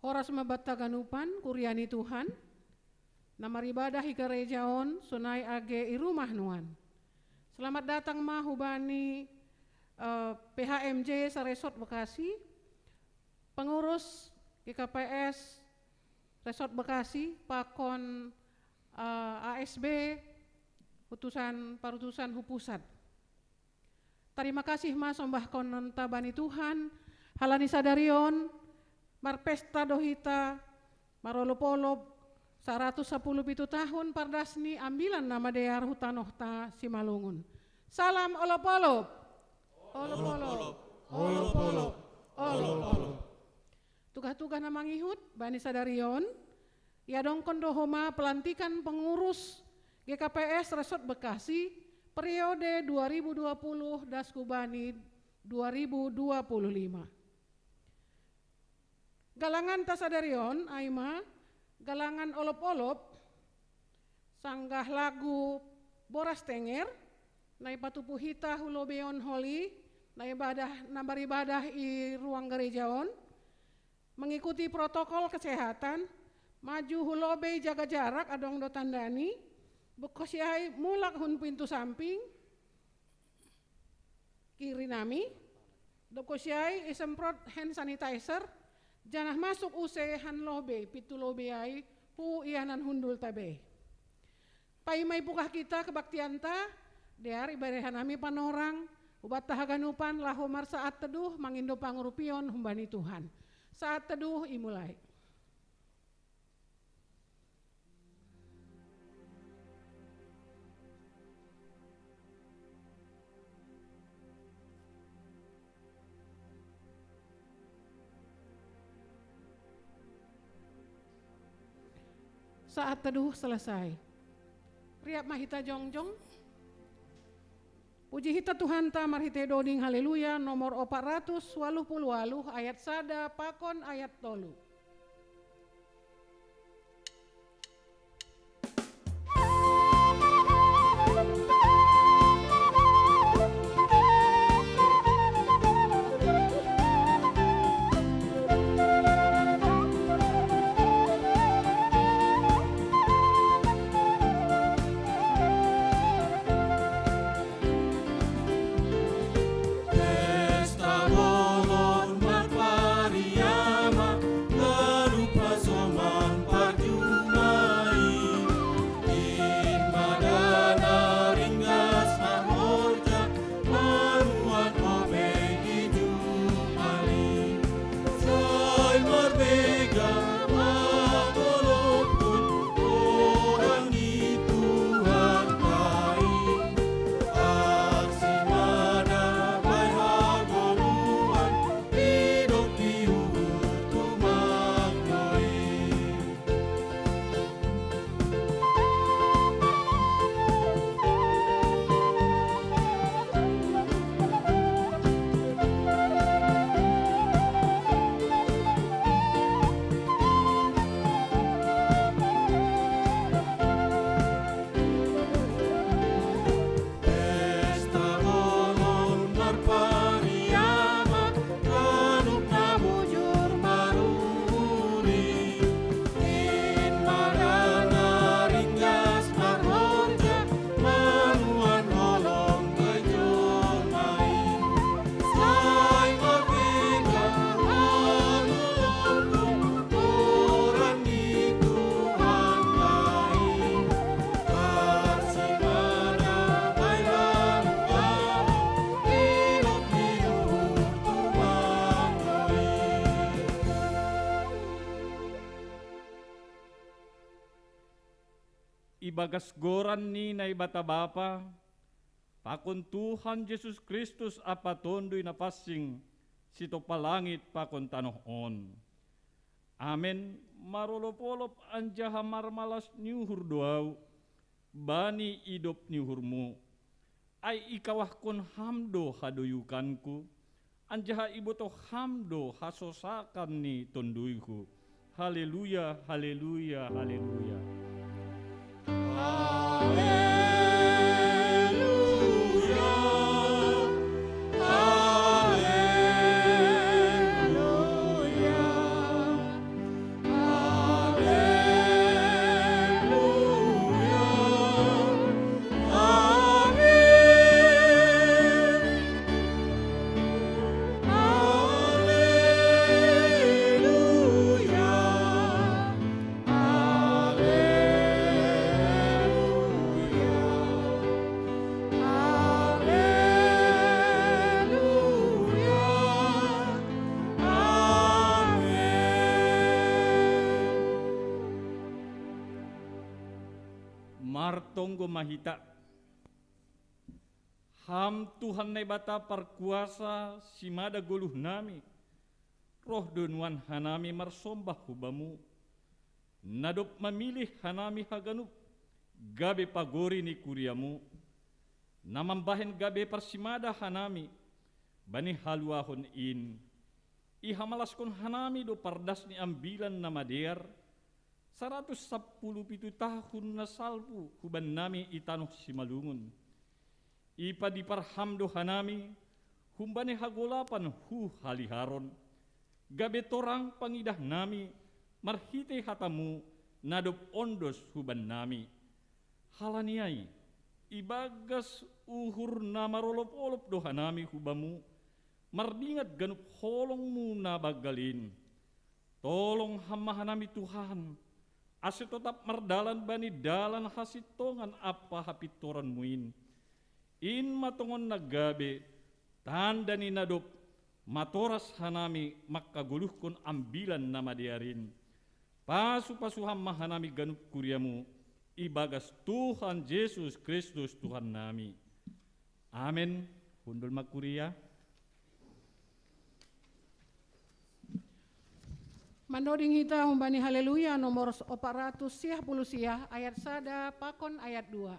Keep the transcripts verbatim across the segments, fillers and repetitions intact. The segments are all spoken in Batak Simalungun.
Horas ma banta haganupan, kuria ni Tuhan, na maribadah i gareja on, sonai age i rumah nuan. Selamat datang ma hubani, eh, P H M J sa-Resort Bekasi, pengurus G K P S Resort Bekasi, pakon, eh, A S B, utusan, parutusan hu pusat. Tarima kasih ma sombahkononta bani Tuhan, halani sadari on, marpesta do hita, marolop-olop, saratus sapuluh pitu tahun pardas ni ambilan na madear hu tanohta Simalungun. Salam olop-olop. Olop-olop. Olop-olop. Olop-olop. Tugah-tugah na mangihut, bani sadari on, iadongkon do homa pelantikan pengurus G K P S Resort Bekasi, periode dua ribu dua puluh das hubani dua ribu dua puluh lima. Galanganta sadari on, ai ma, galangan olop-olop, sanggah lagu Boras Tenger, na ipatupu hita hu lobei on holi, na ibadah, na maribadah i ruang gareja on, mengikuti protokol kesehatan, maju hu lobei jaga jarak adong do tandani, dob hosi ai mulak hun pintu samping, kiri nami, dob hosi ai isemprot hand sanitizer, janah masuk use han lobei, pintu lobei ai, hu ianan hundulta be. Paima ipungkah hita kebaktianta, dear iberre hanami panorang, hubanta haganupan laho marsaat teduh mangindo pangurupion humbani Tuhan. Saat teduh imulai. Saat teduh selesai. Riap ma hita jongjong. Puji hita Tuhanta marhitei doding Haleluya nomor opat ratus waluh puluh waluh ayat sada pakon ayat tolu. Ibagas goran ni Naibata Bapa, pakon Tuhan Jesus Kristus ampa Tonduy Napansing, sitompa langit pakon tanoh on. Amen. Marolop-olop anjaha marmalas ni uhur do ahu bani idop ni uhurmu. Ai ikawahkon ham do hadoyukanku, anjaha ibotoh ham do hasosakan ni tonduyku. Haleluya, haleluya, haleluya. Haleluya, haleluya. Tonggo ma hita. Ham Tuhan Naibata parkuasa, simada goluh nami, roh do nuan hanami marsombah hu Bamu, na dob mamilih hanami haganup gabe pagori ni kuriaMu, na mambahen gabe parsimada hanami bani haluahon in. Ihamalaskon hanami do pardas ni Ambilan Namadear, saratus sampulu pitu tahun na salpu hubannami i tanoh Simalungun. Ipadipar Ham do hanami humbani hagolapan hu haliharon, gabe torang pangidahnami marhitei hataMu na dob ondos hubannami. Halani ai, ibagas uhur na marolop-olop do hanami hu Bamu, mardingat ganup holongMu na banggal in. Tolong Ham ma hanami Tuhan, ase totap mardalan bani dalan hasintongan ampa hapintoranMu in. In ma tongon na gabe tanda ni na dob matoras hanami mangkagoluhkon Ambilan Namadear in. Pasu-pasu Ham ma hanami ganup kuriaMu, ibagas Tuhan Jesus Kristus Tuhannami. Amen. Hundul ma kuria. Mandoding hita humbani Haleluya nomor opat ratus siah puluh siah, ayat sada pakon ayat dua.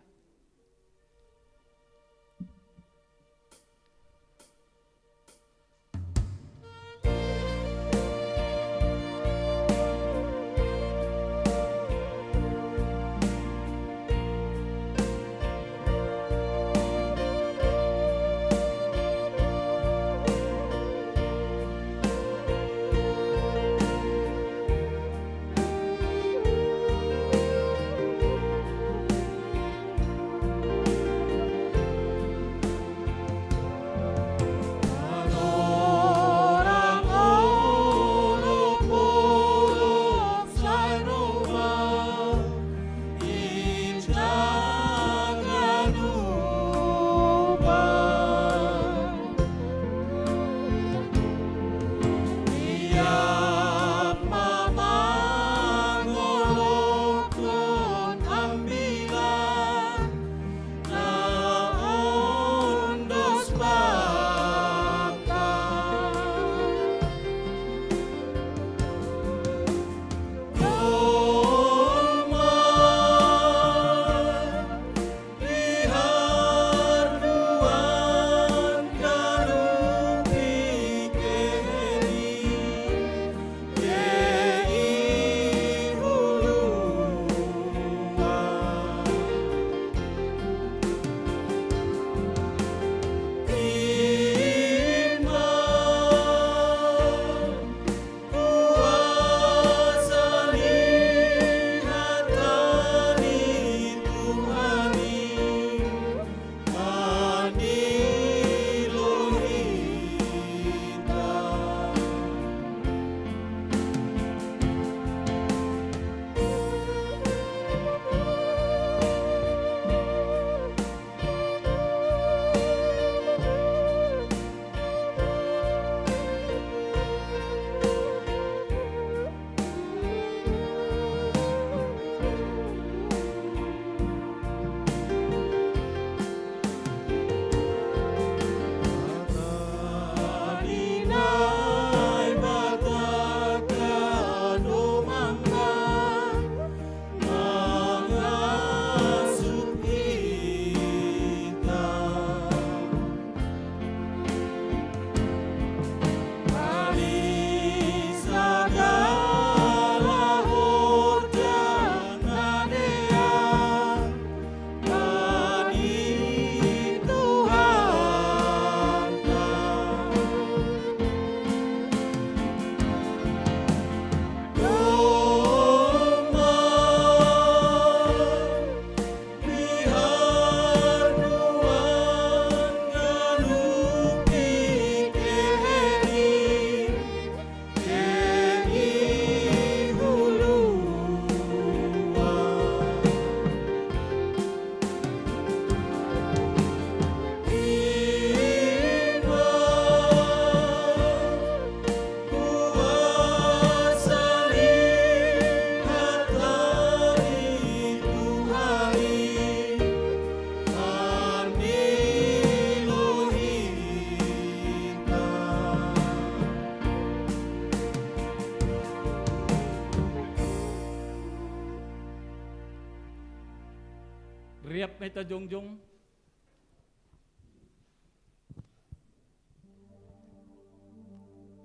Ai ta jongjong.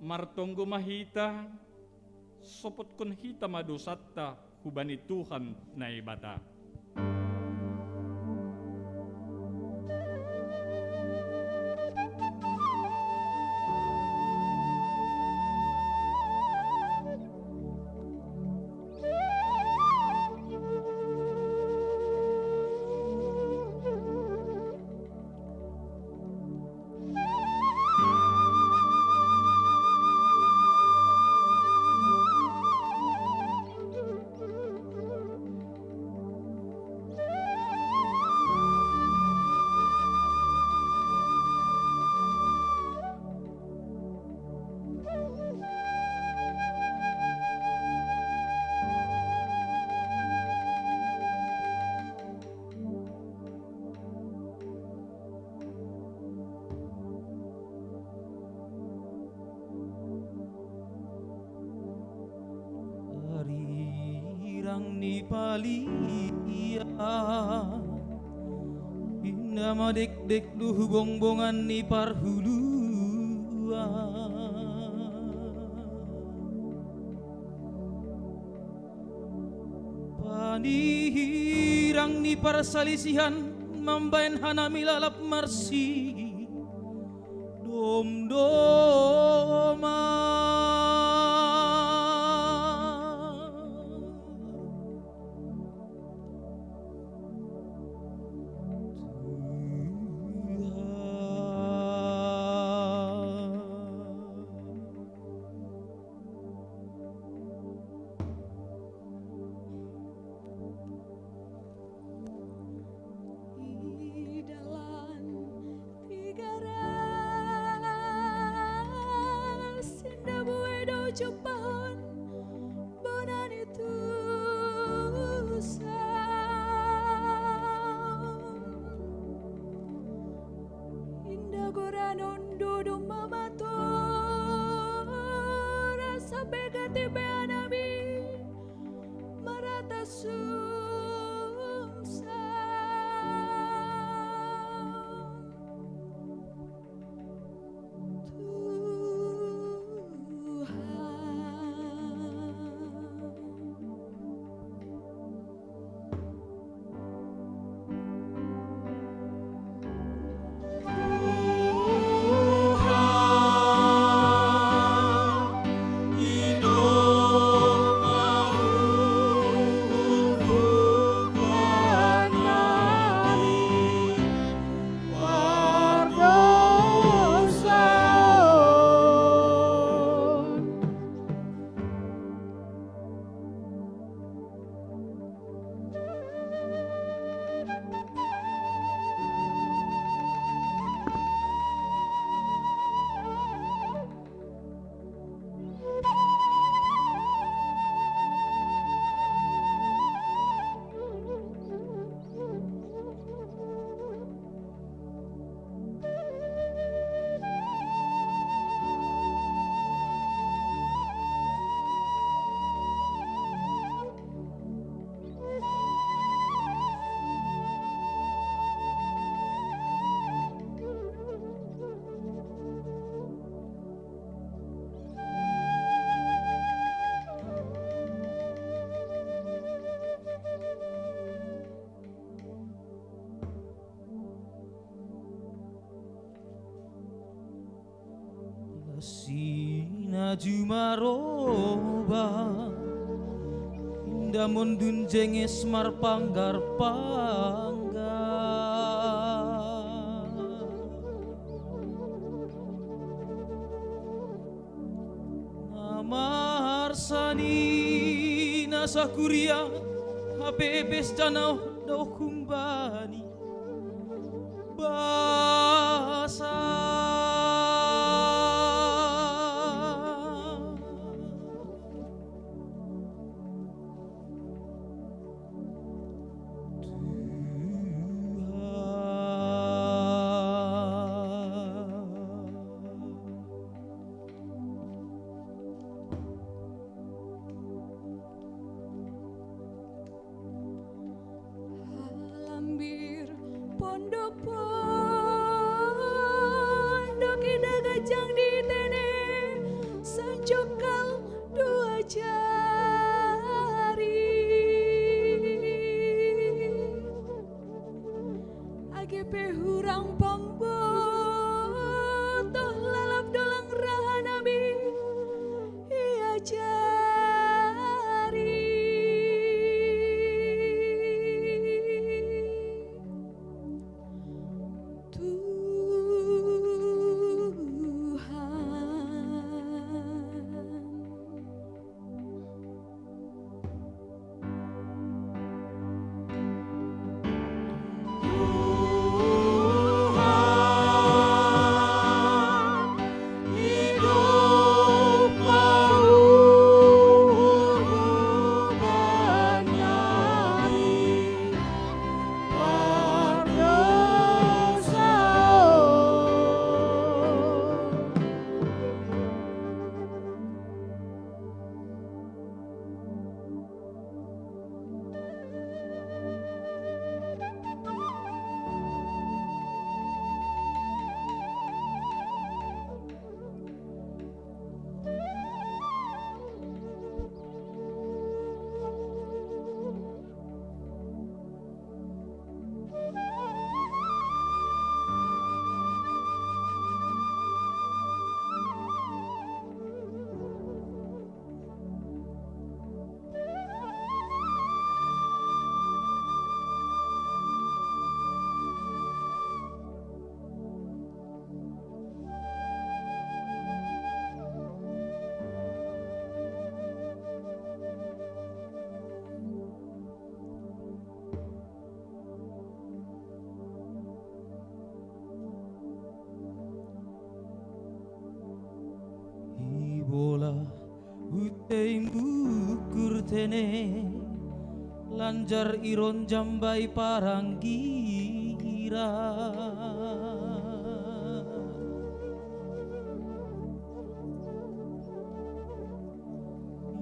Martonggo ma hita, sopotkon hita ma dosanta hubani Tuhan Naibata. Arirang ni palia, inda madekdek do hu bongbongan ni parhuluan. Panirang ni parsalisihan mambaen hanami lalap marsidomdoman. I dalan Tigaras, inda bue do jumpahon bona ni tusan. Inda goranon do domma matora, sampe gati pe hanami marata sumsam. Tuhan. Sinaju maroba, inda mondun jenges marpanggar-panggar. Na marsanina sakuria, hape pesta na dao humbani basa. Tuhan. Tei mbukur tene, lanjar iron jambai paranggira.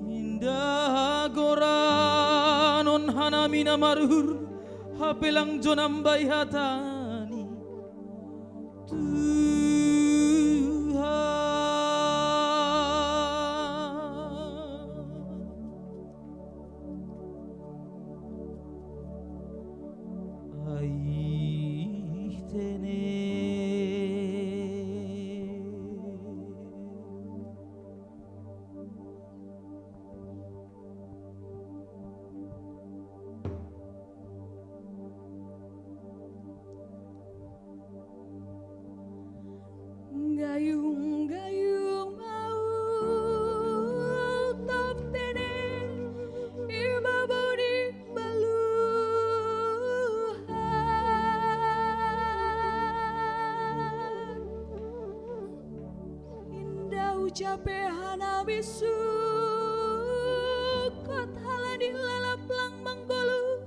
Indah goranon hanami na maruhur, hapelang jonam bai hatani. Tuhan. Aih tene. Gayung-gayung mau top tene, iba bodi baluhan. Indah ucape hana bisukot halani lalap lang manggoluh.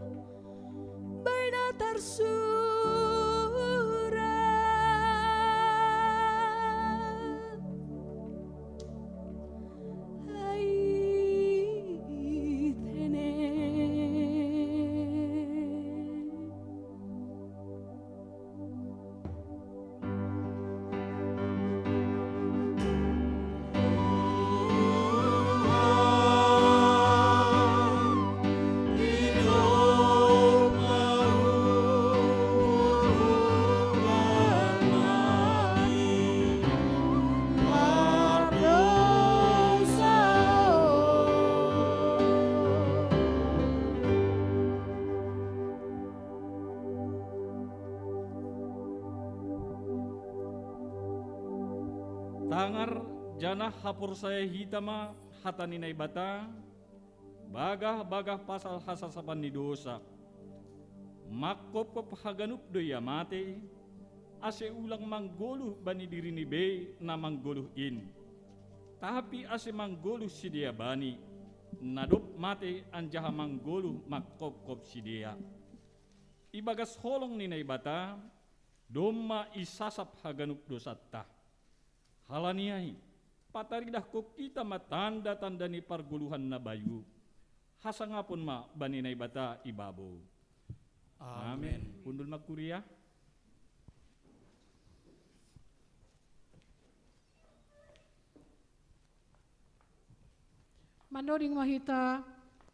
Baina tarsurat. Hai tene. Tangar janah haporsaya hita ma hata ni Naibata, bagah-bagah pasal hasasapan ni dousa. Mangkopkop haganup do ia mate, ase ulang manggoluh bani dirini be na manggoluh in, tapi ase manggoluh sidea bani, na dob mate anjaha manggoluh mangkopkop sidea. Ibagas holong ni Naibata, domma isasap haganup dousanta. Halani ai, pataridahkon hita ma tanda-tanda ni pargoluhan na bayu, hasangapon ma bani Naibata i babou. Amen. Amen. Hundul ma kuria. Manoding ma hita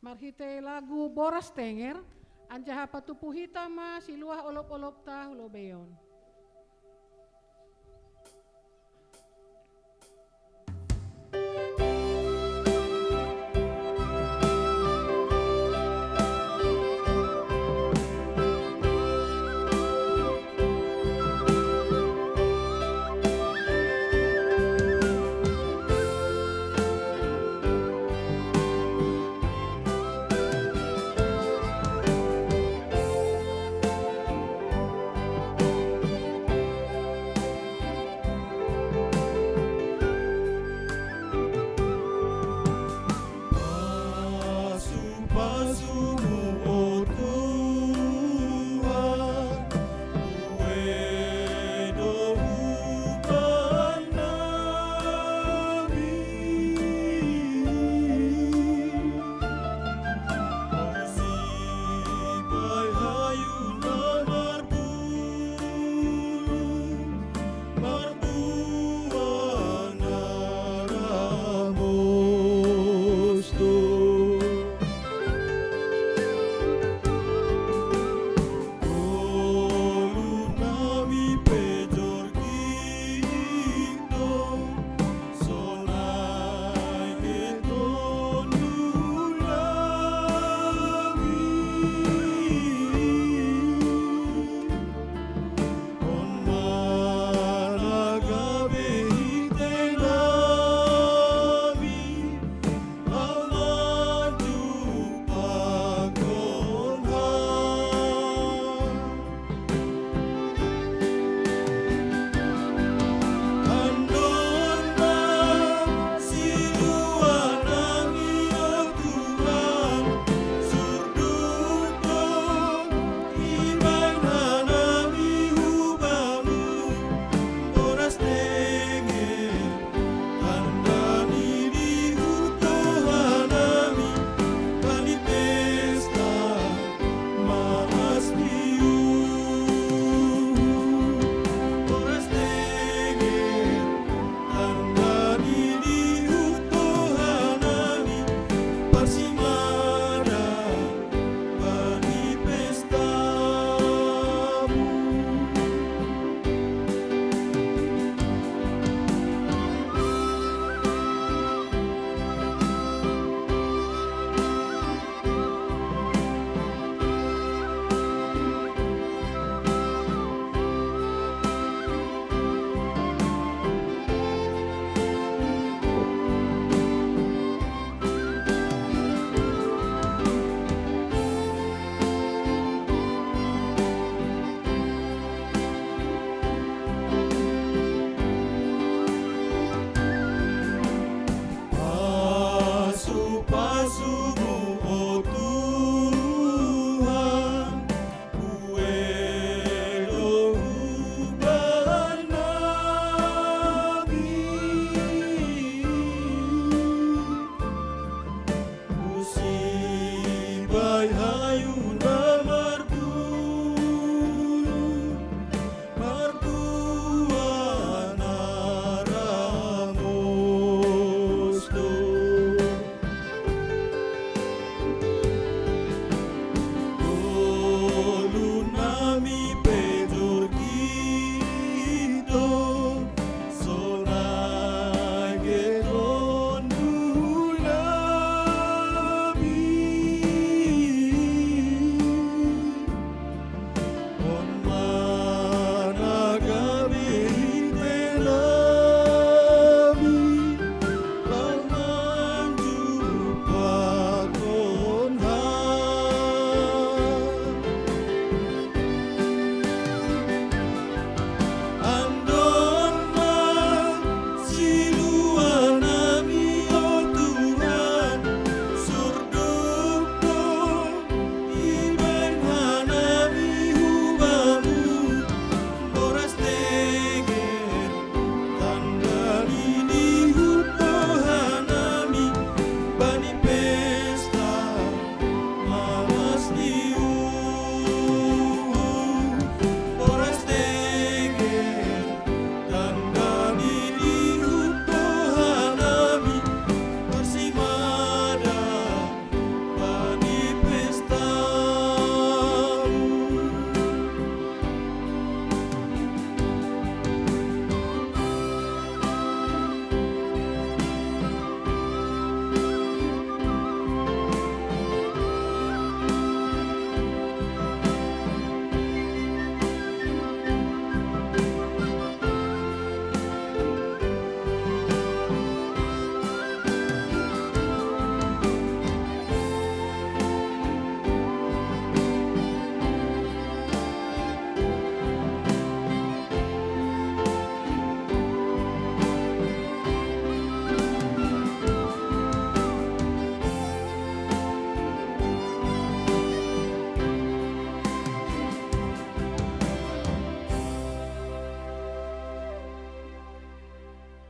marhitei lagu Boras Tenger, anjaha patupu hita ma siluah olop-olopta hu lobeion.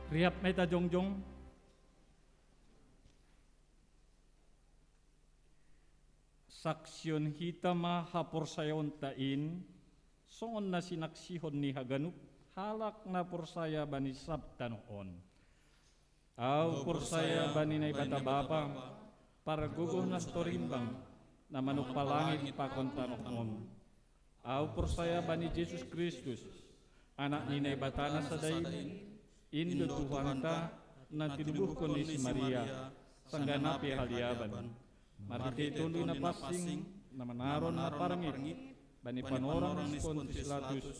Riap ma hita jongjong. Saksihon hita ma haporsayaonta in, songon na sinaksihon ni haganup halak na porsaya bani sab tanoh on. Ahu porsaya bani Naibata Bapa, pargogoh na so torimbang, na manompa langit pakon tanoh on. Ahu porsaya bani Jesus Kristus, Anak ni Naibata na sada in, in do Tuhanta, na tinubuhkon ni si Maria, sanggah na pe haliaban. Marhitei Tonduy Napansing, na manaron na parngit, bani panorang ni si Pontius Pilatus,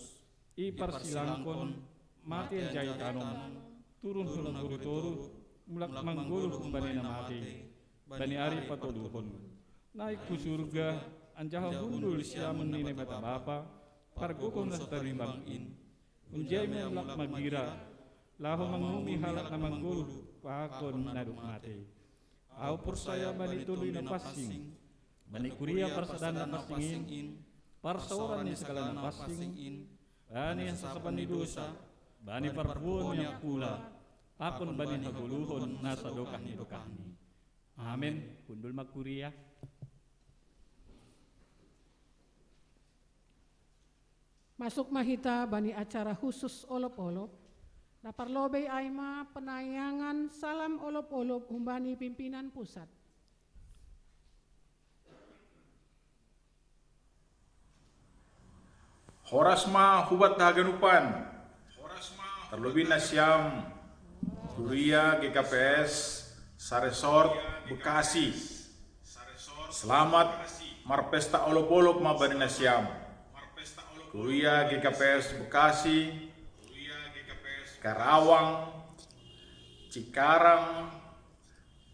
iparsilangkon, mate anjaha itanom, turun hula toruh, mulak manggoluh humbani na mate, bani ari patoluhon. Naik hu surga, anjaha hundul siamun ni Naibata Bapa, pargogoh na so torimbang in. Hunjai ma mulak magira, laho manguhumi halak na manggoluh, pakon na dob mate. Ahu porsaya bani Tonduy Napansing, bani kuria parsadaan na pansing in, parsaoran ni sagala na pansing, bani hasasapan ni dosa, bani parpuhoon ni angkula, pakon bani hagoluhon na sadokah ni dokahni. Amen. Hundul ma kuria. Masuk ma hita bani acara khusus olop-olop, na parlobei ai ma penayangan salam olop-olop humbani pimpinan pusat. Horas ma hubanta haganupan. Tarlobih nasiam kuria G K P S saresort Bekasi. Selamat marpesta olop-olop ma bani nasiam. Kuria G K P S Bekasi, Karawang, Cikarang,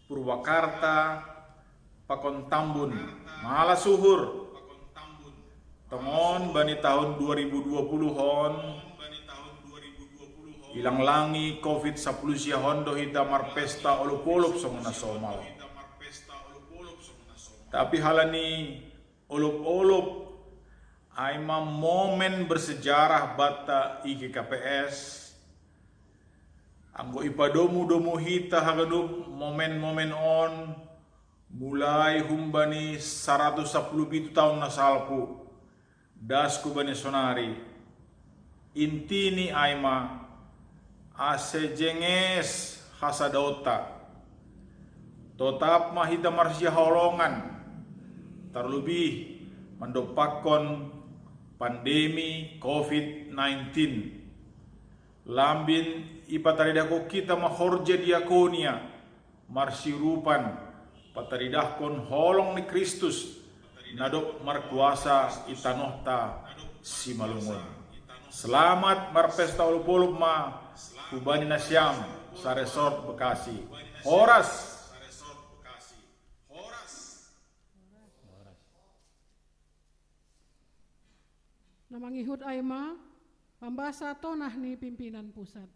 Purwakarta, pakon Tambun, malas uhur. Tongon bani tahun dua ribu dua puluh on, ilang langi covid sapuluh sia on do hita marpesta olop-olop songon na somal. Tapi halani olop-olop, ai ma momen bersejarah banta i G K P S. Anggo ipadomu-domu hita haganup momen-momen on, mulai humbani saratus sapuluh pitu taon na salpu, das hu bani sonari. Intini ai ma, ase jenges hasadaonta, totap ma hita marsihaholongan, tarlobih mandompakkon pandemi covid nineteen. Lambin ipataridahkon hita ma horja diakonia, marsiurupan pataridahkon holong ni Kristus, na dob markuasa i tanohta Simalungun. Selamat marpesta olop-olop ma hubani nasiam saresort Bekasi. Horas. Na mangihut ai ma pambasa tonah ni pimpinan pusat.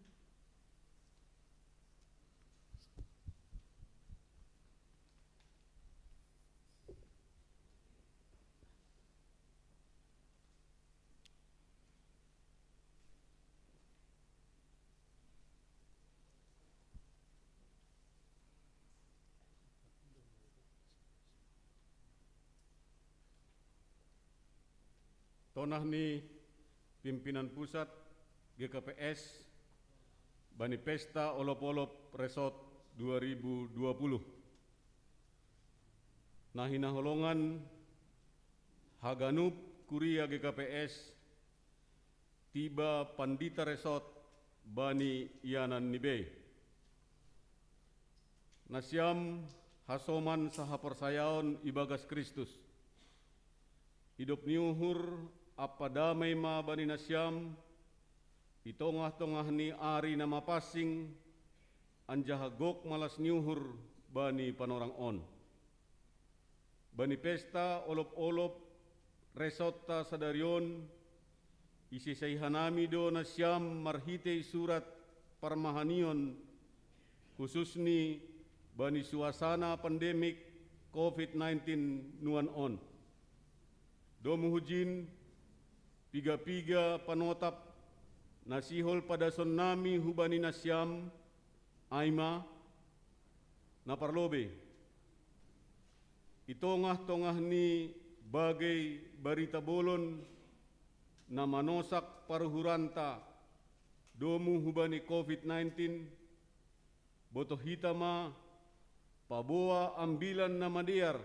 Tonah ni pimpinan pusat G K P S bani pesta olop-olop resort dua ribu dua puluh. Na hinaholongan haganup kuria G K P S, tiba pandita resort bani ianan ni bei. Nasiam hasoman sahaporsayaon ibagas Kristus. Idop ni uhur ampa damei ma bani nasiam i tongah-tongah ni ari na mapansing, anjaha gok ma las ni uhur bani panorang on. Bani pesta olop-olop resortta sadari on, isisei hanami do nasiam marhitei surat parmahanion, khususni bani suasana pandemik covid nineteen nuan on. Domu hujin, piga-piga panotap na sihol padasonnami hubani nasiam, Ai ma, na parlobei, i tongah-tongah ni bagei barita bolon na manosak paruhuranta domu hubani covid nineteen, botoh hita ma paboa ambilan na madear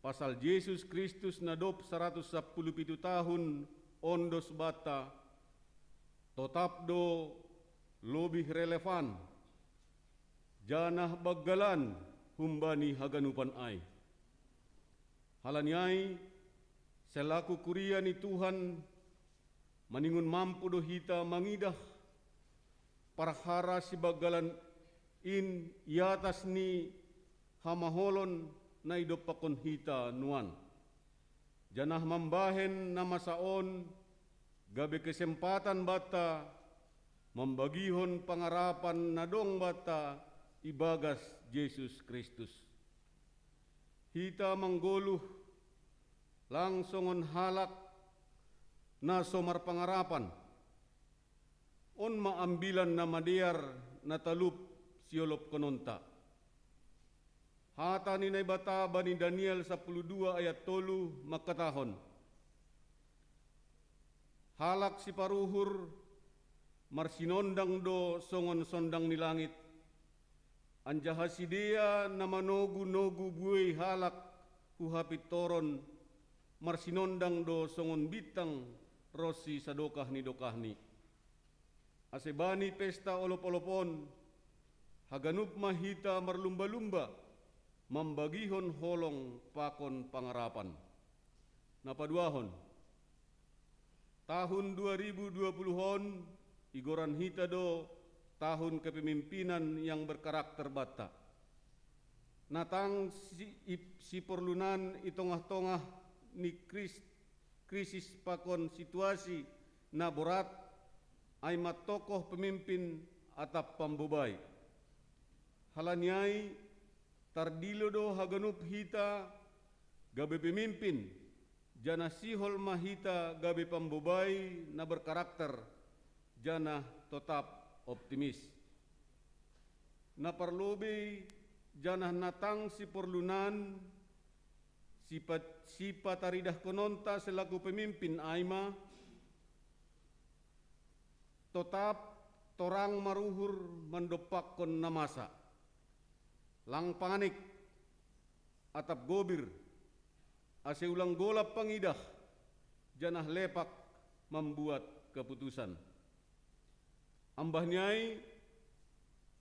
pasal Jesus Kristus na dob saratus sapuluh pitu tahun ondos banta, totap do lobih relevan, janah banggalan humbani haganupan ai. Halani ai, selaku kuria ni Tuhan, maningon mampu do hita mangidah parhara sibanggalan in i atas ni hamaholon na idompakkon hita nuan. Janah mambahen na masa on gabe kesempatan banta mambagihon pangarapan na dong banta ibagas Jesus Kristus. Hita manggoluh lang songon halak na so marpangarapan. On ma ambilan na madear na talup siolopkononta. Hata ni Naibata bani Daniel sapuluh dua ayat tolu mangkatahon: Halak siparuhur marsinondang do songon sondang ni langit, anjaha sidea na manogu-nogu buei halak hu hapintoron marsinondang do songon bintang ronsi sadokah ni dokahni. Ase bani pesta olop-olop on, haganup ma hita marlumba-lumba mambagihon holong pakon pangarapan. Na paduahon, tahun dua ribu dua puluh on igoran hita do tahun kepemimpinan yang berkarakter banta. Na tang si, i, siporlunan i tongah-tongah ni kris, krisis pakon situasi na borat, ai ma tokoh pemimpin atap pambobai. Halani ai, tardilo do haganup hita gabe pemimpin, janah sihol ma hita gabe pambobai na berkarakter, janah totap optimis. Na parlobei janah na tang siporlunan sipat, sipataridahkononta selaku pemimpin ai ma, totap torang maruhur mandompakkon na masa. Lang panganik, atap gobir, ase ulang golap pangidah, janah lepak mambuat keputusan. Ambah ni ai,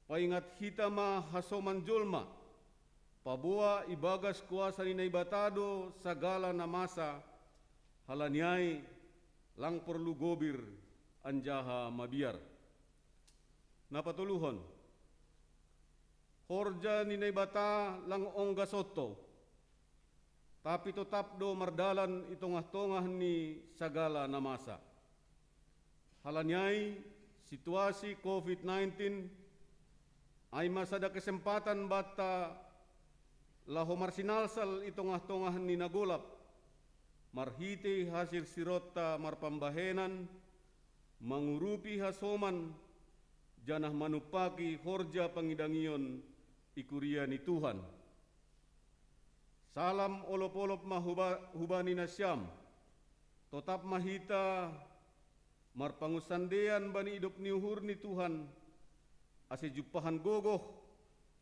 paingat hita ma hasoman jolma, paboa ibagas kuasa ni Naibata do sagala na masa, halani ai lang porlu gobir anjaha mabiar. Na patoluhon, horja ni Naibata lang onggas onto, tapi totap do mardalan i tongah-tongah ni sagala na masa. Halani ai, situasi covid nineteen ai ma sada kesempatan banta laho marsinalsal i tongah-tongah ni na golap, marhitei hasilsironta marpambahenan, mangurupi hasoman, janah manumpaki horja pangidangion i kuria ni Tuhan. Salam olop-olop ma huba, hubani nasiam. Totap ma hita marpangunsandean bani idop ni uhur ni Tuhan, ase jumpahan gogoh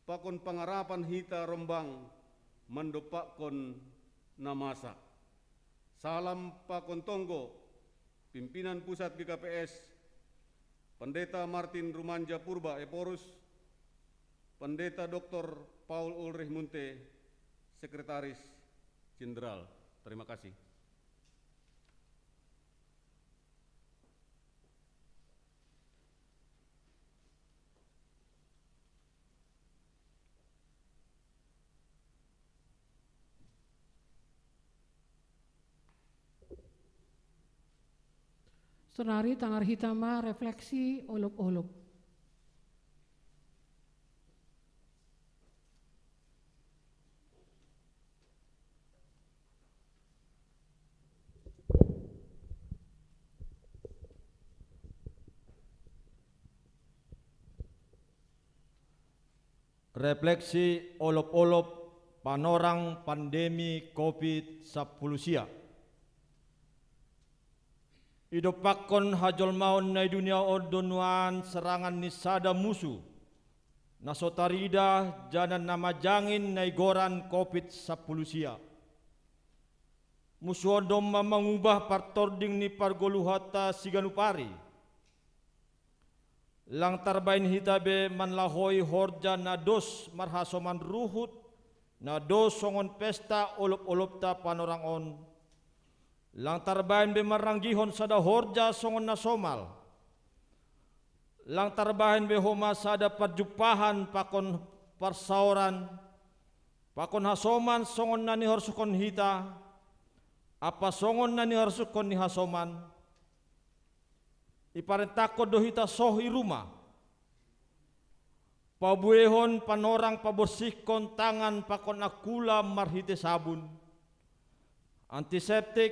pakon pangarapan hita rombang mandompakkon na masa. Salam pakon tonggo, pimpinan pusat G K P S, Pendeta Martin Rumanja Purba Ephorus, Pendeta Doktor Paul Ulrich Munte, Sekretaris Jenderal. Terima kasih. Sonari tangar hita ma refleksi olop-olop. Refleksi olop-olop panorang pandemi covid sapuluh sia. Idopakkon hajolmaon na i dunia on do nuan serangan ni sada musu, na so tarida jana na majangin na igoran covid sapuluh sia. Musu on domma mangubah partording ni pargoluhanta siganup ari. Lang tarbaen hita be manlahoi horja na dos marhasoman ruhut, na dos songon pesta olop-olopta panorang on. Lang tarbaen be marranggihon sada horja songon na somal. Lang tarbaen be homa sada parjumpahan pakon parsaoran, pakon hasoman songon na niharsuhon hita, ampa songon na niharsuhon ni hasoman. Iparentahkon do hita soh i ruma. Pabuehon panorang paborsihkon tangan pakon angkula marhite sabun, antiseptik,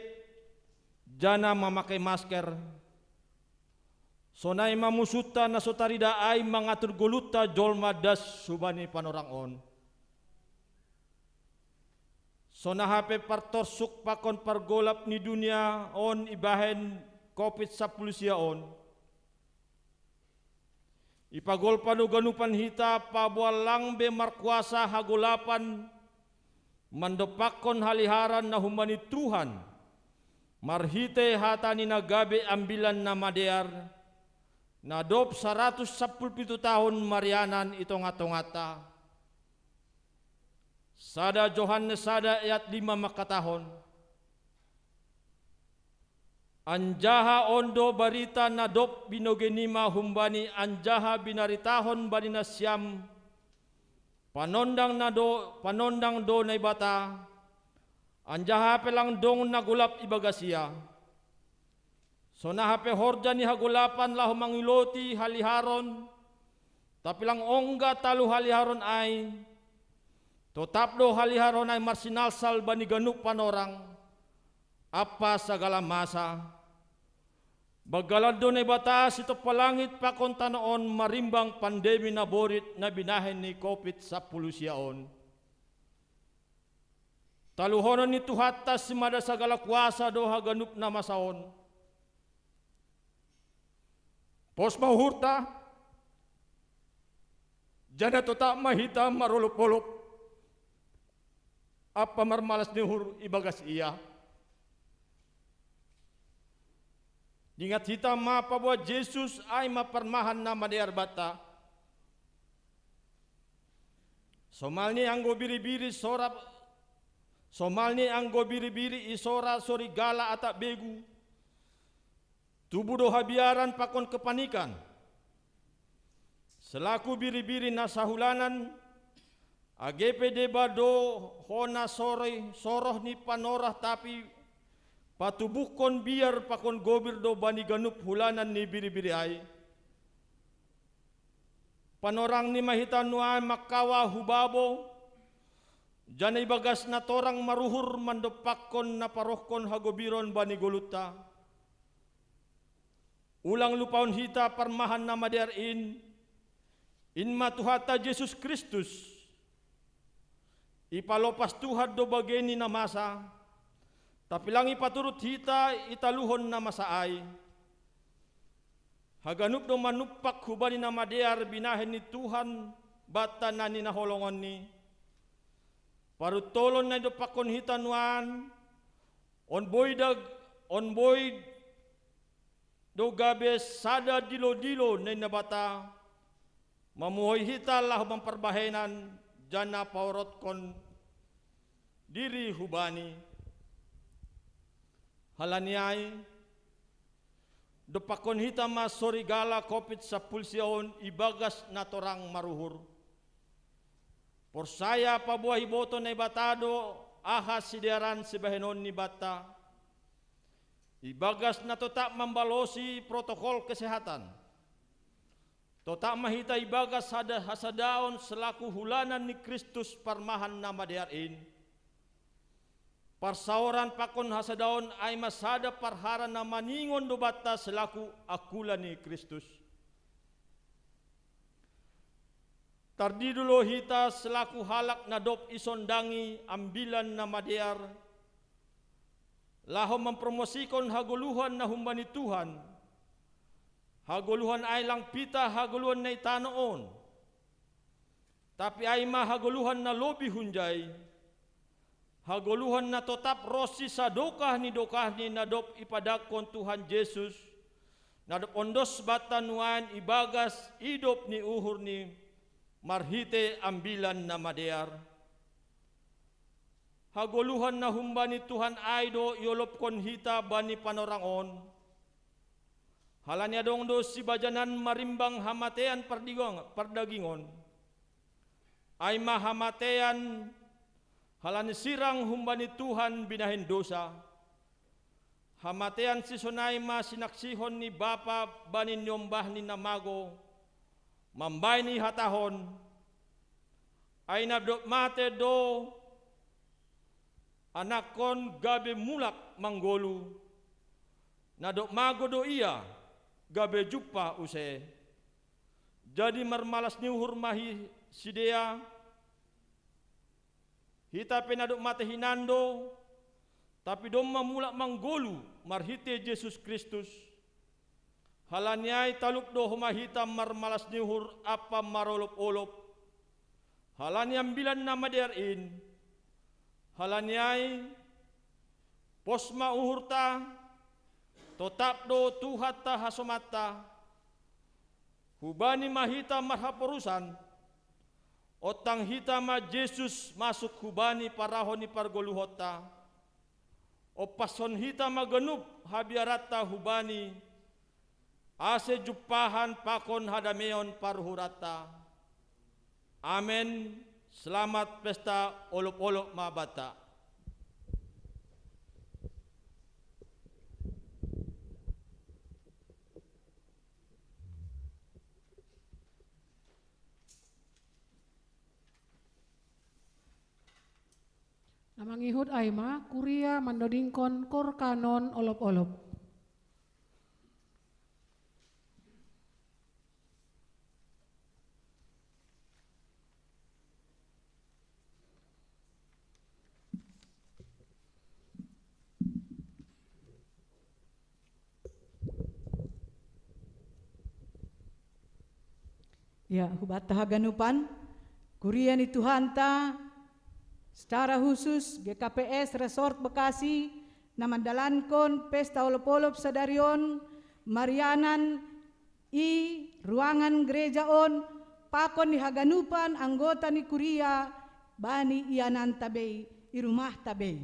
jana mamakai masker. Sonai ma musunta na so tarida ai mangatur goluhta jolma das hubani panorang on. Sonai hape partorsuk pakon pargolap ni dunia on ibahen covid sapuluh sia on. Ipagolpa do ganupan hita paboa lang be markuasa hagolapan mandompakkon haliharan na humbani Tuhan, marhite hata ni na gabe ambilan na madear, na dob saratus sapuluh pitu tahun marianan i tonga-tonganta. Sada Johannes sada ayat lima mangkatahon, anjaha on do barita na dob binogenima humbani anjaha binaritahon bani nasiam, panondang na do, panondang do Naibata, anjaha pe lang dong na golap ibagas ia. Sonai hape horja ni hagolapan laho manguloti haliharon, tapi lang ongga talu haliharon ai, totap do haliharon ai marsinalsal bani ganup panorang, ampa sagala masa. Banggalan do Naibata sitompa langit pakon tano on marimbang pandemi na borit na binahen ni covid sapuluh sia on. Taluhonon ni Tuhanta simada sagala kuasa do haganup na masa on. Pos ma uhurta, jana totap ma hita marolop-olop ampa marmalas ni uhur ibagas ia. Ingot hita ma paboa Jesus ai ma parmahan na madear banta. Somalni anggo biri-biri sora, somalni anggo biri-biri isora sorigala atap begu, tubu do habiaran pakon kepanikan. Selaku biri-biri na sahulanan, age pe deba do hona soroi soroh ni panorah, tapi patubuhkon biar pakon gobir do bani ganup hulanan ni biri-biri ai. Panorang ni ma hita nuaeng mangkawa hu babo, jana ibagas na torang maruhur mandompakkon na parohkon hagobiron bani goluhta. Ulang lupahon hita parmahan na madear in, in ma Tuhanta Jesus Kristus. Ipalopas Tuhan do bageni na masa, tapi lang ipaturut hita italuhon na masa ai. Haganup do manumpak hubani na madear binahen ni Tuhan banta na ninaholongonni. Paruntolon na idompakkon hita nuaeng, on boi dag, on boi do gabe sada dilo-dilo na ni Naibata, mamuhoi hita laho mamparbahenan jana paorotkon diri hubani. Halani ai, dompakkon hita ma sorigala covid sapuluh sia on ibagas na torang maruhur. Porsaya paboa iboto Naibata do aha sidearan sibahenonni banta. Ibagas na totap mambalosi protokol kesehatan, totap ma hita ibagas sada hasadaon selaku hulanan ni Kristus parmahan na madear in. Parsaoran pakon hasadaon ai ma sada parhara na maningon do banta selaku angkula ni Kristus. Tardidu lo hita selaku halak na dob isondangi Ambilan Namadear, laho mampromosikon hagoluhan na humbani Tuhan. Hagoluhan ai lang pitah hagoluhan na i tanoh on, tapi ai ma hagoluhan na lobih hunjai, hagoluhan na totap ronsi sadokah ni dokahni na dob ipadangkon Tuhan Jesus, na dob ondos banta nuaeng ibagas idop ni uhurni marhitei Ambilan Namadear. Hagoluhan na humbani Tuhan ai do iolopkon hita bani panorang on, halani adong do sibajanan marimbang hamatean pardigang-, pardagingon, ai ma hamatean halani sirang humbani Tuhan binahen dosa. Hamatean sisonai ma sinaksihon ni Bapa bani niombahni na magou, mambahen ihatahon: Ai na dob mate do anakkon gabe mulak manggoluh, na dob magou do ia gabe jumpah use. Jadi marmalas ni uhur ma hi-, sidea, hita pe na dob mate hinan do, tapi domma mulak manggoluh marhitei Jesus Kristus. Halani ai talup do homa hita marmalas ni uhur ampa marolop-olop halani Ambilan Namadear in. Halani ai, pos ma uhurta, totap do Tuhanta hasomanta, hubani ma hita marhaporusan, ontang hita ma Jesus masuk hubani parrohahon ni pargoluhonta, ompashon hita ma ganup habiaranta hubani, ase jumpahan pakon hadameon paruhuranta. Amen. Selamat pesta olop-olop ma banta. Na mangihut ai ma kuria mandodingkon kor kanon olop-olop. Ya, hubanta haganupan, kuria ni Tuhanta, secara khusus G K P S Resort Bekasi, na mandalankon pesta olop-olop sadari on, marianan i ruangan gereja on, pakon ni haganupan anggota ni kuria, bani iananta bei, i rumahta bei.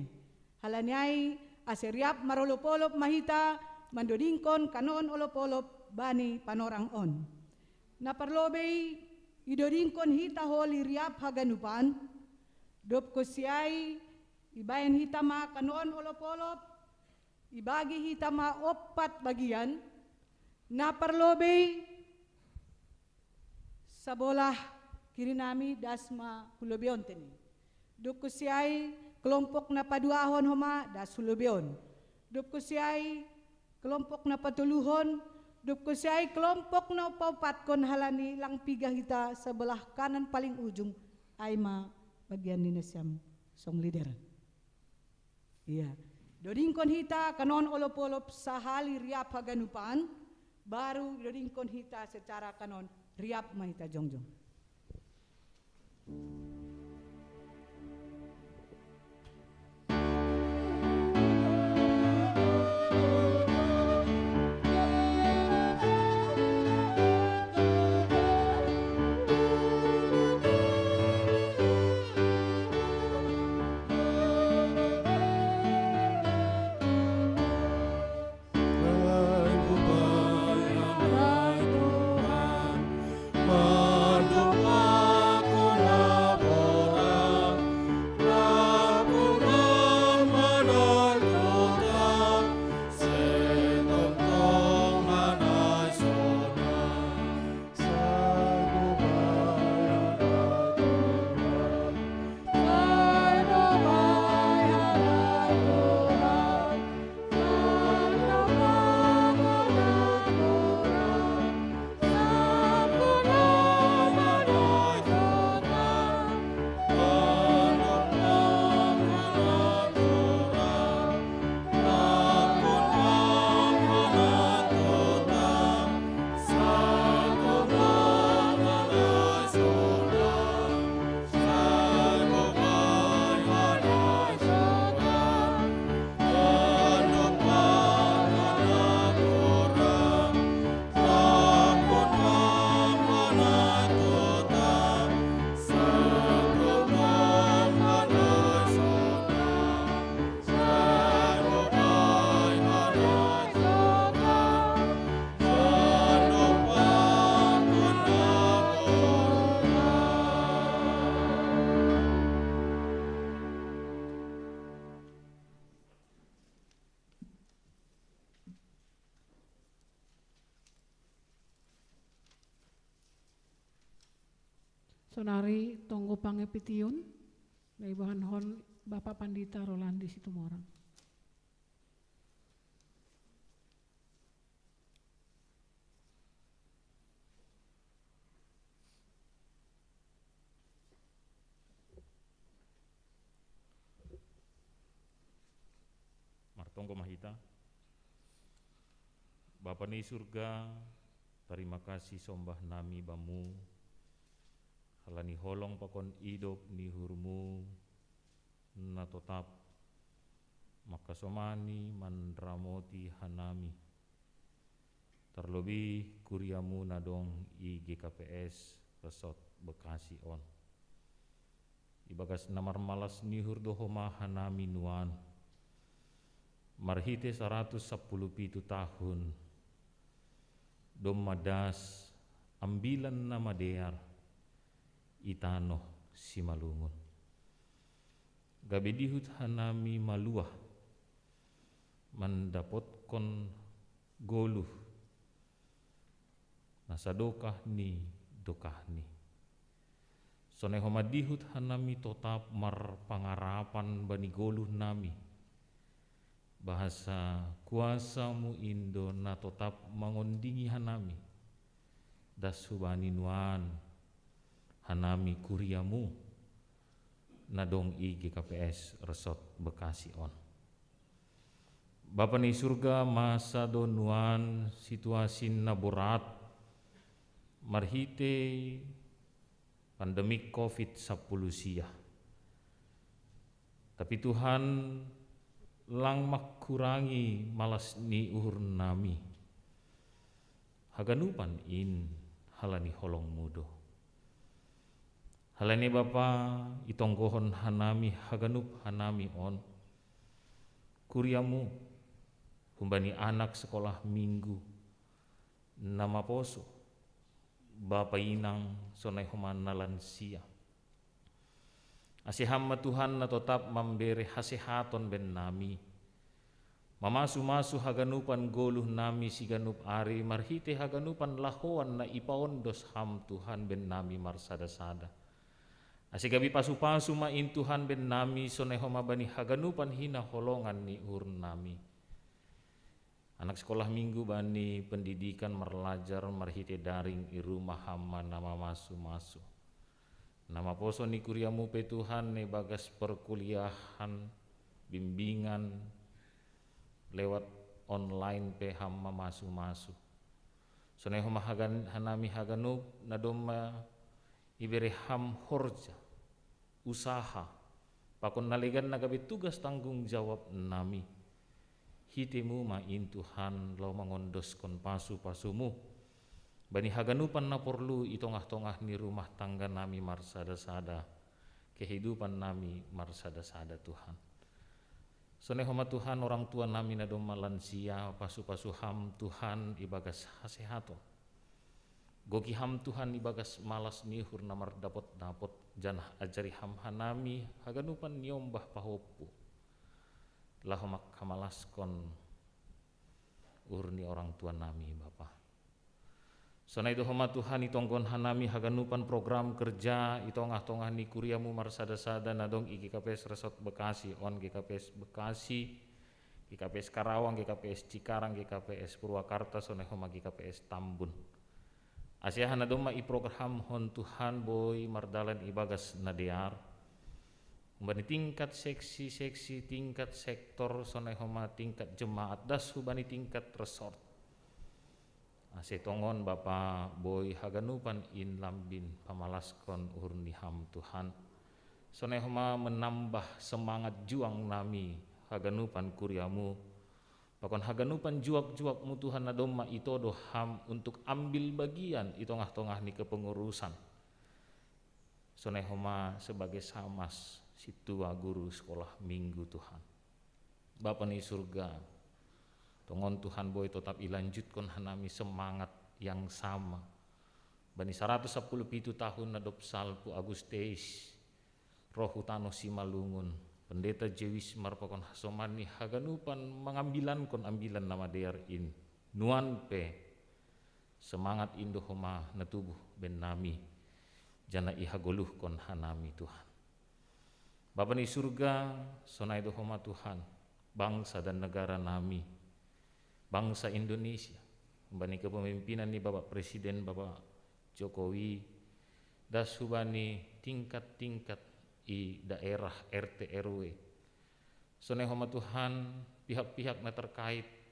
Halani ai, ase riap marolop-olop ma hita, mandodingkon kanon olop-olop bani panorang on. Na parlobei, idodingkon hita holi riap haganupan, dob konsi ai, ibahen hita ma kanon olop-olop, ibagi hita ma ompat bagian, na parlobei, sabolah kiri nami das ma hu lobei on tene. Dob konsi ai kelompok na paduahon homa das hu lobei on. Dob konsi ai kelompok na patoluhon, dob konsi ai kelompok na paompatkon halani lang piga hita sabolah kanan paling ujung, ai ma bagian ni nasiam song leader. Iya. Dodingkon hita kanon olop-olop sahali riap haganupan, baru dodingkon hita secara kanon riap ma hita jongjong. Sonari tonggo pangepition, naibahanhon Bapak Pandita Rolandi Situmorang. Martonggo ma hita. Bapa ni surga, tarima kasih sombah nami Bamu, halani holong pakon idop ni uhurMu na totap mangkasomani manramoti hanami. Tarlobih kuriaMu na dong i G K P S Resort Bekasi on. Ibagas na marmalas ni uhur do homa hanami nuan, marhite saratus sampulu pitu tahun, domma das ambilan na madear i tanoh Simalungun. Gabe dihut hanami maluah mandapotkon goluh na sadokah ni dokahni. Sonai homa dihut hanami totap marpangarapan bani goluh nami, bahasa kuasaMu in do na totap mangondingi hanami, das hubani nuan hanami kuriaMu na dong i G K P S Resort Bekasi on. Bapa ni surga, masa do nuan situasi na borat marhite pandemik covid sampulu sia. Tapi Tuhan, lang mangkurangi malas ni uhur nami. Haganupan in halani holongMu do. Halani Bapa, itonggohon hanami haganup hanami on kuriaMu, humbani anak sekolah minggu na maposo, bapa inang sonai homa na lansia. Ase Ham ma Tuhan na totap mambere hasehaton bennami, mamasu-masu haganupan goluh nami siganup ari marhite haganupan lahoan na ipaondos Ham Tuhan bennami marsada-sada. Ase gabe pasu-pasu ma in Tuhan bennami sonai homa bani haganupan hinaholongan ni uhur nami. Anak sekolah minggu bani pendidikan marlajar marhite daring i rumah Ham ma na mamasu-masu. Na maposo ni kuriaMu pe Tuhan, na ibagas perkuliahan, bimbingan lewat online pe Ham mamasu-masu. Sonai homa hagan-, hanami haganup na domma ibere Ham horja, usaha, pakon na legan na gabe tugas tanggung jawab nami. HiteMu ma in Tuhan laho mangondoskon pasu-pasuMu bani haganupan na porlu i tongah-tongah ni rumah tangga nami marsada-sada, kehidupan nami marsada-sada Tuhan. Sonai homa Tuhan orang tua nami na domma lansia, pasu-pasu Ham Tuhan ibagas hasehaton. Goki Ham Tuhan ibagas malas ni uhur na mardapot-dapot, janah ajari Ham hanami haganupan niombah pahompu laho mangkamalaskon uhur ni orang tua nami Bapa. Sonai do homa Tuhan itonggohon hanami haganupan program kerja i tongah-tongah ni kuriaMu marsada-sada na dong i G K P S Resort Bekasi on, G K P S Bekasi, G K P S Karawang, G K P S Cikarang, G K P S Purwakarta, sonai homa G K P S Tambun. Ase aha na domma iprogramhon Tuhan boi mardalan ibagas na dear. Humbani tingkat seksi-seksi, tingkat sektor, sonai homa tingkat jemaat, das hubani tingkat resort. Ase tongon Bapa boi haganupan in lambin pamalaskon uhur ni Ham Tuhan. Sonai homa menambah semangat juang nami haganupan kuriaMu. Pakon haganupan juak-juakMu Tuhan na domma itodo Ham untuk ambil bagian i tongah-tongah ni kepengurusan. Sonai homa sebagai samas sintua guru sekolah minggu Tuhan. Bapa ni surga, tongon Tuhan boi totap ilanjutkon hanami semangat yang sama. Bani saratus sampulu pitu tahun na dob salpu Agusteis, roh hu tanoh Simalungun, Pendeta Jewis marpakon hasoman ni haganupan mangambilankon ambilan na madear in. Nuan pe, semangat in do homa na tubuh bennami. janah ihagoluhkon hanami Tuhan. Bapa ni surga, sonai do Ho ma Tuhan, bangsa dan negara nami, bangsa Indonesia, humbani kepemimpinan ni Bapak Presiden, Bapak Jokowi, das humbani tingkat-tingkat i daerah R T R W. Sonai Ho ma Tuhan, pihak-pihak na terkait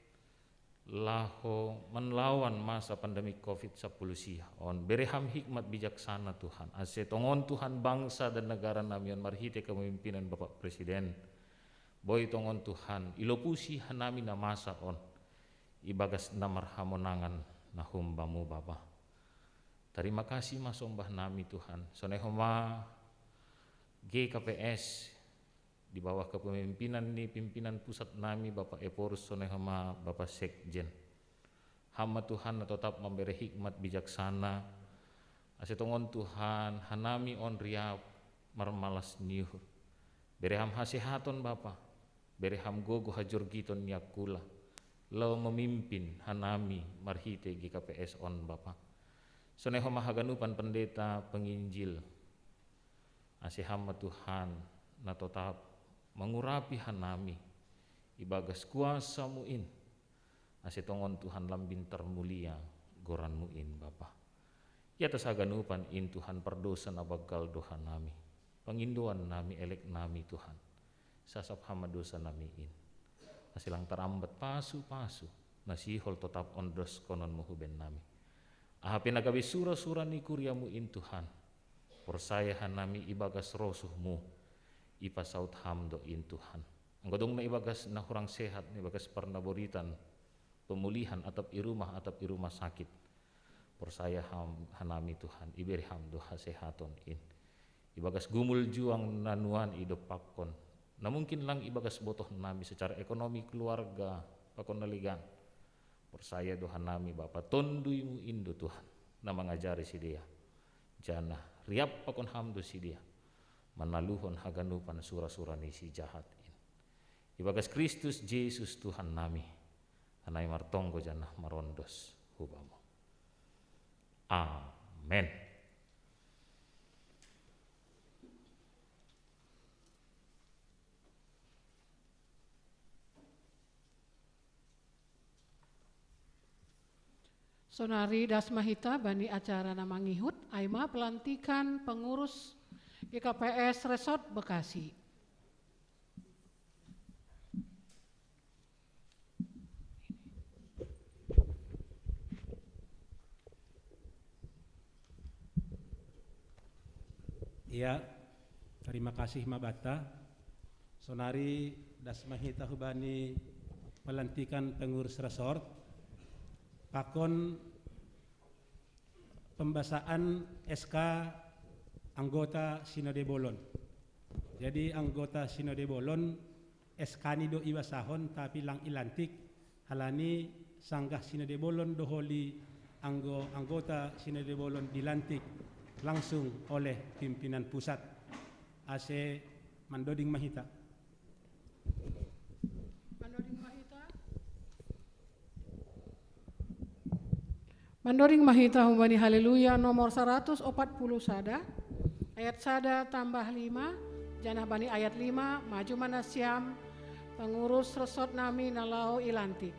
laho manlawan masa pandemi covid sapuluh sia on. Bere Ham hikmat bijaksana Tuhan, ase tongon Tuhan bangsa dan negara nami on marhite kepemimpinan Bapak Presiden. Boi tongon Tuhan, ilopusi hanami na masa on, ibagas na marhamonangan na hum Bamu Bapa. Tarima kasih ma sombah nami Tuhan. Sonai Ho ma G K P S, di bawah kepemimpinan ni pimpinan pusat nami Bapak Ephorus, sonai Ho ma Bapak Sekjen. Ham ma Tuhan na totap mambere hikmat bijaksana, ase tongon Tuhan hanami on riap marmalas ni uhur. Bere Ham hasehaton Bapa, bere Ham gogo hajorgiton ni angkula, laho memimpin hanami marhite G K P S on Bapa. Sonai Ho ma haganupan pendeta penginjil, ase Ham ma Tuhan na totap mangurapi hanami ibagas kuasa-Mu in, ase tongon Tuhan lambin tarmulia goran-Mu in Bapa. I atas haganupan in Tuhan, pardosa na banggal do hanami, pangindoan nami, elek nami Tuhan, sasap Ham ma dosa nami in, ase lang tarambat pasu-pasu na sihol totap ondoskonon-Mu huben nami. Aha pe na gabe sura-sura ni kuria-Mu in Tuhan, porsaya hanami ibagas rosuh-Mu, ipasaut Ham do in Tuhan. Anggo adong na ibagas na hurang sehat, na ibagas parnaboritan, pemulihan atap i rumah, atap i rumah sakit, porsaya Ham, hanami Tuhan, ibere Ham do hasehaton in. Ibagas gumul juang na nuan idompakkon, na mungkin lang ibagas botoh nami secara ekonomi keluarga pakon na legan, porsaya do hanami Bapa, Tonduy-Mu in do Tuhan na mangajari sidea, janah riap pakon Ham do sidea manaluhon haganupan sura-sura ni si jahat in. Ibagas Kristus Jesus Tuhan nami, hanami martonggo janah marondos hu Bamu. Amen. Sonari das ma hita bani acara na mangihut, ai ma pelantikan pengurus G K P S Resort Bekasi. Iya, tarima kasih ma banta. Sonari das ma hita hubani pelantikan pengurus resort, pakon pembasaan S K anggota Sinode Bolon. Jadi anggota Sinode Bolon S K ni do ibasahon, tapi lang ilantik, halani sanggah Sinode Bolon dohot anggo anggota Sinode Bolon dilantik langsung oleh pimpinan pusat. Ase mandoding ma hita. Mandoding ma hita. Mandoding ma hita humbani Haleluya nomor saratus opat puluh sada, ayat sada tambah lima, janah bani ayat lima, maju ma nasiam, pengurus resort nami na laho ilantik.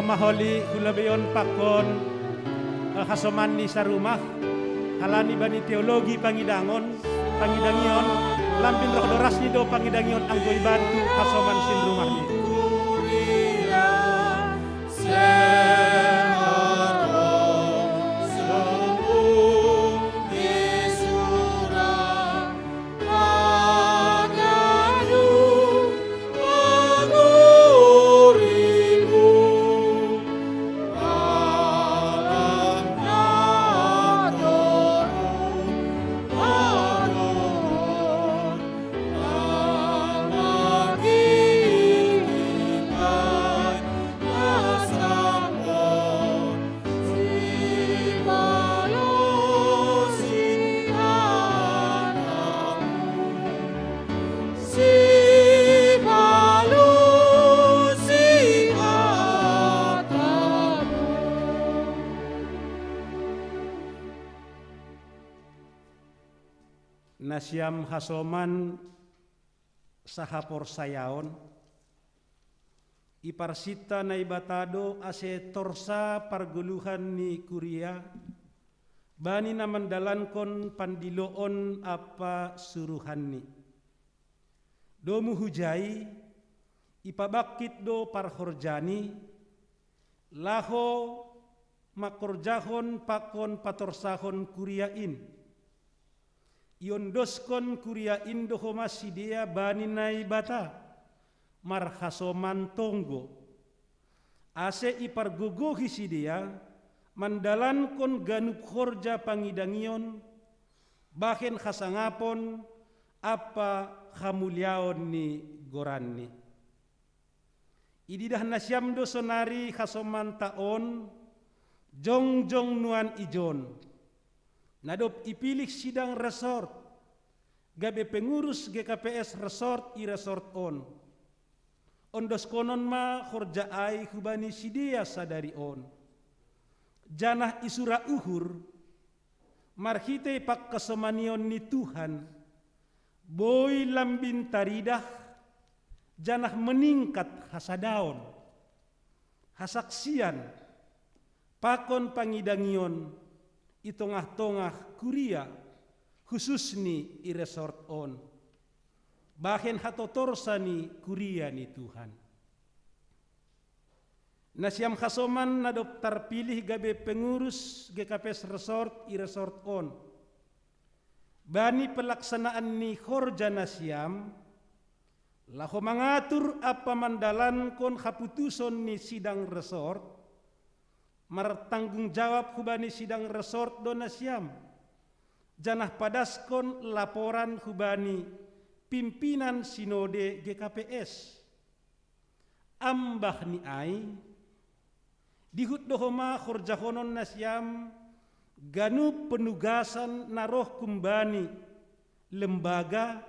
Maholi hulabeon pakon eh, hasoman ni sarumah, halani bani teologi pangidangon, pangidangion, lambin roh dorasni do pangidangion anggo i bantu hasoman sin rumahni. Nasiam hasoman sahaporsayaon, iparsinta Naibata do ase torsa pargoluhan ni kuria, bani na mandalankon pandiloon ampa suruhanni. Domu hujai, ipabangkit do parhorjani, laho mangkorjahon pakon patorsahon kuria in. Iondoskon kuria in do homa sidea bani Naibata, marhasoman tonggo. Ase ipargogohi sidea mandalankon ganup horja pangidangion, bahen hasangapon ampa hamuliaon ni goranni. Ididah nasiam do sonari hasomanta on, jongjong nuan ijon, na dob ipilih sidang resort, gabe pengurus G K P S resort i resort on. Ondoskonon ma horja ai hubani sidea sadari on. Janah isura uhur, marhitei pangkasomanion ni Tuhan, boi lambin taridah, janah meningkat hasadaon, hasaksian, pakon pangidangion i tongah-tongah kuria, hususni i resort on. Bahen hatotorsa ni kuria ni Tuhan. Nasiam hasoman na dob tarpilih gabe pengurus G K P S resort i resort on. Bani pelaksanaan ni horja nasiam, laho mangatur ampa mandalankon haputuson ni sidang resort, martanggung jawab hubani sidang resort do nasiam, janah padaskon laporan hubani pimpinan sinode G K P S. Ambah ni ai, dihut do homa horjahonon nasiam ganup penugasan na roh humbani lembaga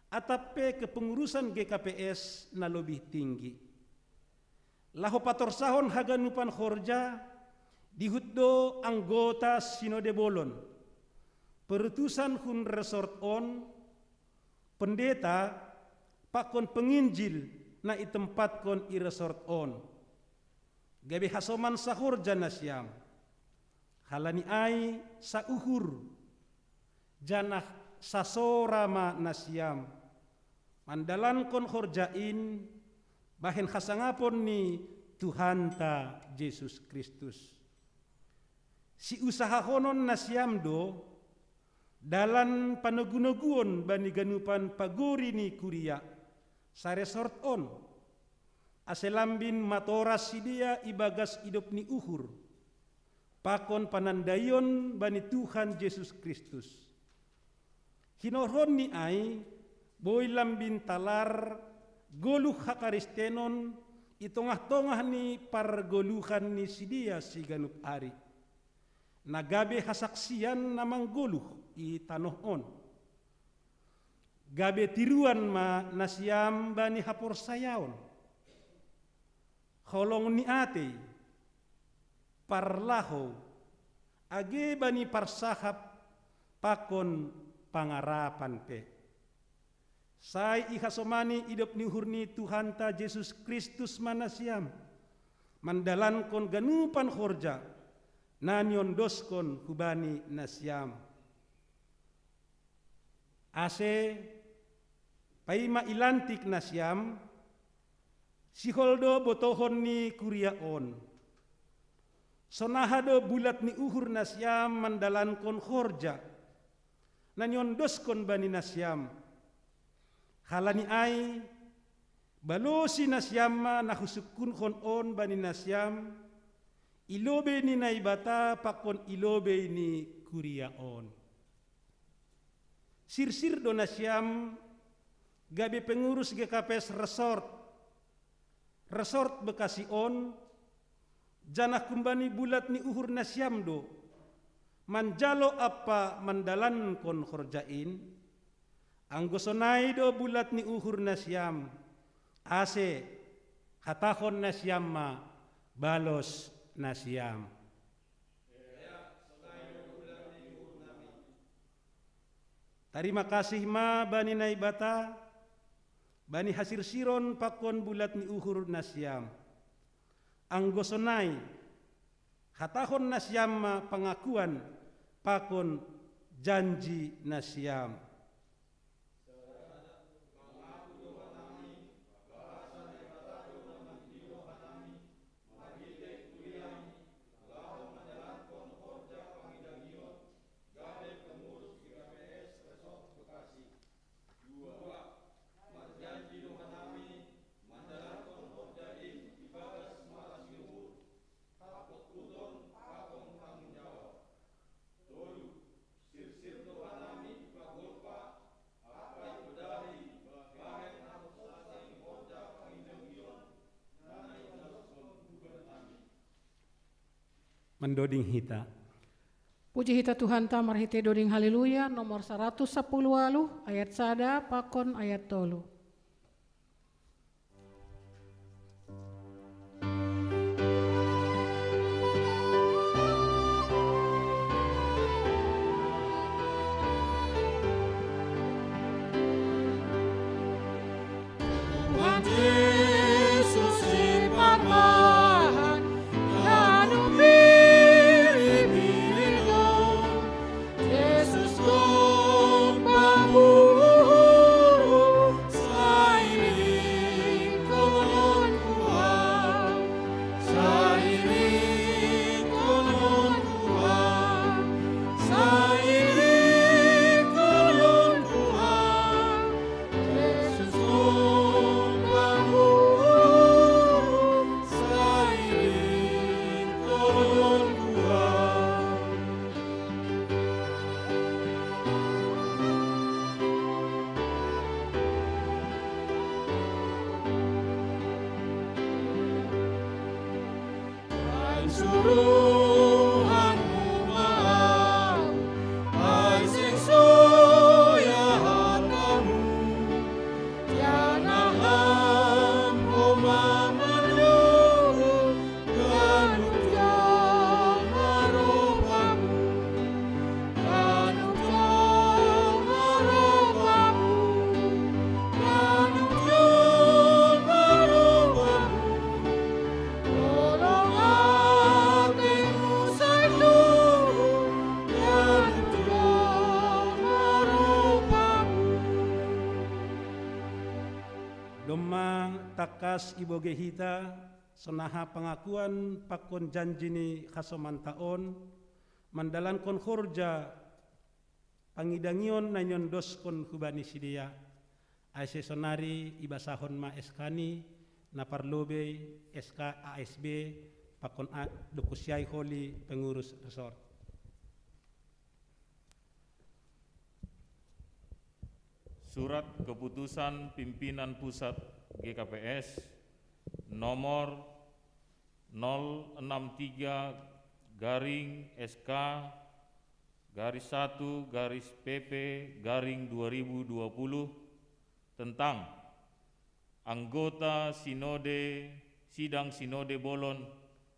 atap pe kepengurusan G K P S na lobih tinggi. Laho patorsahon haganupan horja, dihut do anggota sinode bolon, perutusan hun resort on, pendeta, pakon penginjil na itempatkon i resort on. Gabe hasoman sahorja nasiam. Halani ai sauhur, janah sasora ma nasiam, mandalankon horja in bahen hasangapon ni Tuhanta Jesus Kristus. Siusahahonon nasiam do dalan panogunoguon bani ganupan pagori ni kuria saresort on, ase lambin matoras sidea ibagas idop ni uhur, pakon panandaion bani Tuhan Jesus Kristus. Hinorhon ni ai, boi lambin talar goluh hakaristenon i tongah-tongah ni pargoluhan ni sidea siganup ari, na gabe hasaksian na manggoluh i tanoh on. Gabe tiruan ma nasiam bani haporsayaon, holong ni atei, parlahou, age bani parsahap pakon pangarapan pe. Sai ihasomani idop ni uhur ni Tuhanta Jesus Kristus ma nasiam, mandalankon ganupan horja na niondoskon hubani nasiam. Ase paima ilantik nasiam, sihol do botohon ni kuria on. Sonaha do bulat ni uhur nasiam mandalankon horja na niondoskon bani nasiam. Halani ai, balosi nasiam ma na husungkunhon on bani nasiam, i lobei ni Naibata pakon i lobei ni kuria on. Sirsir do nasiam gabe pengurus G K P S Resort, Resort Bekasi on, janah humbani bulat ni uhur nasiam do manjalo ampa mandalankon horja in. Anggo sonai do bulat ni uhur nasiam, ase hatahon nasiam ma balos nasiam. Tarima kasih ma bani Naibata, bani hasirsiron pakon bulat ni uhur nasiam. Anggo sonai, hatahon nasiam ma pangakuan pakon janji nasiam. Mandoding hita. Puji hita Tuhanta marhite doding Haleluya nomor saratus sapuluh waluh, ayat sada pakon ayat tolu. Domma tangkas ibogei hita sonaha pangakuan pakon janji ni hasomanta on, mandalankon horja pangidangion na niondoskon hubani sidea, ase sonari ibasahon ma S K ni na parlobei, S K A S B, pakon a, dokusiai holi pengurus resort. Surat Keputusan Pimpinan Pusat G K P S nomor nol enam tiga garing S K garis satu garis P P garing dua ribu dua puluh tentang anggota Sinode, Sidang Sinode Bolon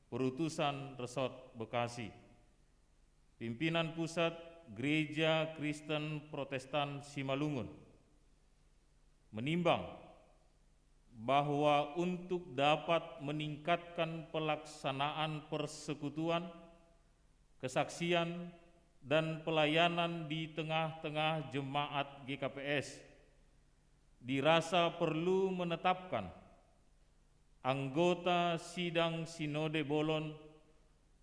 Perutusan Resort Bekasi. Pimpinan Pusat Gereja Kristen Protestan Simalungun menimbang bahwa untuk dapat meningkatkan pelaksanaan persekutuan, kesaksian, dan pelayanan di tengah-tengah jemaat G K P S, dirasa perlu menetapkan anggota Sidang Sinode Bolon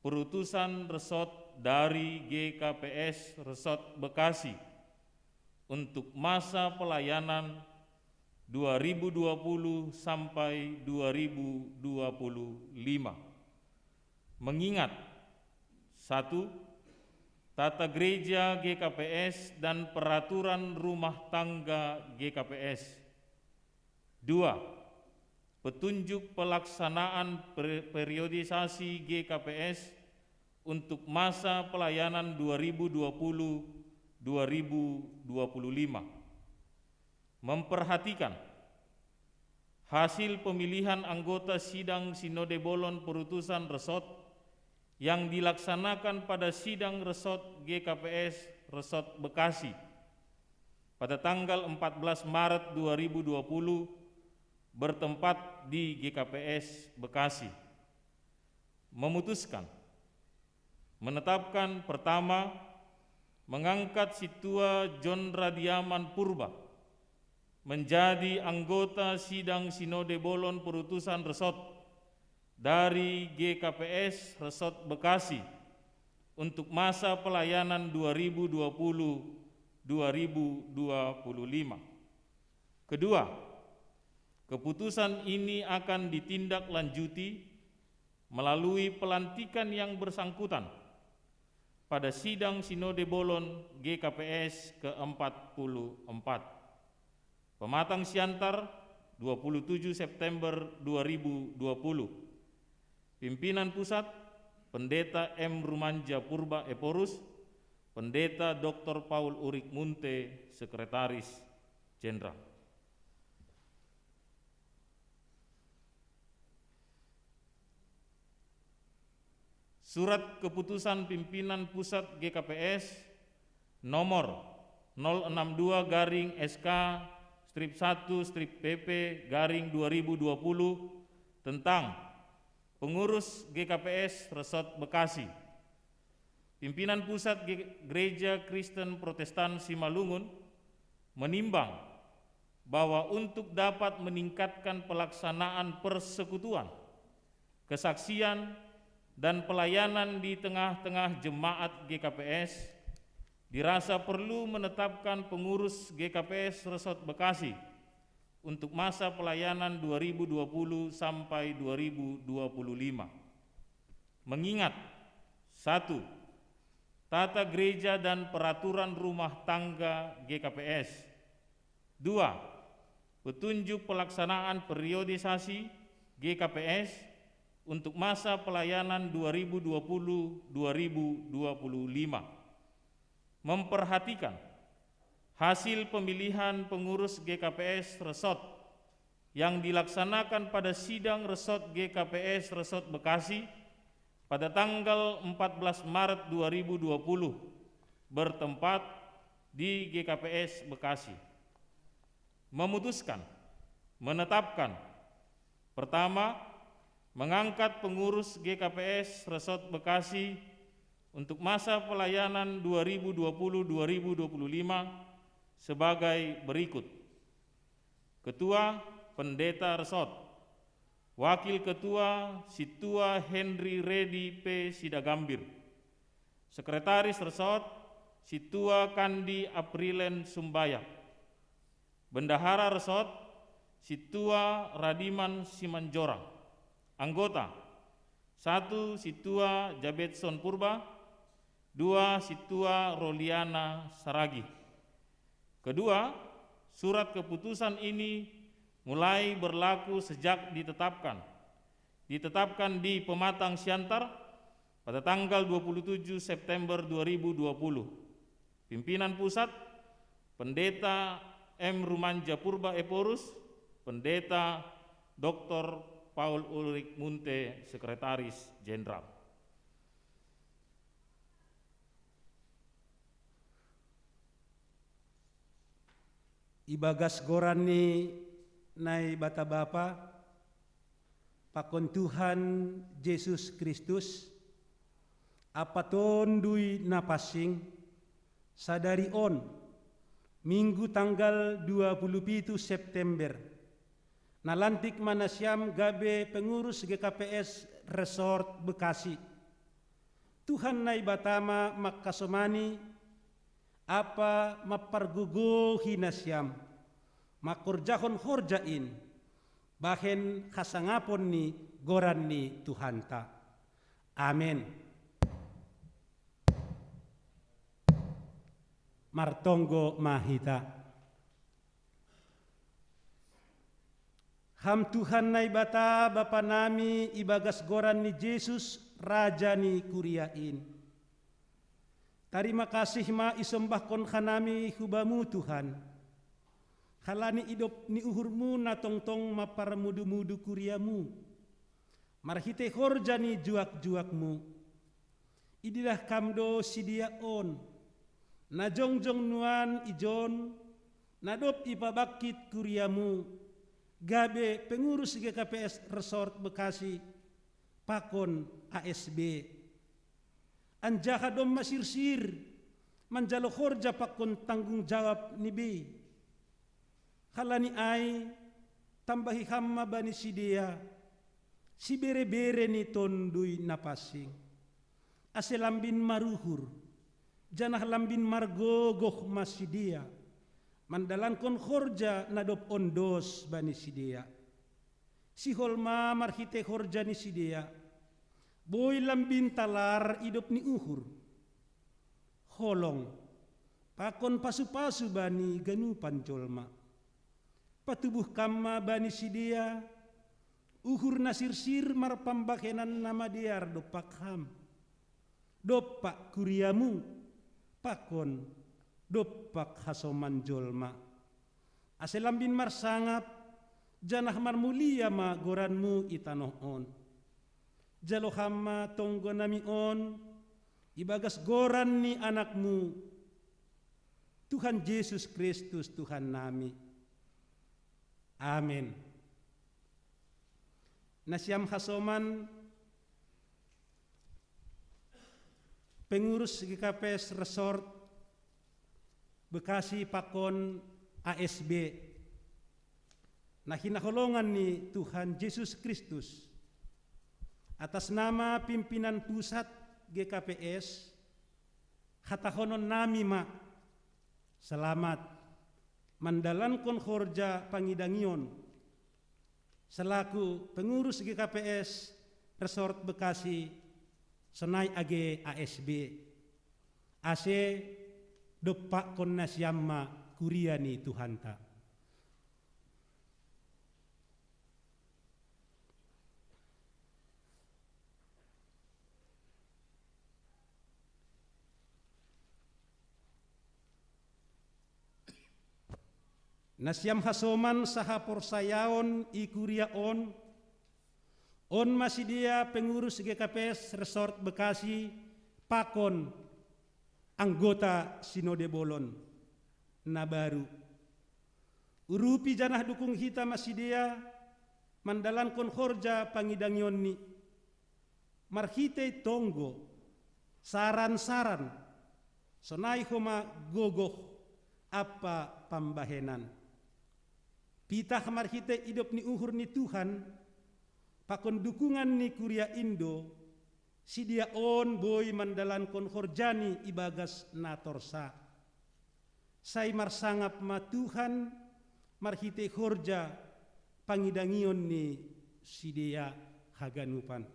Perutusan Resort dari G K P S Resort Bekasi untuk masa pelayanan dua ribu dua puluh sampai dua ribu dua puluh lima. Mengingat, satu, tata gereja G K P S dan peraturan rumah tangga G K P S. Dua, petunjuk pelaksanaan per-, periodisasi G K P S untuk masa pelayanan dua ribu dua puluh dua ribu dua puluh lima. Memperhatikan hasil pemilihan anggota Sidang Sinode Bolon Perutusan Resort yang dilaksanakan pada Sidang Resort G K P S Resort Bekasi pada tanggal empat belas Maret dua ribu dua puluh, bertempat di G K P S Bekasi. Memutuskan, menetapkan, pertama, mengangkat Situa John Radiaman Purba menjadi anggota Sidang Sinode Bolon Perutusan Resort dari G K P S Resort Bekasi untuk masa pelayanan dua ribu dua puluh dua ribu dua puluh lima. Kedua, keputusan ini akan ditindaklanjuti melalui pelantikan yang bersangkutan pada Sidang Sinode Bolon G K P S keempat puluh empat. Pematang Siantar, dua puluh tujuh September dua ribu dua puluh. Pimpinan Pusat, Pendeta M Rumanja Purba Ephorus, Pendeta Doktor Paul Urik Munte, Sekretaris Jenderal. Surat Keputusan Pimpinan Pusat G K P S nomor nol enam dua garing S K strip satu strip P P garing dua ribu dua puluh tentang pengurus G K P S Resort Bekasi. Pimpinan Pusat Ge-, Gereja Kristen Protestan Simalungun menimbang bahwa untuk dapat meningkatkan pelaksanaan persekutuan, kesaksian, dan pelayanan di tengah-tengah jemaat G K P S, dirasa perlu menetapkan pengurus G K P S Resort Bekasi untuk masa pelayanan dua ribu dua puluh sampai dua ribu dua puluh lima. Mengingat, satu, tata gereja dan peraturan rumah tangga G K P S. Dua, petunjuk pelaksanaan periodisasi G K P S untuk masa pelayanan dua ribu dua puluh dua ribu dua puluh lima. Memperhatikan hasil pemilihan pengurus G K P S Resort yang dilaksanakan pada sidang Resort G K P S Resort Bekasi pada tanggal empat belas Maret dua ribu dua puluh, bertempat di G K P S Bekasi. Memutuskan, menetapkan, pertama, mengangkat pengurus G K P S Resort Bekasi untuk masa pelayanan dua ribu dua puluh dua ribu dua puluh lima sebagai berikut. Ketua, Pendeta Resort. Wakil Ketua, Situa Henry Redi P Sidagambir. Sekretaris Resort, Situa Kandi Aprilen Sumbaya. Bendahara Resort, Situa Radiman Simanjorang. Anggota, satu, Situa Jabetson Purba, dua, Situa Roliana Saragi. Kedua, surat keputusan ini mulai berlaku sejak ditetapkan. Ditetapkan di Pematang Siantar pada tanggal dua puluh tujuh September dua ribu dua puluh. Pimpinan Pusat, Pendeta M Rumanja Purba Ephorus, Pendeta Doktor Paul Ulrich Munte, Sekretaris Jenderal. Ibagas goran ni Naibata Bapa, pakon Tuhan Jesus Kristus, Ampa Tonduy Napansing, sadari on, Minggu tanggal dua puluh pitu September, nalantik ma nasiam gabe pengurus G K P S Resort Bekasi. Tuhan Naibata ma mangkasomani, ampa mampargogohi nasiam, mangkorjahon horja in, bahen hasangapon ni goran ni Tuhanta. Amen. Martonggo ma hita. Ham Tuhan Naibata, Bapa nami, ibagas goran ni Jesus, Raja ni kuria in. Tarima kasih ma isombahkon hanami hu Bamu, Tuhan, halani idop ni uhurMu na tongtong mamparmudu-mudu kuriaMu, marhitei horja ni juak-juakMu. Ididah Kam do sidea on, na jongjong nuan ijon, na dob ipabangkit kuriaMu, gabe pengurus G K P S Resort Bekasi, pakon A S B. Anjaha domma sirsir manjalo horja pakon tanggung jawab ni bei. Halani ai, tambahi Ham ma bani sidea sibere-bere ni Tonduy Napansing, ase lambin maruhur, janah lambin margogoh ma sidea, mandalankon horja na dob ondos bani sidea. Sihol ma marhitei horja ni sidea, boi lambinta lar idop ni uhur, holong, pakon pasu-pasu bani ganupan jolma. Patubuh Kam ma bani sidea uhur na sirsir marpambahenan na madear dompak Ham, dompak kuriaMu, pakon dompak hasoman jolma. Ase lambin marsangap, janah marmulia ma goranMu i tanoh on. Jalo Ham ma tonggo nami on, ibagas goran ni AnakMu, Tuhan Jesus Kristus, Tuhan nami. Amen. Nasiam hasoman, pengurus G K P S Resort Bekasi pakon A S B, na hinaholongan ni Tuhan Jesus Kristus, atas nama pimpinan pusat G K P S, hatahonon nami ma, selamat mandalankon horja pangidangion selaku pengurus G K P S Resort Bekasi, sonai age A S B, ase dompakkon nasiam ma kuria ni Tuhanta. Nasiam hasoman sahaporsayaon i kuria on, on ma sidea pengurus G K P S Resort Bekasi pakon anggota Sinode Bolon na baru. Urupi janah dukung hita ma sidea mandalankon horja pangidangionni, marhitei tonggo, saran-saran, sonai homa gogoh ampa pambahenan. Pitah marhitei idop ni uhur ni Tuhan, pakon dukungan ni kuria in do, sidea on boi mandalankon horjani ibagas na torsa. Sai marsangap ma Tuhan marhitei horja pangidangion ni sidea haganupan.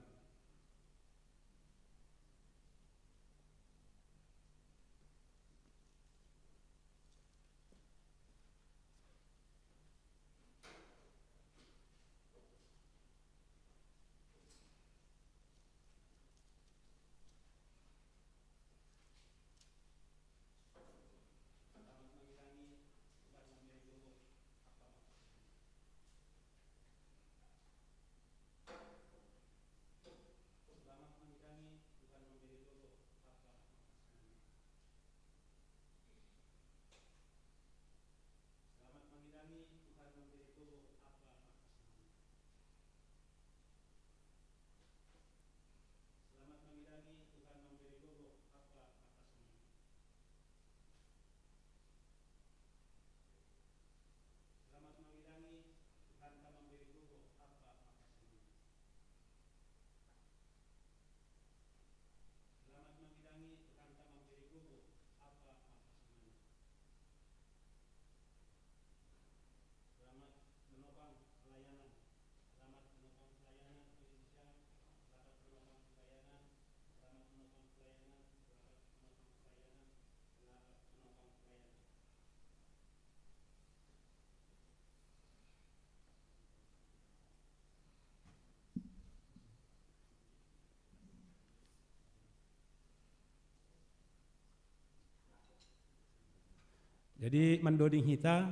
Jadi mandoding hita,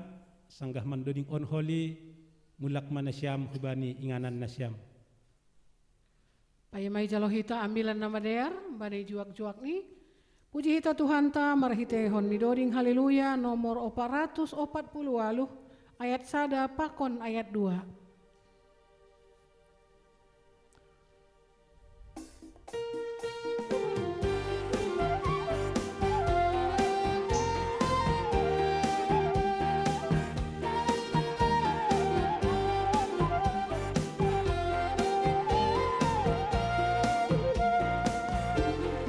sanggah mandoding on holi, mulak ma nasiam hubani inganan nasiam. Paima ijalo hita ambilan na madear, bani juak-juak ni. Puji hita Tuhanta marhiteihon ni doding Haleluya nomor opat ratus opat puluh waluh, ayat sada pakon ayat dua.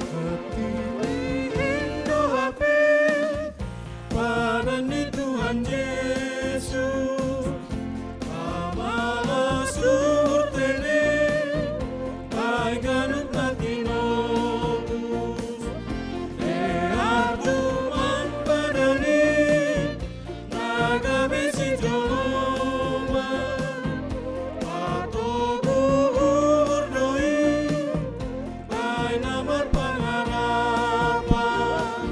Hati ni indo hape, padan ni Tuhan Jesus, amala suhur tene, ai ganup na tinobus, dear dumang padan ni, na gabe si joloma, ato buhur do i, baen na marpangarapan,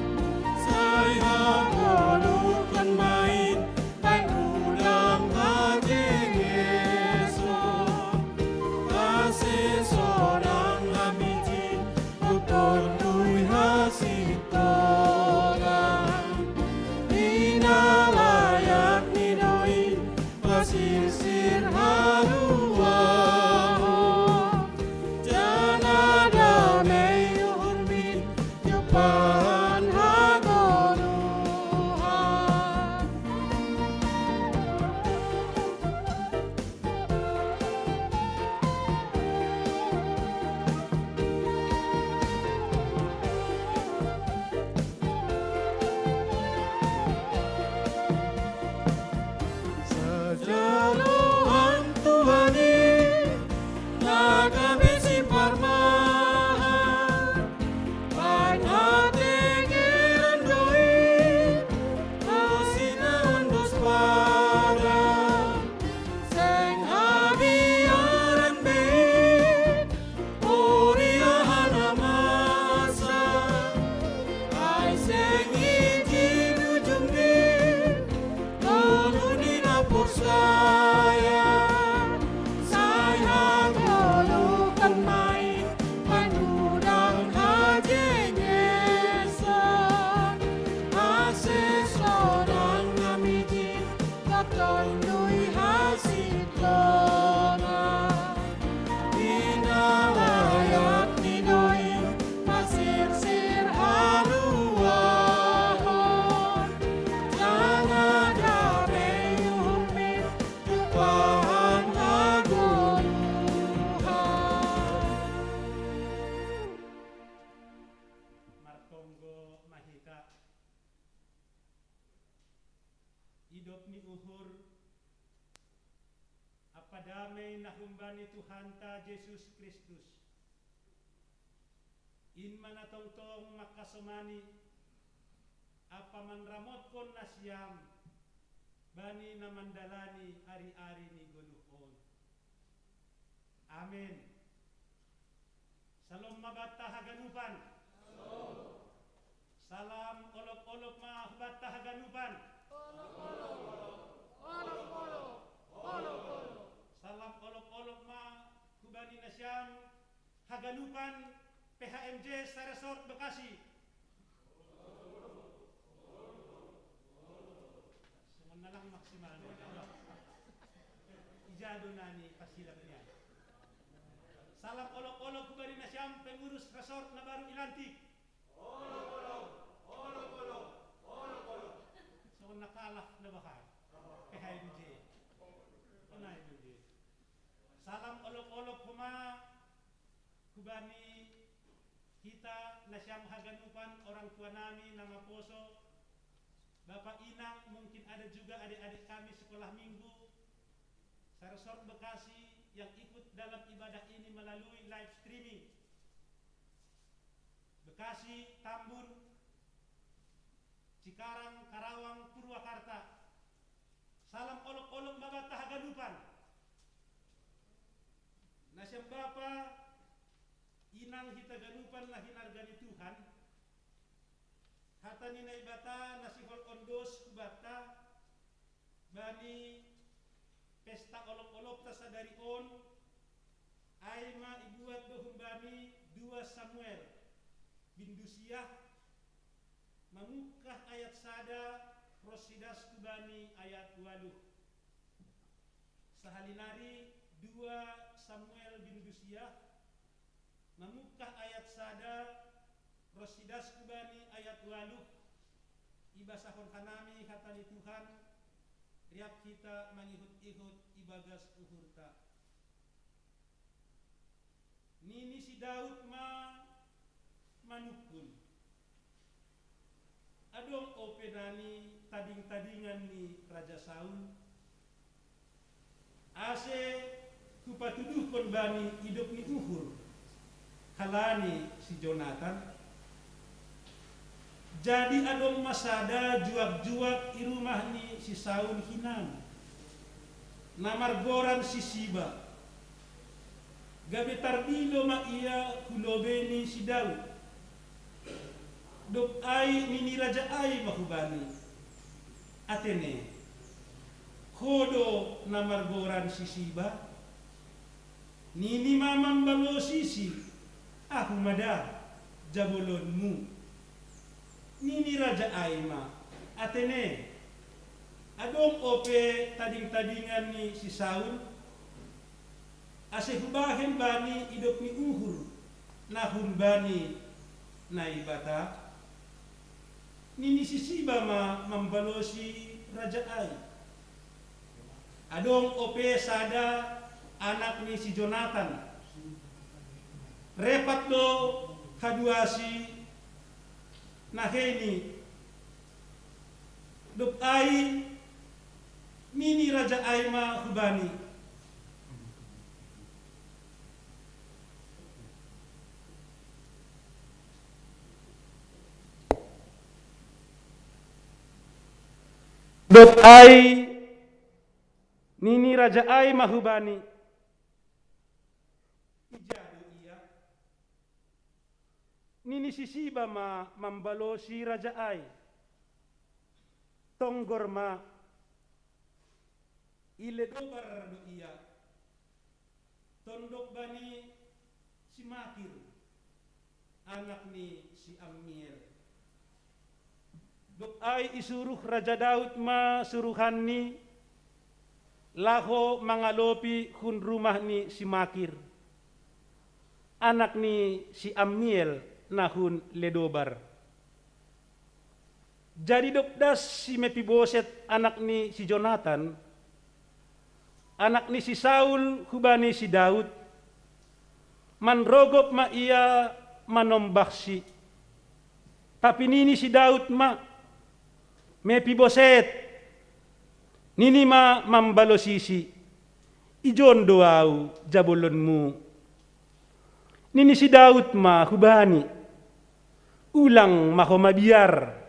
sai hagoluhon ma i, baen udang hajengeson, ase sonang hami jin, tu Tonduy Hasintongan. Di na layak ni do i, pasirsir haluahon, janah damei uhurmi, jumpahon hagoluhan. Sajalo Tuhan i, na gabe si parmahan, baen hatengeron do i, tu sinahun dos padan, seng habiaran be i, Poria hana masa, ai seng ijin ujung ni, tolu ni na porsaya, sai hagoluhon ma i, baen udang hajengeson, ase sonang hami jin, tu Tonduy Hasintongan. Di na layak ni do i, pasirsir haluahon, janah damei uhurmi, jumpahon hagoluhan. Martonggo ma hita. Idop ni uhur ampa damei na humbani Tuhanta Jesus Kristus, in ma na tongtong mangkasomani ampa manramotkon nasiam bani na mandalani ari-ari ni goluh on. Amen. Salom ma banta haganupan. Salam olop-olop ma hubanta haganupan. Salam olop-olop ma hubani nasiam haganupan P H M J se-Resort Bekasi. Songon na lang maksimal. Ija do na nipasilap ni ai. Salam olop-olop hubani nasiam pengurus resort na baru i lantik. Songon na kalap na bahai. P H M J. Songon na M J. Salam olop-olop homa hubani hita nasiam haganupan, orang tua nami na maposo, bapak inang, mungkin ada juga adik-adik kami sekolah minggu, se-Resort Bekasi yang ikut dalam ibadah ini melalui live streaming. Bekasi, Tambun, Cikarang, Karawang, Purwakarta. Salam olop-olop ma banta haganupan. Nasiam bapa, inang hita ganupan na hinarga ni Tuhan, Hata ni Naibata na sihol on dos hubanta bani pesta olop-olopta sadari on, ai ma ibuat do humbani dua Samuel bindu siah, mamungkah ayat sada ronsi das hubani ayat ualuh. Sahali nari dua Samuel bindu siah, mamungkah ayat sada ronsi das hubani ayat ualuh. Ibasahon hanami hata ni Tuhan, riap hita mangihut-ihut ibagas uhurta. Nini si Daud ma manungkun: Adong ope nani tading-tadingan ni Raja Saul, ase hupatuduhkon bani idop ni uhur, halani si Jonatan? Jadi adong ma sada juak-juak i rumah ni si Saul hinan, na margoran si Siba. Gabe tardilo ma ia hu lobei ni si Daud. Dob ai nini raja ai ma hubani: Atene, ho do na margoran si Siba? Nini ma mambalosisi: Ahu ma da, jabolonmu. Nini raja ai ma: Atene, adong ope tading-tadingan ni si Saul, ase hubahen bani idop ni uhur na humbani Naibata? Nini si Siba ma mambalosi raja ai: Adong ope sada anak ni si Jonatan, repat do haduasi nahei ni. Dob ai nini raja ai ma hubani: Dob ai nini raja ai ma hubani: Ija do ia? Nini si Siba ma mambalosi raja ai: Tonggor ma, i Lodebar do ia, tondok bani si Makir, anak ni si Ammiel. Dob ai isuruh Raja Daud ma suruhanni laho mangalopi hun rumah ni si Makir, anak ni si Ammiel na hun Lodebar. Jadi dob das si Mefiboset anak ni si Jonatan, anak ni si Saul, hubani si Daud, manrogop ma ia manombahsi. Tapi nini si Daud ma: Mefiboset. Nini ma mambalosisi: Ijon do ahu, jabolonmu. Nini si Daud ma hubani: Ulang ma ho mabiar,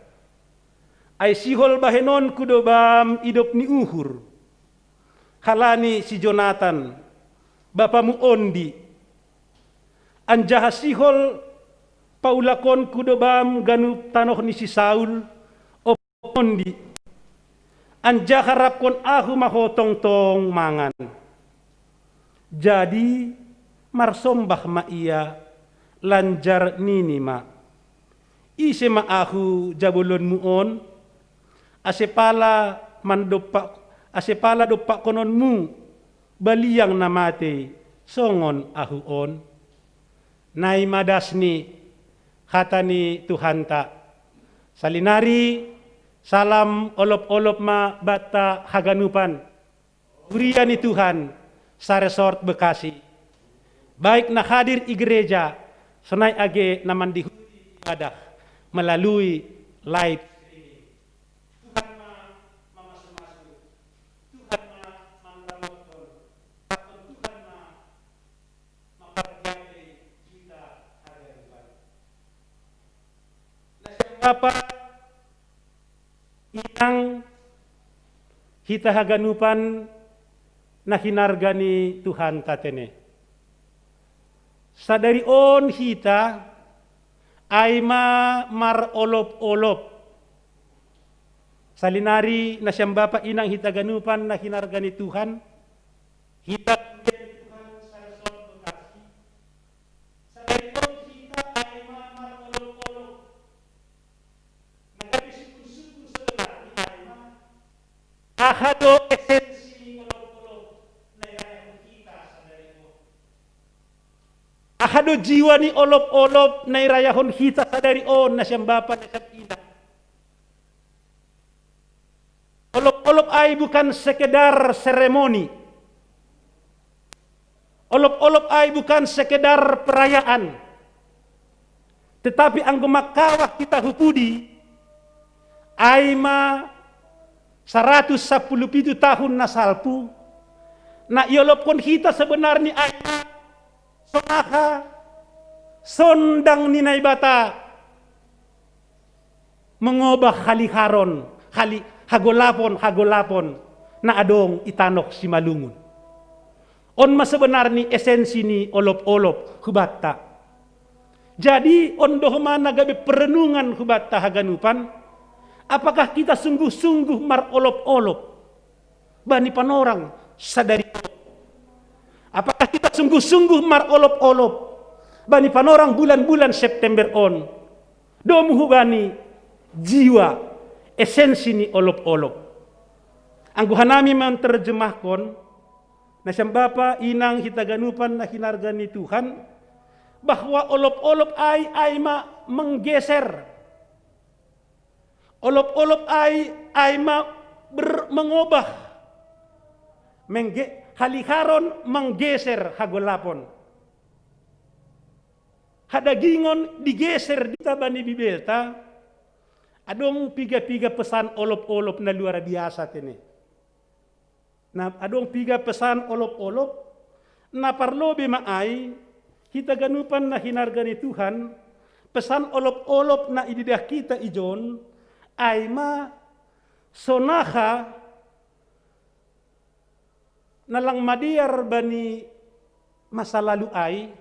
ai sihol bahenonku do bam idop ni uhur, halani si Jonatan, bapamu ondi. Anjaha sihol paulakonku do bam ganup tanoh ni si Saul, ondi. Anjaha rapkon ahu ma ho tongtong mangan. Jadi marsombah ma ia, lanjar nini ma: Ise ma ahu, jabolonmu on, ase pala mandompak, ase pala dompakkononmu baliang na matei songon ahu on? Nai ma das ni hata ni Tuhanta. Salinari, salam olop-olop ma banta haganupan. Huria ni Tuhan, sa-Resort Bekasi, baik na hadir i gereja, sonai age na mandihuri ibadah melalui live streaming. Tuhan ma mamasu-masu, Tuhan ma mandapothon, Tuhan ma mampardiatei hita haganupan. Nasiam bapa, inang, hita haganupan na hinarga ni Tuhanta tene. Sadari on hita Ai ma marolop-olop. Salinari nasiam bapa inang hita ganupan na hinarga ni Tuhan, hita Tuhan sara sor bekasi. Sadari on hita ai ma marolop-olop. Na gabe sukun-sukun sebenarni ai ma, aha do esensi ni olop-olop na irayahon hita sadari on? Aha do jiwa ni olop-olop na irayahon hita sadari on, nasiam bapa, nasiam inang? Olop-olop ai bukan sekedar seremoni. Olop-olop ai bukan sekedar perayaan. Tetapi anggo mangkawah hita hu pudi, ai ma saratus sampulu pitu tahun na salpu, na iolopkon hita sebenarni ai ma sonangka sondang ni Naibata mengobah haliharon, hali-, hagolapon, hagolapon na adong i tanoh Simalungun. On ma sebenarni esensi ni olop-olop hubanta. Jadi, on do homa na gabe perenungan hubanta haganupan, apakah hita sungguh-sungguh marolop-olop bani panorang sadari on? Apakah hita sungguh-sungguh marolop-olop bani panorang bulan-bulan September on? Domu hubani jiwa, esensi ni olop-olop. Anggo hanami manterjemahkon, nasiam bapa inang hita ganupan na hinarga ni Tuhan, bahwa olop-olop ai, ai ma menggeser. Olop-olop ai, ai ma ber-, mengobah. Mengge-, haliharon menggeser hagolapon. Hadagingon digeser di hita bani Bibelta, adong piga-piga pesan olop-olop na luar biasa tene. Na adong piga pesan olop-olop, na parlobei ma ai, hita ganupan na hinarga ni Tuhan, pesan olop-olop na ididah hita ijon, ai ma sonangka na lang madear bani masa lalu ai,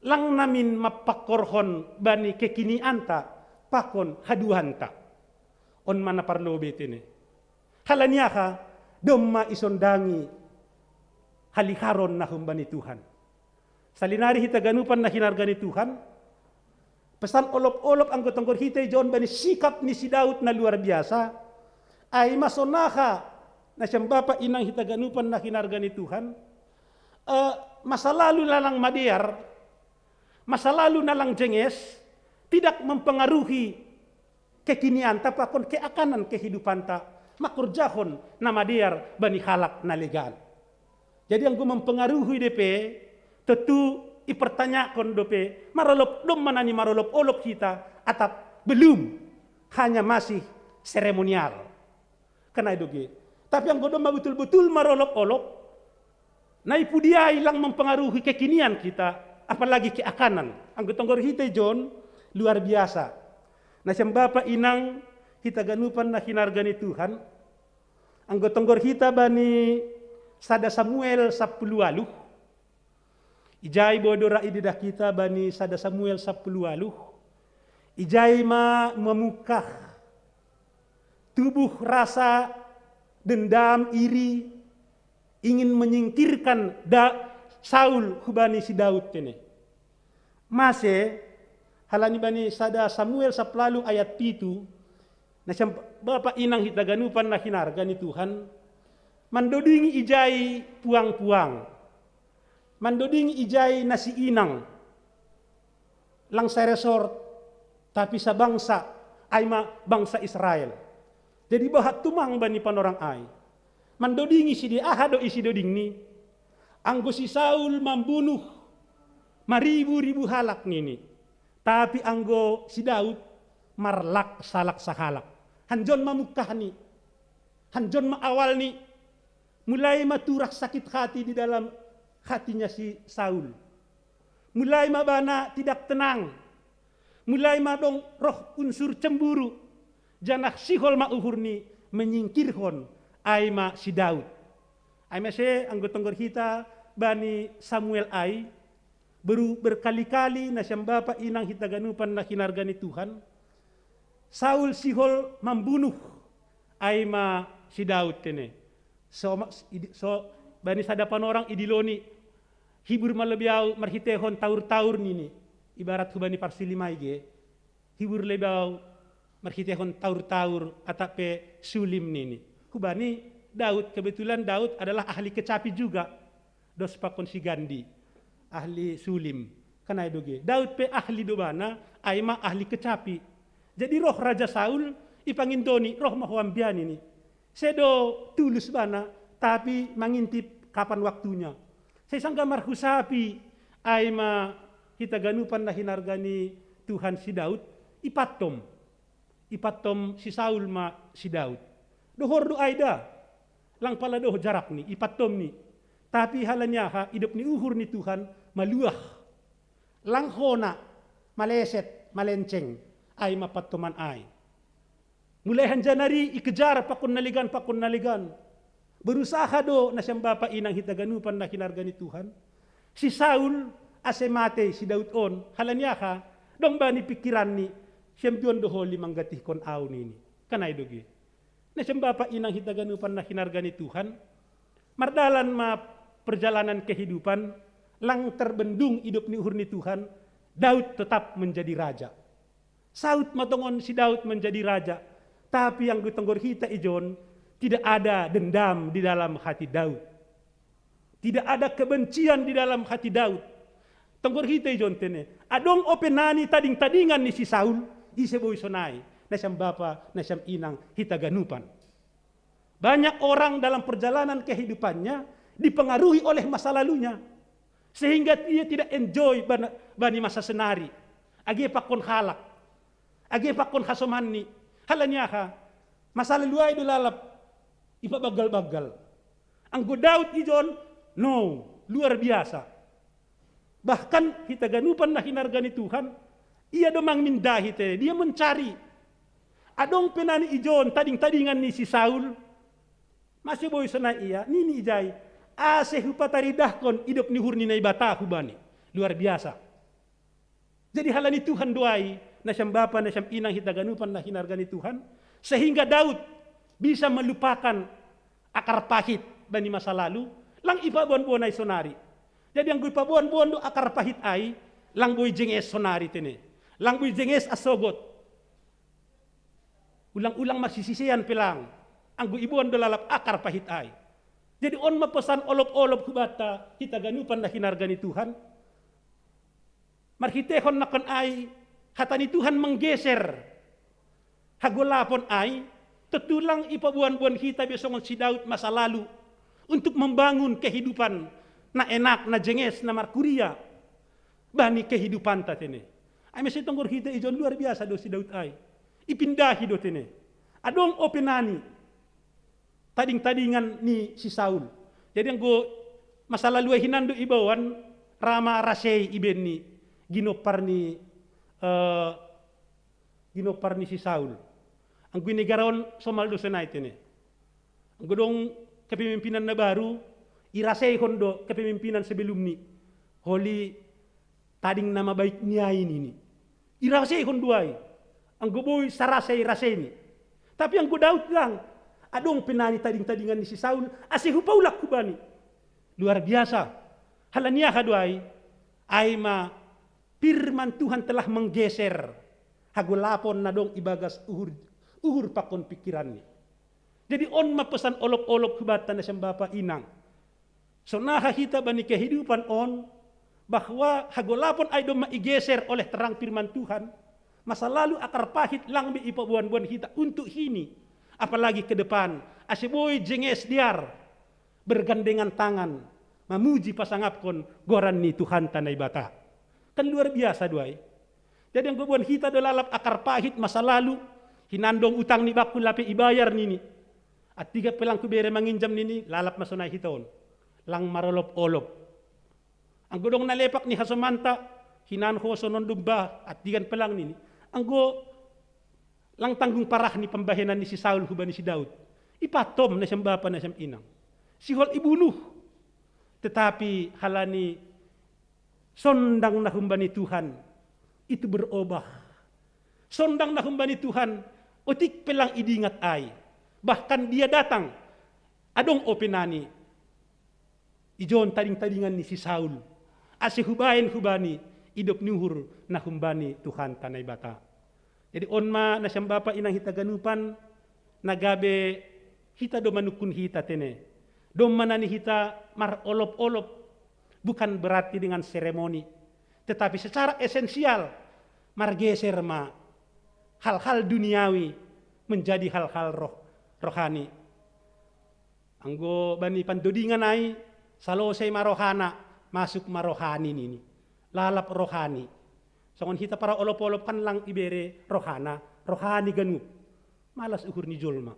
lang namin mampangkorhon bani kekinianta pakon haduanta. On ma na parlobei tene. Halani aha? Domma isondangi haliharon na humbani Tuhan. Salinari hita ganupan na hinarga ni Tuhan, pesan olop-olop anggo tonggor hita ijon bani sikap ni si Daud na luar biasa. Ai ma sonangka, nasiam bapa inang hita ganupan na hinarga ni Tuhan, eh, masa lalu na lang madear, masa lalu na lang jenges, tidak mempengaruhi kekinianta pakon keakanan kehidupanta, mangkorjahon na madear bani halak na legan. Jadi anggo mempengaruhi dope, tentu ipertanyakan dope, marolop, domma na ni marolop-olop hita, atap belum, hanya masih seremonial. Kan ai do ge. Tapi anggo domma betul-betul marolop-olop, na i pudi ai lang mempengaruhi kekinian hita, apalagi keakanan. Anggo tonggor hita ijon, luar biasa. Nasiam bapa inang hita ganupan na hinarga ni Tuhan, anggo tonggor hita bani sada Samuel sampulu ualuh, ijai bo do ra ididah hita bani sada Samuel sampulu ualuh, ijai ma mamungkah tubuh rasa dendam, iri, ingin menyingkirkan da-, Saul hubani si Daud tene. Mase, halani bani sada Samuel sampulu ualuh ayat pitu, nasiam bapa inang hita ganupan na hinarga ni Tuhan, mandodingi ijai puang-puang, mandodingi ijai na siinang, lang saresort, tapi sabangsa, ai ma bangsa Israel. Jadi bahat tumang bani panorang ai. Mandodingi sidea, aha do isi dodingni? Anggo si Saul mambunuh maribu-ribu halak nini. Tapi anggo si Daud marlaksa-laksa halak. Hanjon ma mungkahni. Hanjon ma awalni. Mulai ma turah sakit hati di dalam hatinya si Saul. Mulai ma bana tidak tenang. Mulai ma dong roh unsur cemburu. Janah sihol ma uhurni menyingkirhon ai ma si Daud. Ai mase anggo tonggor hita bani Samuel ai, Beru-, berkali-kali na siam bapa inang hita ganupan na hinarga ni Tuhan, Saul sihol mambunuh ai ma si Daud tene. So, ma-, idi-, so, bani sada panorang idiloni, hibur ma lobi au marhitehon taur-taur nini. Ibarat hubani parsilimai ge, hibur lobi au marhitehon taur-taur atap pe sulim nini. Hubani Daud, kebetulan Daud adalah ahli kecapi juga. Dos pakon si Gandhi, ahli sulim. Kan ai do ge. Daud pe ahli do bana, ai ma ahli kecapi. Jadi roh Raja Saul, ipangindoni, roh ma ho ambiani ni. Sedo tulus bana, tapi mangintip kapan waktunya. Sai sangga marhusapi, ai ma hita ganupan na hinarga ni Tuhan si Daud, ipattom. Ipattom si Saul ma si Daud. Dohor do ai da. Lang pala dohor jarak ni, ipattom ni. Tapi halani aha, idop ni uhur ni Tuhan maluah. Lang hona, maleset, malenceng. Ai ma pattoman ai. Mulai hanjanari ikejar pakon na legan, pakon na legan. Berusaha do na siam bapa inang hita ganupan na hinarga ni Tuhan. Si Saul ase matei si Daud on, halani aha, dong bani pikiranni, siam juon do holi manggatihkon au nini. Kan ai do ge. Na siam bapa inang hita ganupan na hinarga ni Tuhan. Mardalan ma perjalanan kehidupan, lang terbendung idop ni uhur ni Tuhan, Daud tetap menjadi raja. Saut ma tongon si Daud menjadi raja. Tapi anggo tonggor hita ijon, tidak ada dendam di dalam hati Daud. Tidak ada kebencian di dalam hati Daud. Tonggor hita ijon tene. Adong ope nani tading-tadingan ni si Saul, ise boi sonai, na siam bapa, na siam inang, hita ganupan. Banyak orang dalam perjalanan kehidupannya dipengaruhi oleh masa lalunya. Sehingga dia tidak enjoy bana-, bani masa sonari. Age pakon halak. Age pakon hasomanni. Halani aha? Masa lalu ai do lalap ipabaggal-baggal. Anggo Daud ijon, no, luar biasa. Bahkan hita ganupan na hinarga ni Tuhan, ia do mangmindahi te, dia mencari. Adong pe nani ijon tading-tadingan ni si Saul, mase boi sonai ia, nini ijai, ase hupataridahkon idop ni uhur ni Naibata hubani. Luar biasa. Jadi halani Tuhan do ai, na siam bapa, na siam inang hita ganupan na hinarga ni Tuhan, sehingga Daud bisa melupakan akar pahit bani masa lalu, lang ipaboan-boan ai sonari. Jadi anggo ipaboan-boan do akar pahit ai, lang boi jenges sonari tene. Lang boi jenges asogot. Ulang-ulang masisisean pe lang. Anggo iboan do lalap akar pahit ai. Jadi on ma pesan olop-olop hubanta, hita ganupan na hinarga ni Tuhan. Marhitehon nangkon ai, hata ni Tuhan menggeser hagolapon ai, tontu lang ipaboan-boan hita be songon si Daud masa lalu untuk membangun kehidupan na enak, na jenges, na markuria bani kehidupanta tene. Ai mese tonggor hita ijon luar biasa do si Daud ai. Ipindahi do tene. Adong ope nani tading-tadingan ni si Saul. Jadi anggo masa lalu ai hinan do iboan, ra ma rasei ibaen ni ginompar ni, eh, ginompar ni si Saul. Anggo i negara on somal do sonai tene. Anggo dong kepemimpinan na baru, iraseihon do kepemimpinan sebelum ni. Holi tading na mabaik ni ai nini. Iraseihon do ai. Anggo boi sarasei-rasei ni. Tapi anggo Daud lang, adong pe nani tading-tadingan ni si Saul, ase hupaulak hubani. Luar biasa. Halani aha do ai? Ai ma firman Tuhan telah menggeser hagolapon na dong ibagas uhur, uhur pakon pikiranni. Jadi on ma pesan olop-olop hubanta na siam bapa inang. Sonaha hita bani kehidupan on, bahwa hagolapon ai domma igeser oleh terang firman Tuhan, masa lalu akar pahit lang be ipaboan-boan hita untuk hini, apalagi ke depan, ase boi jenges dear, bergandengan tangan, mamuji pasangapkon goran ni Tuhanta Naibata. Kan luar biasa do ai. Jadi anggo boan hita do lalap akar pahit masa lalu, hinan dong utang ni bakku lape ibayar nini. Antigan pe lang hubere manginjam nini, lalap ma sonai hita on. Lang marolop-olop. Anggo dong na lepak ni hasomanta, hinan ho sonon domba, antigan pe lang nini. Anggo lang tanggung parah ni pambahenan ni si Saul hubani si Daud. Ipattom na siam bapa na siam inang. Sihol ibunuh. Tetapi halani Sondang na humbani Tuhan itu berubah. Sondang na humbani Tuhan, otik pe lang idingat ai. Bahkan dia datang, adong ope nani. Ijon tading-tadingan ni si Saul. Ase hubaen hubani idop ni uhur na humbani Tuhanta Naibata. Jadi on ma nasiam bapa inang hita ganupan, na gabe hita do manukkun hita tene. Domma nani hita marolop-olop, bukan berarti dengan seremoni, tetapi secara esensial margeser ma hal-hal duniawi menjadi hal-hal roh, rohani. Anggo bani pandodingan ai, salosai ma rohana, masuk ma rohani nini. Lalap rohani. Songon hita para olop-olop kan lang ibere rohana, rohani ganup. Malas uhur ni jolma.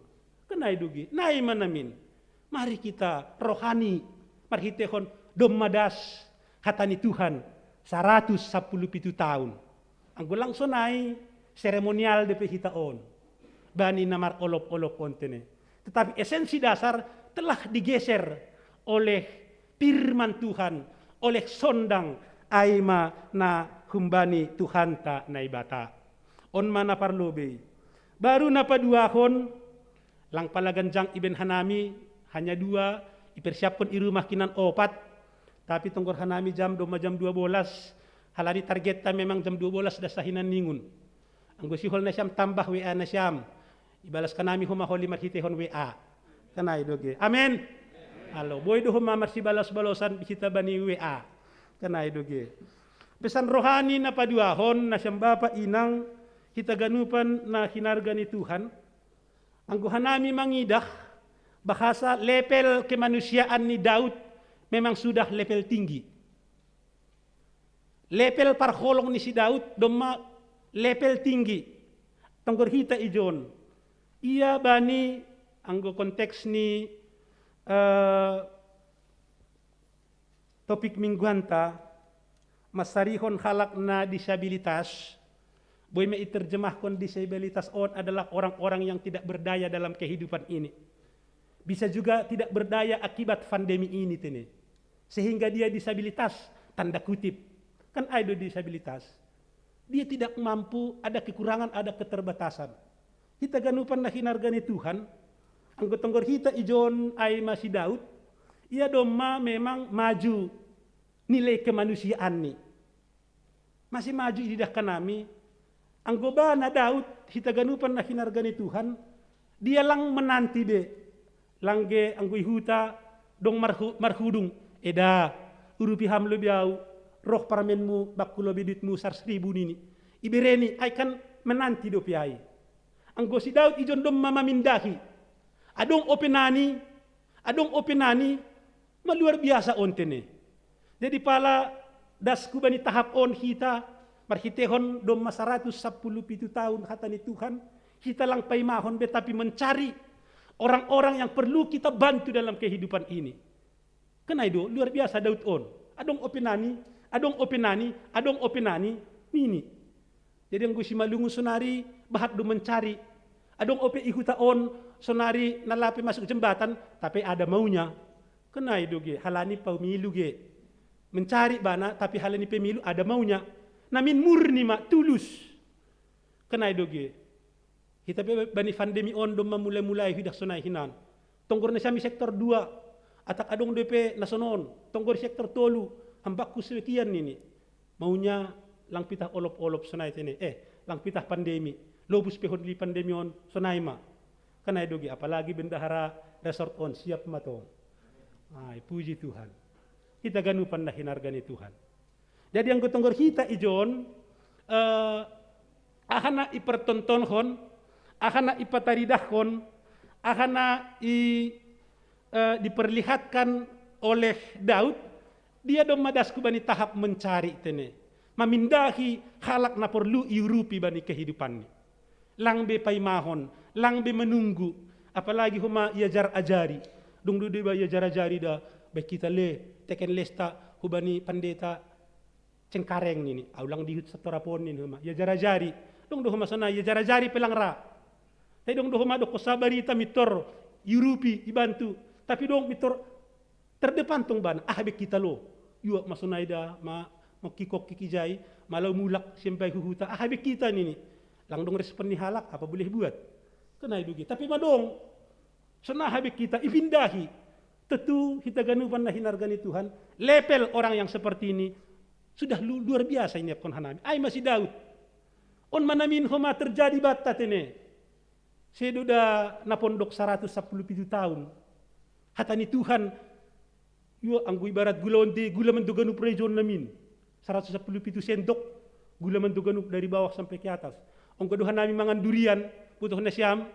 Kan ai do ge, nai ma namin. Mari kita rohani, marhitehon domma das hata ni Tuhan saratus sampulu pitu taon. Anggo lang sonai, seremonial dope hita on. Bani na marolop-olop on tene. Tetapi esensi dasar telah digeser oleh firman Tuhan, oleh sondang ai ma na humbani Tuhanta Naibata. On ma na parlobei. Baru na paduahon, lang pala ganjang ibaen hanami, hanya dua, ipersiapkon i rumah hinan opat, tapi tonggor hanami jam domma jam dua bolas, halani targetta memang jam dua bolas das sa hinan ningun. Anggo sihol nasiam tambah W A nasiam, ibalas hanami homa holi marhitehon W A. Kan ai do ge. Amen. Alo, boi do homa marsibalas-balosan hita bani W A. Kan ai do ge. Pesan rohani na paduahon nasiam bapa inang hita ganupan na hinarga ni Tuhan. Anggo hanami mangidah, bahasa level kemanusiaan ni Daud memang sudah level tinggi. Level parholong ni si Daud domma level tinggi. Tonggor hita ijon. Ia bani anggo konteks ni, eh, topik mingguanta, mansarihon halak na disabilitas. Boi ma iterjemahkon disabilitas on adalah orang-orang yang tidak berdaya dalam kehidupan ini. Bisa juga tidak berdaya akibat pandemi ini tene. Sehingga dia disabilitas, tanda kutip. Kan ai do disabilitas. Dia tidak mampu, ada kekurangan, ada keterbatasan. Hita ganupan na hinarga ni Tuhan, anggo tonggor hita ijon ai ma si Daud, ia domma memang maju nilai kemanusiaan ni. Masih maju ididah hanami, anggo bana Daud, hita ganupan na hinarga ni Tuhan, dia lang menanti be. Lang ge anggo i huta dong marhu-, marhudung, eda, urupi ham lobi au, roh parmenmu bakku lobi duitmu sar seribu nini. Ibereni, ai kan menanti dope ai. Anggo si Daud ijon domma mamindahi. Adong ope nani, adong ope nani, ma luar biasa on tene. Jadi pala dasku bani tahap on hita, marhitehon domma saratus sampulu pitu taon hata ni Tuhan, hita lang paimahon be tapi mencari orang-orang yang perlu kita bantu dalam kehidupan ini. Kan ai do, luar biasa Daud on. Adong ope nani, adong ope nani, adong ope nani, nini. Jadi anggo simalungun sonari bahat do mencari. Adong ope i huta on sonari na lape masuk jembatan, tapi ada maunya. Kan ai do ge, halani pemilu ge. Mencari bana, tapi halani pemilu ada maunya. Namin murni ma, tulus. Kan ai do ge. Hita pe bani pandemi on domma mulai-mulai huidah sonai hinan. Tonggor nasiam i sektor dua, atak adong dope na sonon, tonggor i sektor tolu, hambakku sekian nini. Maunya lang pitah olop-olop sonai tene, eh, lang pitah pandemi. Lobus pe hon di pandemi on sonai ma. Kan ai do ge, apalagi bendahara resort on, siap ma tong. Ai, puji Tuhan. Hita ganupan na hinarga ni Tuhan. Jadi anggo tonggor hita ijon, eh, aha na ipertontonhon, aha na ipataridahkon, aha na i, eh, diperlihatkan oleh Daud, dia domma dasku bani tahap mencari tene. Mamindahi halak na porlu iurupi bani kehidupanni. Lang be paimahon, lang be menunggu, apalagi homa iajar-ajari. Dong do deba iajar-ajari da, baik hita le, teken lesta, hubani pandeta, Cengkareng nini, au lang dihut setorapon nini homa, iajar-ajari. Dong do homa sonai, iajar-ajari pe lang ra. Tapi dong do homa dokkon sa barita mintor, iurupi, ibantu. Tapi dong mintor terdepan tong bana, ah be hita lo. Iuap ma sonai da, ma, kikok kikijai, malau mulak siampai huhuta, ah, habe kita nini. Lang dong respon ni halak, apa boleh buat? Kenai dugi. Tapi madong, sonaha be kita ipindahi. Tetu hita ganupan na hinarga ni Tuhan. Level orang yang seperti ini sudah lu-, luar biasa ini apkon hanami. Ai masih Daud. On manamin homa terjadi batta tene. Sedo da na pondok saratus sapuluh pitu tahun. Hata ni Tuhan, yo anggo ibarat gula onde, gula mando ganup rejon namin. Saratus sapuluh pitu sendok, gula mando ganup dari bawah sampai ke atas. Onggo do hanami mangan durian, butuh nasiam,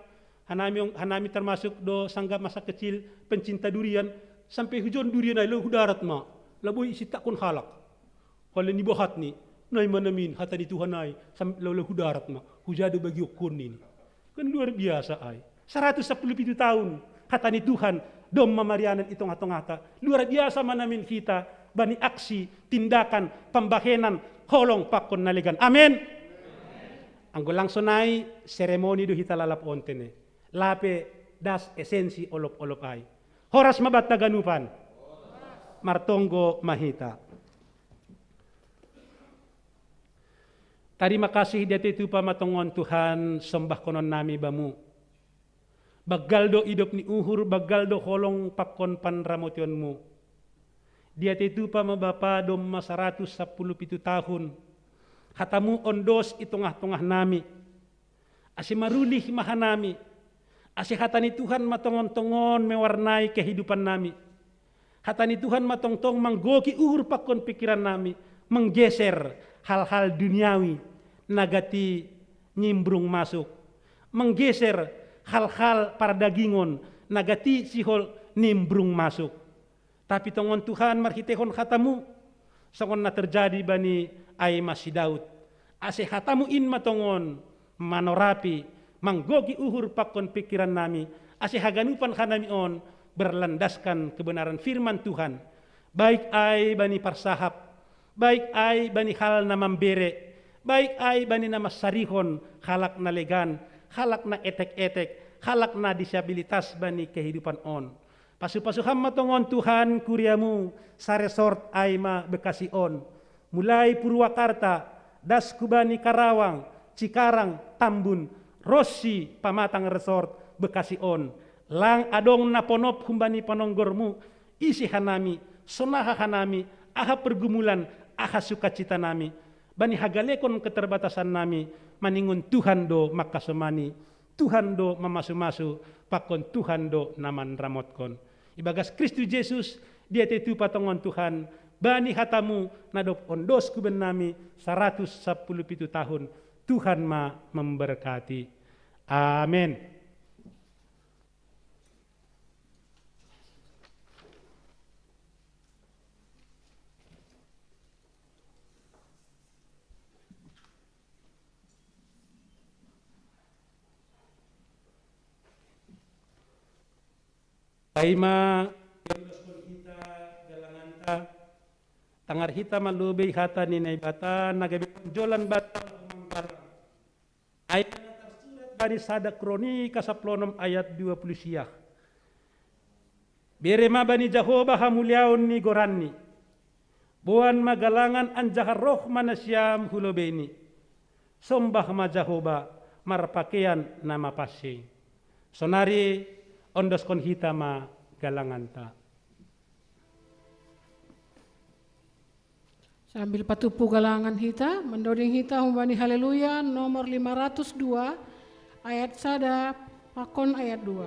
hanami, ong-, hanami termasuk do sanggap masa kecil, pencinta durian, sampai hujon durian ai lo hu darat ma, laboi sitakkon halak. Pala ni bohat ni, nai manamin, hata ni Tuhan ai, sam-, laula hu darat ma, hujado bagi okkon nini. Kan luar biasa ai. Saratus sapuluh pitu tahun, hata ni Tuhan, domma marianan i tongah-tongahta. Luar biasa manamin hita, bani aksi, tindakan, pambahenan, holong pakkon na legan. Amin. Anggo langsung nai, seremoni do hita lalap on tene. Lape das esensi olop-olop ai. Horas ma batta ganupan. Martonggo ma hita. Tarima kasih diate tupa ma tongon Tuhan, sombahkonon nami bamu. Baggal do idop ni uhur, baggal do holong pakkon panramotionmu. Diate tupa ma Bapa domma saratus sapuluh pitu tahun. Hatamu ondos i tongah-tongah nami. Ase marulih ma hanami. Ase hata ni Tuhan ma tongon-tongon mewarnai kehidupan nami. Hata ni Tuhan ma tongtong manggoki uhur pakkon pikiran nami, menggeser hal-hal duniawi, na gati nimbrung masuk. Menggeser hal-hal pardagingon, na gati sihol nimbrung masuk. Tapi tongon Tuhan marhitehon hatamu, songon na terjadi bani ai ma si Daud. Ase hatamu in ma tongon, manorapi, manggoki uhur pakkon pikiran nami, ase haganupan hanami on, berlandaskan kebenaran firman Tuhan. Baik ai bani parsahap, baik ai bani hal na mambere, baik ai bani na mansarihon, halak na legan, halak na etek-etek, halak na disabilitas bani kehidupan on. Pasu-pasu ham ma tongon Tuhan kuriamu, saresort ai ma Bekasi on. Mulai Purwakarta, das hubani Karawang, Cikarang, Tambun, ronsi pamatang resort Bekasi on. Lang adong na ponop humbani panonggormu, ise hanami, sonaha hanami, aha pergumulan, aha sukacita nami. Bani hagalekon keterbatasan nami, maningon Tuhan do mangkasomani. Tuhan do mamasu-masu, pakkon Tuhan do na manramotkon. Ibagas Kristus Jesus, diate tupa tongon Tuhan, bani hatamu na dob ondos kuben nami saratus sapuluh pitu tahun, Tuhan ma memberkati. Amen. Paima, hita galanganta, tangar hita ma lobei hata ni Naibata, na gabe panjolan banta. Ai na tarsurat bani sada Kronika saplonom ayat dua puluh sia. Bere ma bani Jahowa hamuliaon ni goranni. Boan ma galangan anjaha roh ma nasiam hu lobeini. Sombah ma Jahowa marpakean na mapansing. Sonari ondoskon hita ma galanganta. Sambil patupu galangan hita, mandoding hita humbani Haleluya nomor lima ratus dua, ayat sada pakon ayat dua.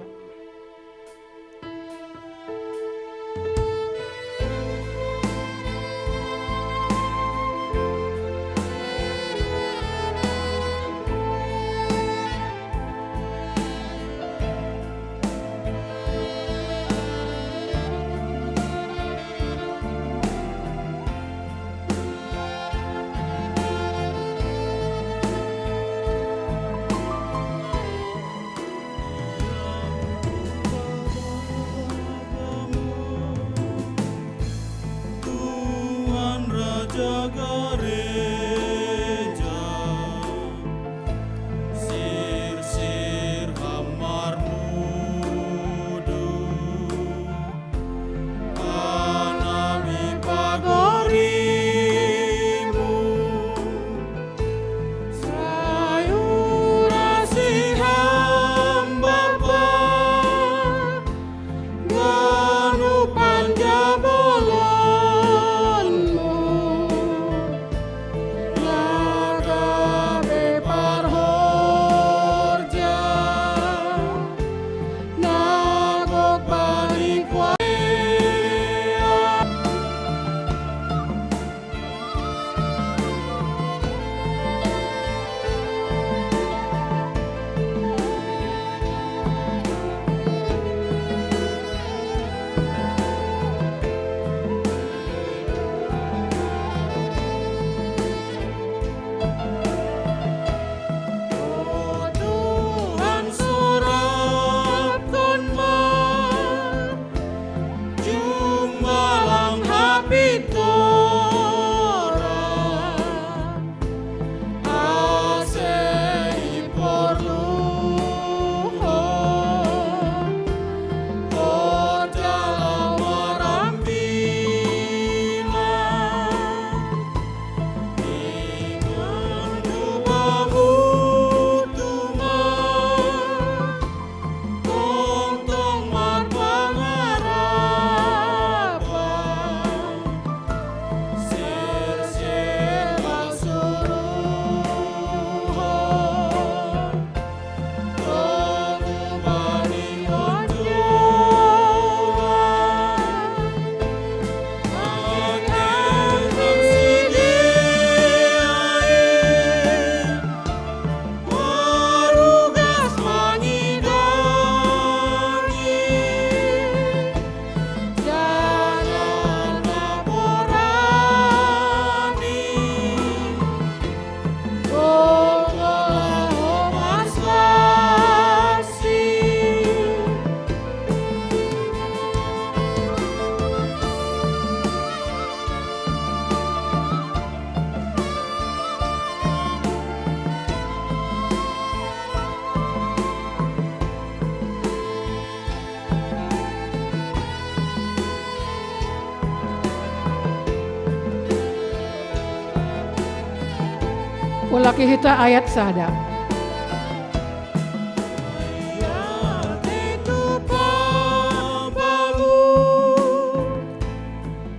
Ulaki hita ayat sada.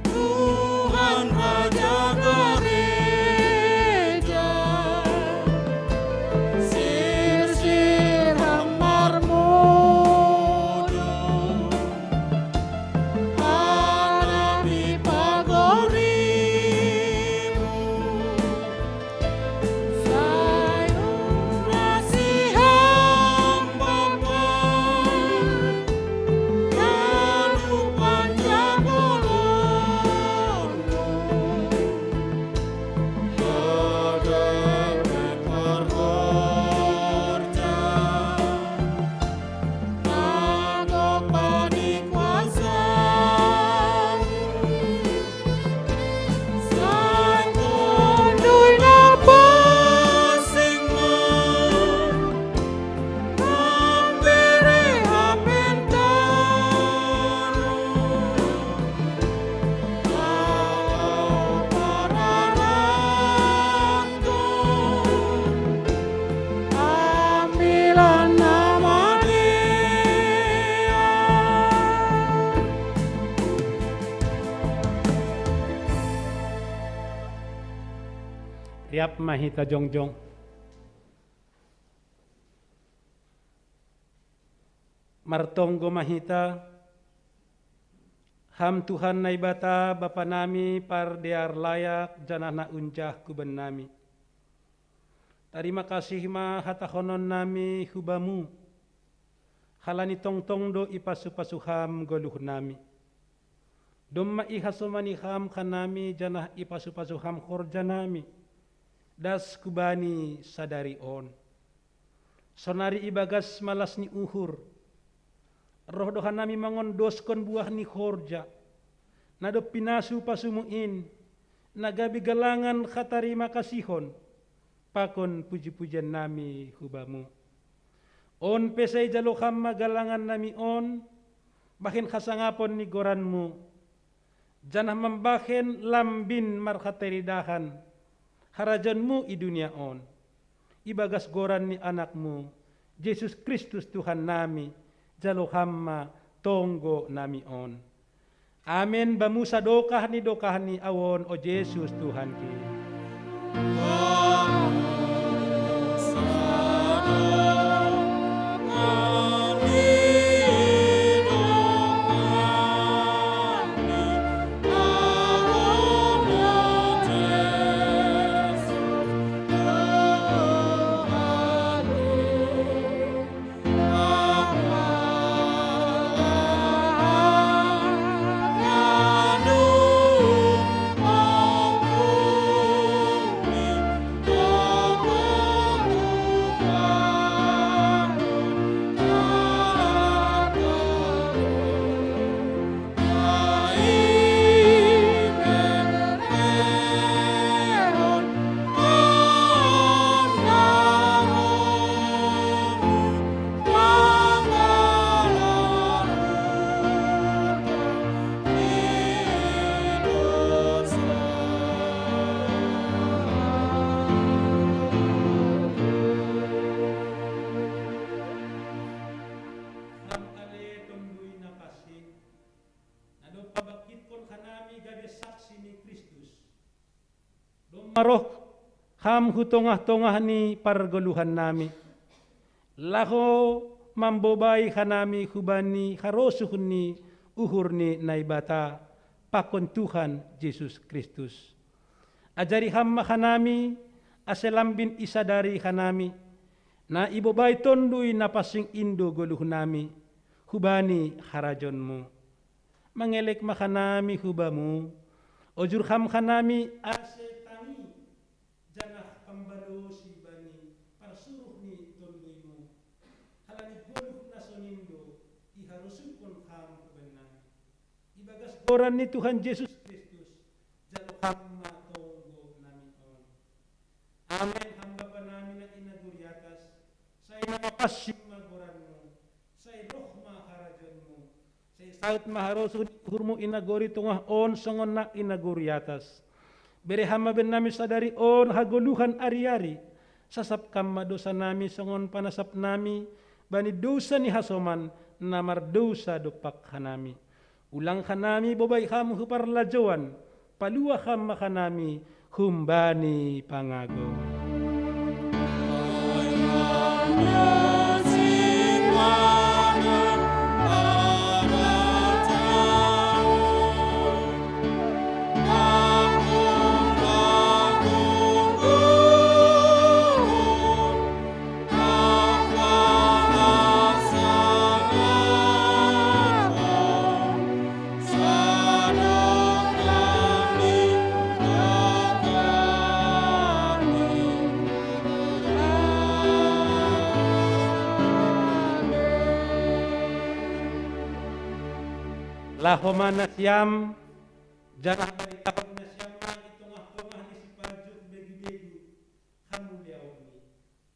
Tuhan Raja Gereja, sirsir Ham marmudum, hana mi pagorimu, sai urasi Ham Bapa, kanu panjagolon. Riap ma hita jongjong. Martonggo ma hita, Ham Tuhan Naibata, Bapa nami pardear layak janah na unjah kuban nami. Tarima kasih ma hatahonon nami hu Bamu, halani tongtong do ipasu-pasu Ham goluh nami. Domma ihasomani Ham hanami janah ipasu-pasu Ham horja nami, das hubani sadari on. Sonari ibagas malas ni uhur, roh do hanami mangondoskon buah ni horja, na dob pinasu-pasumu in, na gabe galangan hatarima kasihon, pakon puji-pujian nami hu Bamu. On pe sai jalo Ham ma galangan nami on, bahen hasangapon ni goranMu, janah mambahen lambin marhataridahan harajaonMu i dunia on. Ibagas goran ni AnakMu, Jesus Kristus Tuhan nami, jalo Ham ma tonggo nami on. Amen. Bamu sadokah ni dokah ni awon, o Jesus Tuhanki. Ham ale Tonduy Na Pansing, na dob pabangkitkon hanami gabe saksi ni Kristus, domma roh Ham hu tongah-tongah ni pargoluhan nami, laho mambobai hanami hubani harosuh ni uhur ni Naibata pakon Tuhan Jesus Kristus. Ajari Ham ma hanami, ase lambin isadari hanami, na ibobai Tonduy Na Pansing in do goluh nami, hubani harajaonMu. Mangelek ma hanami hu Bamu, ojur Ham hanami ase tangi, janah pambalosi bani parsuruh ni TonduyMu, halani goluh na sonin do iharosuhkon Ham huban nami. Ibagas goran ni Tuhan Jesus Kristus, jalo Ham ma tonggo nami on. Amen. Ham Bapa nami na i nagori atas, sai na mapansing ma goranMu, sai roh ma harajaonMu, sai saut ma harosuh ni uhurMu i nagori tongah on songon na i nagori atas. Bere Ham ma bennami sadari on hagoluhan ari-ari. Sasap Kam ma dosanami songon panasapnami bani dousa ni hasoman na mardousa dompak hanami. Ulang hanami bobai Ham hu parlajouan, palua Ham ma hanami humbani pangago. Laho ma nasiam, janah baritahon nasiam ma i tongah-tongah ni sipajuh begu-begu hamuliaonNi,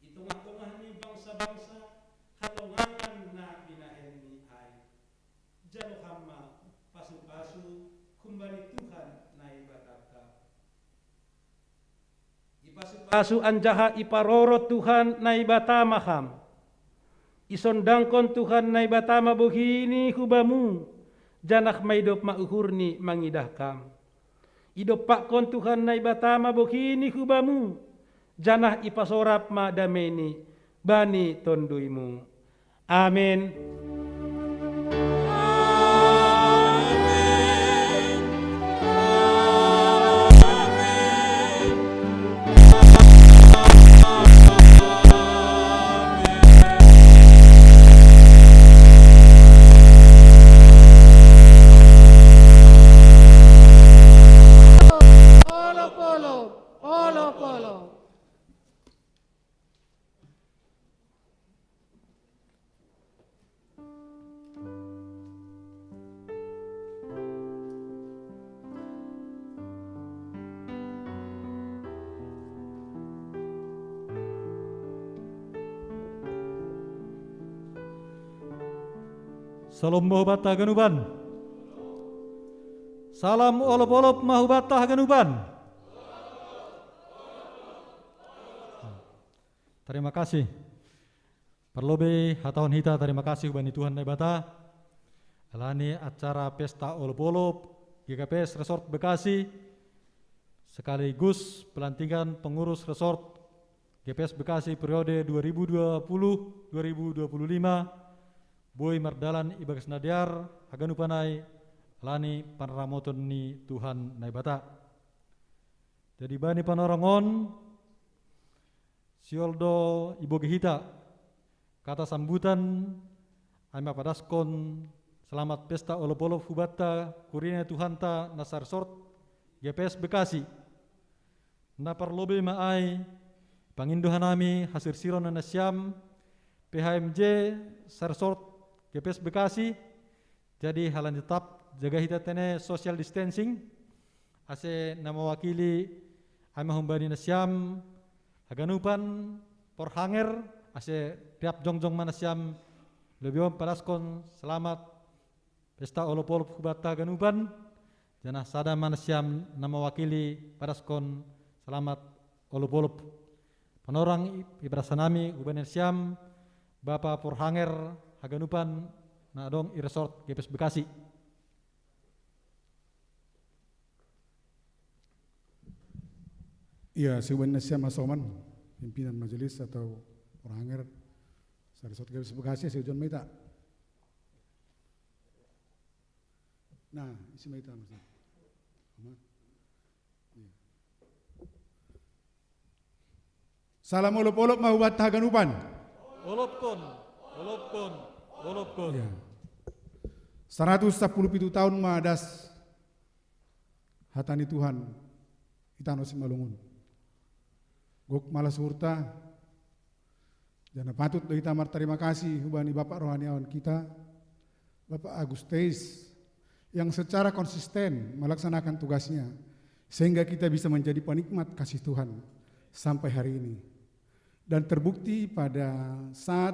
i tongah-tongah ni bangsa-bangsa halongangan na binahenNi ai. Jalo Ham ma pasu-pasu humbani Tuhan Naibatanta. Ipasu-pasu anjaha iparoro Tuhan Naibata ma Ham. Isondangkon Tuhan Naibata ma bohiNi hu Bamu, janah maidop ma uhurNi mangidah Kam. Idompakkon Tuhan Naibata ma bohiNi hu Bamu, janah ipasorap ma dameiNi bani tonduyMu. Amen. Olop-olop, olop-olop. Salom ma hubanta haganupan. Salam olop-olop ma hubanta haganupan. Tarima kasih. Parlobei hatahon hita tarima kasih hubani Tuhan Naibata, alani acara pesta olop-olop G K P S Resort Bekasi, sekaligus pelantikan pengurus Resort G P S Bekasi periode dua ribu dua puluh dua ribu dua puluh lima, boi mardalan ibagas na dear haganupan ai, alani panramoton ni Tuhan Naibata. Jadi bani panorang on, sihol do ibogei hita kata sambutan, ai ma padaskon selamat pesta olop-olop hubanta kuria ni Tuhanta na saresort G P S Bekasi. Na parlobei ma ai, pangindo hanami hasirsiron na nasiam P H M J saresort G P S Bekasi. Jadi halani tetap jaga hita tene social distancing, ase na mawakili ai ma humbani nasiam haganupan porhanger, ase riap jongjong ma nasiam lobi on padaskon selamat pesta olop-olop hubanta haganupan, janah sada ma nasiam na mawakili padaskon selamat olop-olop. Panorang i-, ipadas hanami hubani nasiam Bapa porhanger haganupan na adong i resort G P S Bekasi. Iya, siuban nasiam hasoman, pimpinan majelis atau porhanger saresort G P S Bekasi, siujon ma hita. Nah, isi ma hita, Mas. Ama. Iya. Salam olop-olop ma hubanta haganupan. Olopkon, olopkon, olopkon. Iya. Saratus sampulu pitu taon ma das hata ni Tuhan i tano Simalungun. Gok ma las uhurta, janah patut do hita martarima kasih hubani Bapak rohaniawan kita, Bapak Agus Teis, yang secara konsisten melaksanakan tugasnya, sehingga kita bisa menjadi penikmat kasih Tuhan sampai hari ini. Dan terbukti pada saat,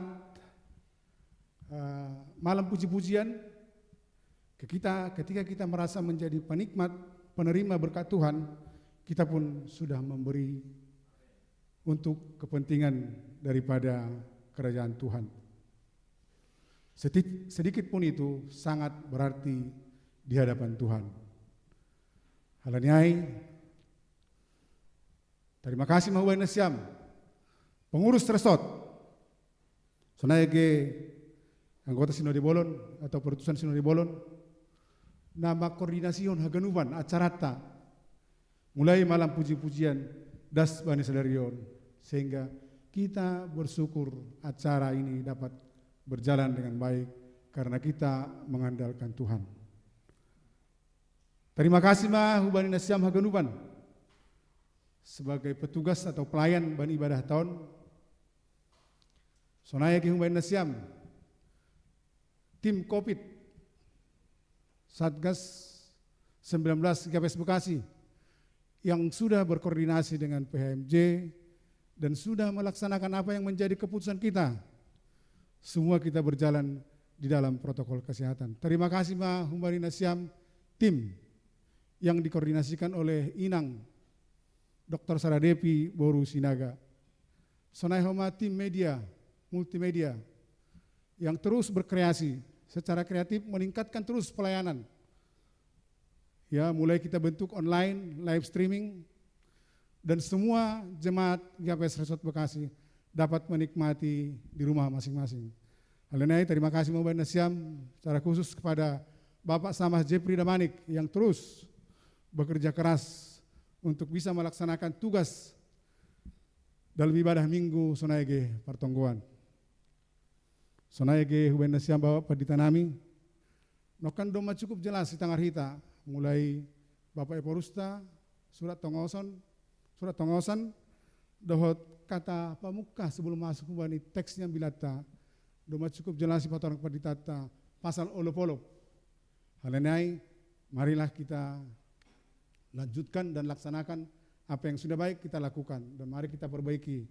eh, malam puji-pujian, ke-, kita, ketika kita merasa menjadi penikmat, penerima berkat Tuhan, kita pun sudah memberi untuk kepentingan daripada kerajaan Tuhan. Seti-, sedikit pun itu sangat berarti di hadapan Tuhan. Hal ni ai, tarima kasih ma hubahen nasiam, pengurus resort. Sonai age anggota sinode bolon atau perutusan sinode bolon, na mangkoordinasihon haganupan acaranta, mulai malam puji-pujian das bani sadari on, sehingga kita bersyukur acara ini dapat berjalan dengan baik karena kita mengandalkan Tuhan. Tarima kasih ma hubahen nasiam haganupan sebagai petugas atau pelayan bani ibadahta on. Sonai age hubahen nasiam, tim covid Satgas sembilan belas G K P S Bekasi yang sudah berkoordinasi dengan P H M J dan sudah melaksanakan apa yang menjadi keputusan kita. Semua kita berjalan di dalam protokol kesehatan. Tarima kasih ma hubahen nasiam, tim yang dikoordinasikan oleh Inang Doktor Sara Devi boru Sinaga. Sonai homa tim media, multimedia yang terus berkreasi secara kreatif, meningkatkan terus pelayanan. Ya, mulai kita bentuk online, live streaming, dan semua jemaat G K P S Resort Bekasi dapat menikmati di rumah masing-masing. Hal ni ai, tarima kasih ma hubahen nasiam secara khusus kepada Bapak Samah Jeffrey Damanik yang terus bekerja keras untuk bisa melaksanakan tugas dalam ibadah Minggu sonai age partonggoan. Sonai age hubahen nasiam Bapak Pandita nami, nongkan domma cukup jelas sitangar hita, mulai Bapak Eporusta, surat tongoson, surat tongosan, dohot kata pamungka sebelum masuk hubahen teks ni ambilanta, domma cukup jelas sipatorang panditanta pasal olop-olop. Hal ni ai, marilah kita lanjutkan dan laksanakan apa yang sudah baik kita lakukan, dan mari kita perbaiki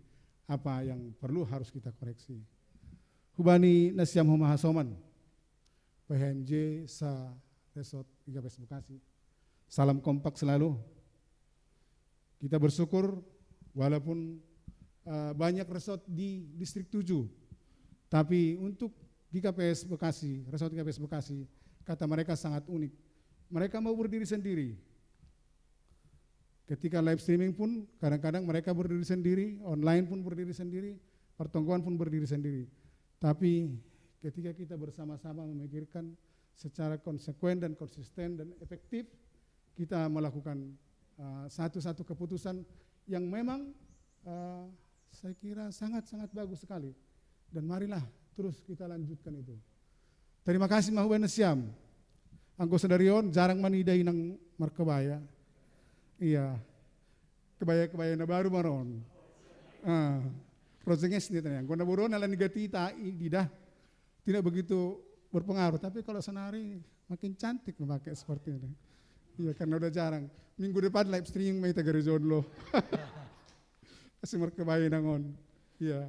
apa yang perlu harus kita koreksi. Hubahen nasiam homa hasoman, P H M J sa Resort G K P S Bekasi. Salam kompak selalu. Kita bersyukur walaupun, eh, banyak resort di Distrik tujuh, tapi untuk G K P S Bekasi, Resort G K P S Bekasi, kata mereka sangat unik. Mereka mau berdiri sendiri. Ketika live streaming pun kadang-kadang mereka berdiri sendiri, online pun berdiri sendiri, pertonggoan pun berdiri sendiri. Tapi ketika kita bersama-sama memikirkan secara konsekuen dan konsisten dan efektif, kita melakukan, eh, satu-satu keputusan yang memang, eh, saya kira sangat-sangat bagus sekali. Dan marilah terus kita lanjutkan itu. Tarima kasih ma hubahen nasiam. Anggo sadari on jarang ma niida inang markebaya. Iya. Kebaya-kebaya na baru ma ro on. Ah, project ni tadi. Anggo na baru on ala ni ganti ita i-, diida, tidak begitu berpengaruh. Tapi kalau sonari makin cantik memakai seperti ini. Iya, karena udah jarang. Minggu depan live streaming ma ita gereja on, lo. Asi markebaya inang on. Iya.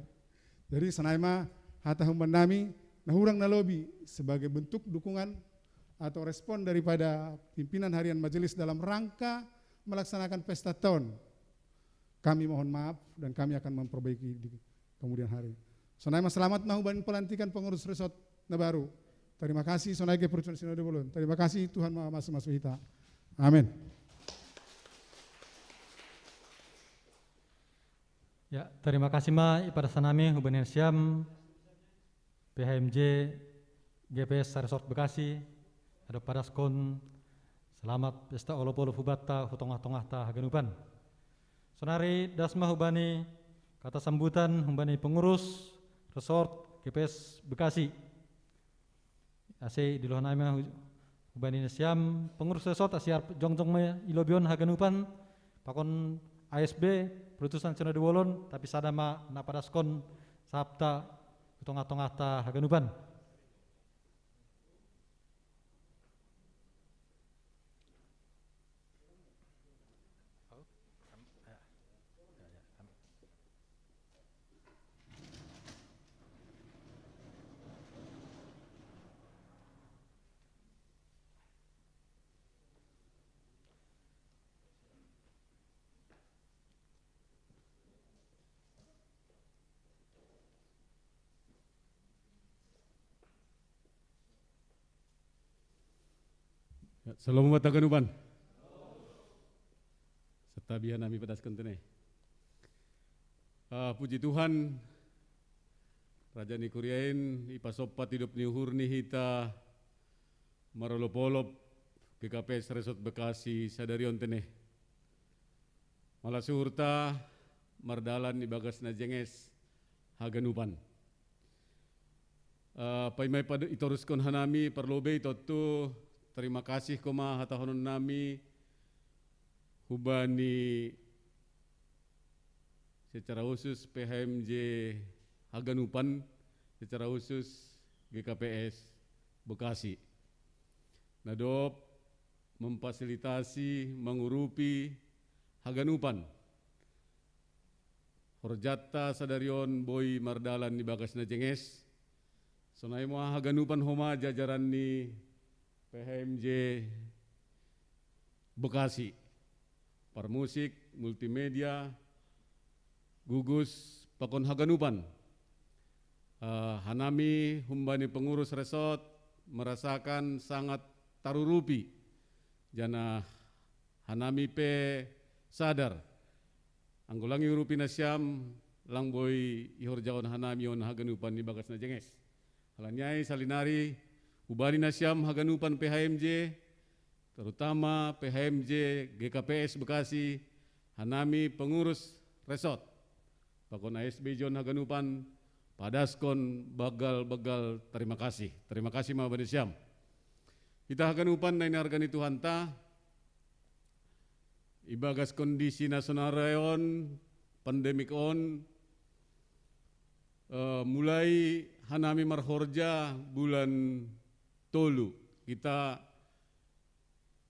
Jadi sonai ma hata humbannami, na hurang na lobi sebagai bentuk dukungan atau respon daripada pimpinan harian majelis dalam rangka melaksanakan pesta ton. Kami mohon maaf dan kami akan memperbaiki di kemudian hari. Sonai ma selamat ma hubahen pelantikan pengurus resort na baru. Tarima kasih, sonai age perutusan sinode bolon. Tarima kasih, Tuhan mamasumasu hita. Amin. Ya, tarima kasih ma ipadasanami hubahen nasiam P H M J G P S Resort Bekasi, na dob padaskon selamat pesta olop-olop hubanta hu tongah-tongahta haganupan. Sonari das ma hubani kata sambutan hubani pengurus Resort G P S Bekasi. Ase dilehon hami ma hu-, hubani nasiam pengurus resort, ase jongjong ma i lobi on haganupan, pakon A S B, perutusan sinode bolon, tapi sada ma na padaskon sahapta hu tongah-tongahta haganupan. Shalom buat haganupan. Serta biar nami pedas kontene. Ah, puji Tuhan, Raja ni kuriain, ipasoppat idop ni uhur ni hita marolop-olop G K P S Resort Bekasi sadari on tene. Malas uhurta mardalan ibagas na jenges haganupan. Uh, paimai pada itoruskon hanami parlobei tontu terima kasih koma hatahonon nami hubani secara khusus P H M J haganupan, secara khusus G K P S Bekasi. Nadop memfasilitasi, mengurupi haganupan. Horjatta sadari on boi mardalan ibagas na jenges. Sonai mo haganupan homa jajaran ni P H M J Bekasi. Parmusik, multimedia, gugus, pakon haganupan. Uh, hanami humbani pengurus resort merasakan sangat tarurupi. Janah hanami pe sadar. Anggo lang iurupi nasiam, lang boi ihorjahon hanami on haganupan ibagas na jenges. Halani ai salinari, hubani nasiam haganupan P H M J, terutama P H M J G K P S Bekasi, hanami pengurus resort. Pakon A S B John haganupan, padaskon bagal-bagal terima kasih. Terima kasih ma bani siam. Hita haganupan na inarga ni Tuhanta, ibagas kondisi na sonari on, pandemik on, uh, mulai hanami marhorja bulan tolu. Kita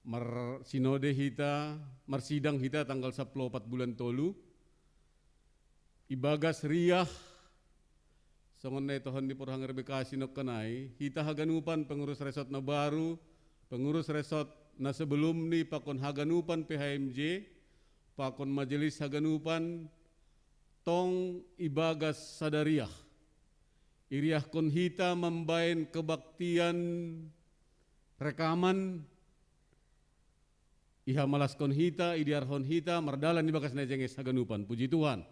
marsinode hita, marsidang hita tanggal sapuluh opat bulan tolu. Ibagas riah, songon na itohon ni Porhang R B K sinokkanai, hita haganupan pengurus resort na baru, pengurus resort na sebelum ni pakon haganupan P H M J, pakon majelis haganupan, tong ibagas sadariah. Iriahkon hita mambahen kebaktian rekaman, ihamalaskon hita, idiarhon hita, mardalan ibagas na jenges haganupan. Puji Tuhan.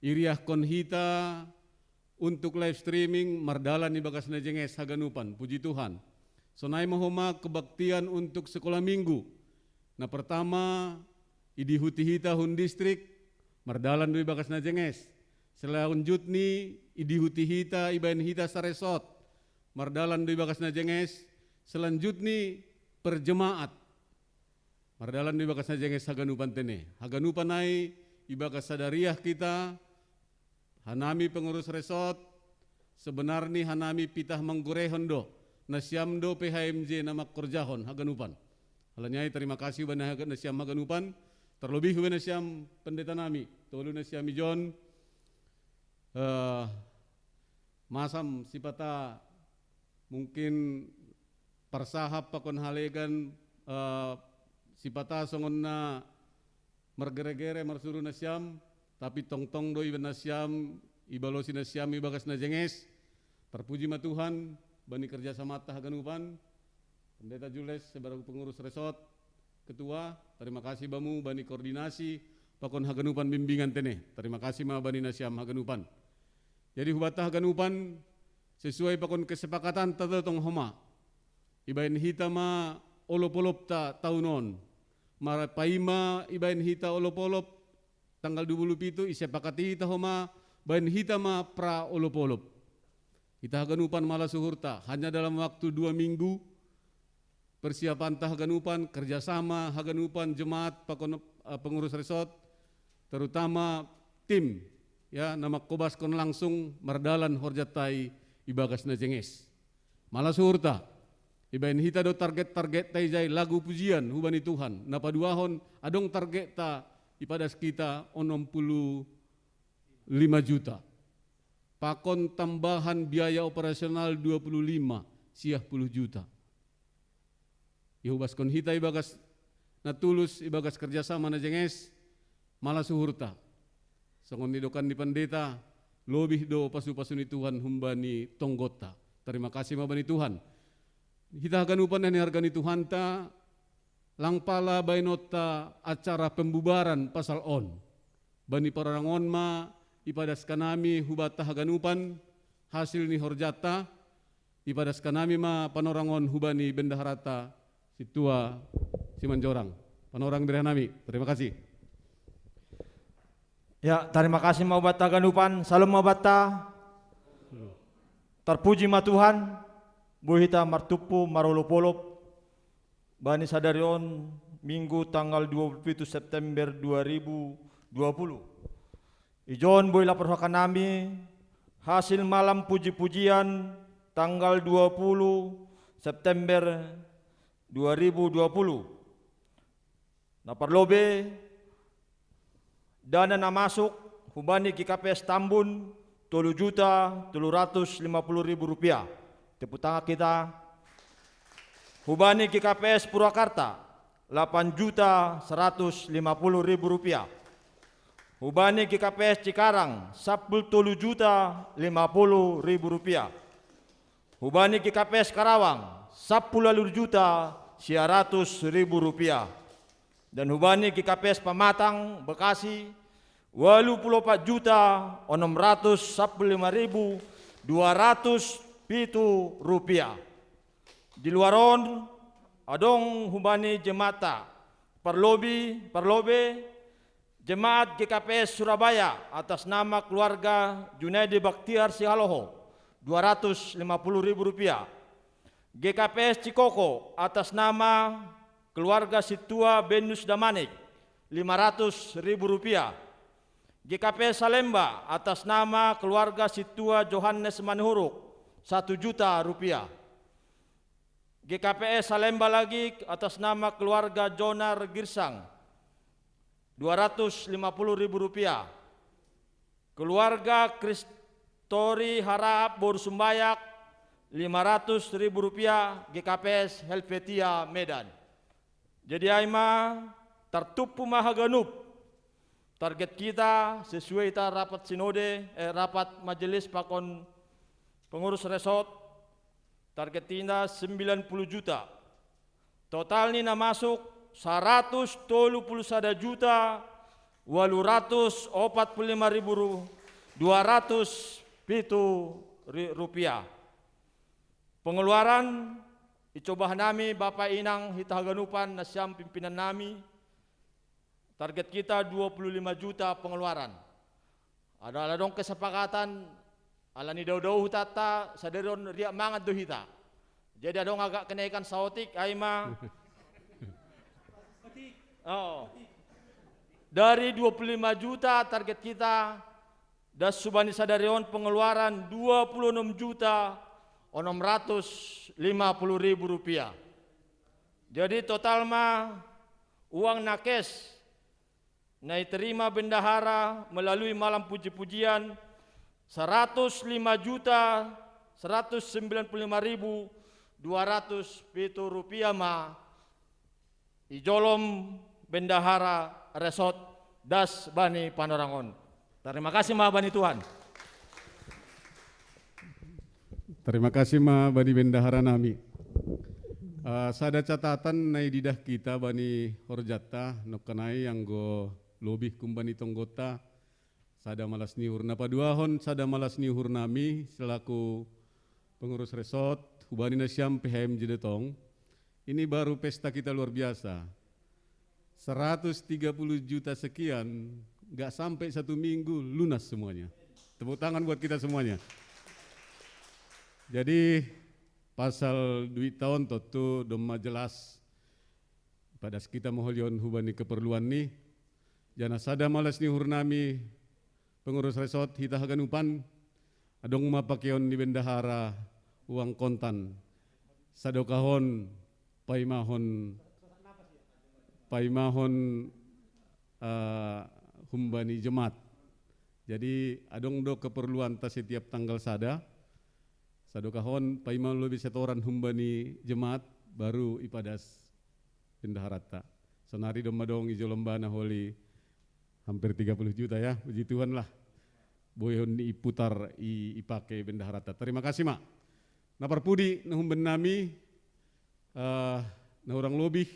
Iriahkon hita untuk live streaming, mardalan ibagas na jenges haganupan. Puji Tuhan. Sonai ma homa kebaktian untuk sekolah minggu. Na pertama, idihuti hita hun distrik, mardalan do ibagas na jenges. Selanjutni, idihuti hita, ibahen hita saresort, mardalan do ibagas na jenges. Selanjutni, perjemaat, mardalan do ibagas na jenges haganupan tene. Haganupan ai ibagas sadariah kita, hanami pengurus resort, sebenarni hanami pitah manggorehon do, nasiam do P H M J na mangkorjahon haganupan. Halani ai terima kasih bani nasiam haganupan, terlebih bani nasiam pendeta nami, tolu nasiam i John, uh, masam sipata mungkin parsahap pakon halegan, uh, sipata songon na margere-gere marsuru nasiam, tapi tongtong do iba nasiam, ibalosi nasiam ibagas na jenges. Terpuji ma Tuhan, bani kerja samata haganupan, Pendeta Jules sebagai pengurus resort, ketua, terima kasih bamu bani koordinasi pakon haganupan bimbingan tene. Terima kasih ma bani nasiam haganupan. Jadi hubata haganupan sesuai pakon kesepakatan tata tong homa. Ibahen hita ma olop-olopta taun on. Marapaima ibahen hita olop-olop tanggal dua puluh pitu, isepakati hita homa, bahen hita ma pra olop-olop. Hita haganupan malas uhurta, hanya dalam waktu dua minggu, persiapanta haganupan, kerjasama haganupan, jemaat, pakon, eh, pengurus resort, terutama tim, ya, na mangkobaskon langsung mardalan horjanta i ibagas na jenges. Malas uhurta, ibahen hita do target-targetta ijai lagu pujian hubani Tuhan, na paduahon adong targetta ipadas hita onom puluh lima juta. Pakon tambahan biaya operasional dua puluh lima, siah puluh juta. Ihubaskon hita ibagas na tulus, ibagas kerjasama na jenges, malas uhurta. Songon nidokkan ni pendeta, lobih do pasu-pasu ni Tuhan humbani tonggotta. Terima kasih ma bani Tuhan. Hita haganupan na niarga ni Tuhanta, lang pala bainonta acara pembubaran pasal on. Bani panorangon ma ipadaskan nami hubanta haganupan hasil ni horjanta, ipadaskan nami ma panorangon hubani bendaharanta sintua Simanjorang. Panorang bere nami. Terima kasih. Ya, terima kasih ma hubanta haganupan. Salam ma hubanta. Terpuji ma Tuhan, boi hita martumpu marolop-olop bani sadari on, Minggu tanggal dua puluh pitu September dua ribu dua puluh. Ijon boi laporhon nami hasil malam puji-pujian tanggal dua puluh September dua ribu dua puluh. Na parlobei, dana na masuk hubani G K P S Tambun, tolu juta tolu ratus lima puluh ribu rupiah. Tepuk tangan kita. Hubani G K P S Purwakarta, delapan juta seratus lima puluh ribu rupiah. Hubani G K P S Cikarang, sampulu tolu juta lima puluh ribu rupiah. Hubani G K P S Karawang, sampulu walu juta sia ratus ribu rupiah. Dan hubani G K P S Pamatang, Bekasi, walu pulu opat juta onom ratus sampulu lima ribu dua ratus pitu rupiah. Di luar on, adong hubani jemaatta, parlobei, parlobei, Jemaat G K P S Surabaya atas nama keluarga Junaidi Baktiar Sihaloho, dua ratus lima puluh ribu rupiah. G K P S Cikoko atas nama keluarga Situa Benus Damanik, lima ratus ribu rupiah. G K P S Salemba atas nama keluarga Situa Johannes Manihuruk, satu juta rupiah. G K P S Salemba lagi atas nama keluarga Jonar Girsang, dua ratus lima puluh ribu rupiah. Keluarga Kristori Harahap Boru Sumbayak, lima ratus ribu rupiah, G K P S Helvetia Medan. Jadi ai ma, tartumpu ma haganup target kita sesuai hita rapat sinode, eh, rapat majelis pakon pengurus resort, target kita sembilan puluh juta. Total ni na masuk saratus tolu pulu sada juta walu ratus opat pulu lima ribu dua ratus pitu rupiah. Pengeluaran, icoba nami Bapak Inang hita haganupan nasiam pimpinan nami, target kita dua puluh lima juta pengeluaran. Ada, ada dong kesepakatan, ala ni dao-dao hutanta, sadari on riak mangan do hita. Jadi adong agak kenaikan saotik, ai ma. Oh. Dari dua puluh lima juta target kita, das hubani sadari on pengeluaran dua puluh enam juta onom ratus lima puluh ribu rupiah. Jadi total ma uang nakes na iterima bendahara melalui malam puji-pujian seratus lima juta seratus sembilan puluh lima ribu dua ratus pitu rupiah ma ijolom bendahara resort das bani panorangon. Terima kasih ma bani Tuhan. Terima kasih ma bani bendahara nami. Uh, sada catatan na ididah kita bani horjanta, nongkanai anggo lobih kumbani tonggonta, sada malas ni uhur. Na paduahon sada malas ni uhur nami selaku pengurus resort, hubani nasiam P H M J D tong. Ini baru pesta kita luar biasa. Seratus tiga puluh juta sekian, nggak sampai satu minggu lunas semuanya. Tepuk tangan buat kita semuanya. Jadi pasal duit taon tontu domma jelas. Padas kita moholion hubani keperluan ni. Jana sada malas ni uhur nami pengurus resort hita haganupan, adong ma pakeon ni bendahara uang kontan. Sadokahon paimahon, paimahon uh, humbani jemaat. Jadi adong do keperluan ta setiap tanggal sada. Sadokahon paima lobi setoran humbani jemaat baru ipadas bendaharanta. Sonari domma dong ijolom bana holi hampir tiga puluh juta ya. Puji Tuhan lah. Boyhon ni iputar i, ipake bendaharanta. Terima kasih ma. Na parpudi na humben nami, uh, na hurang lobih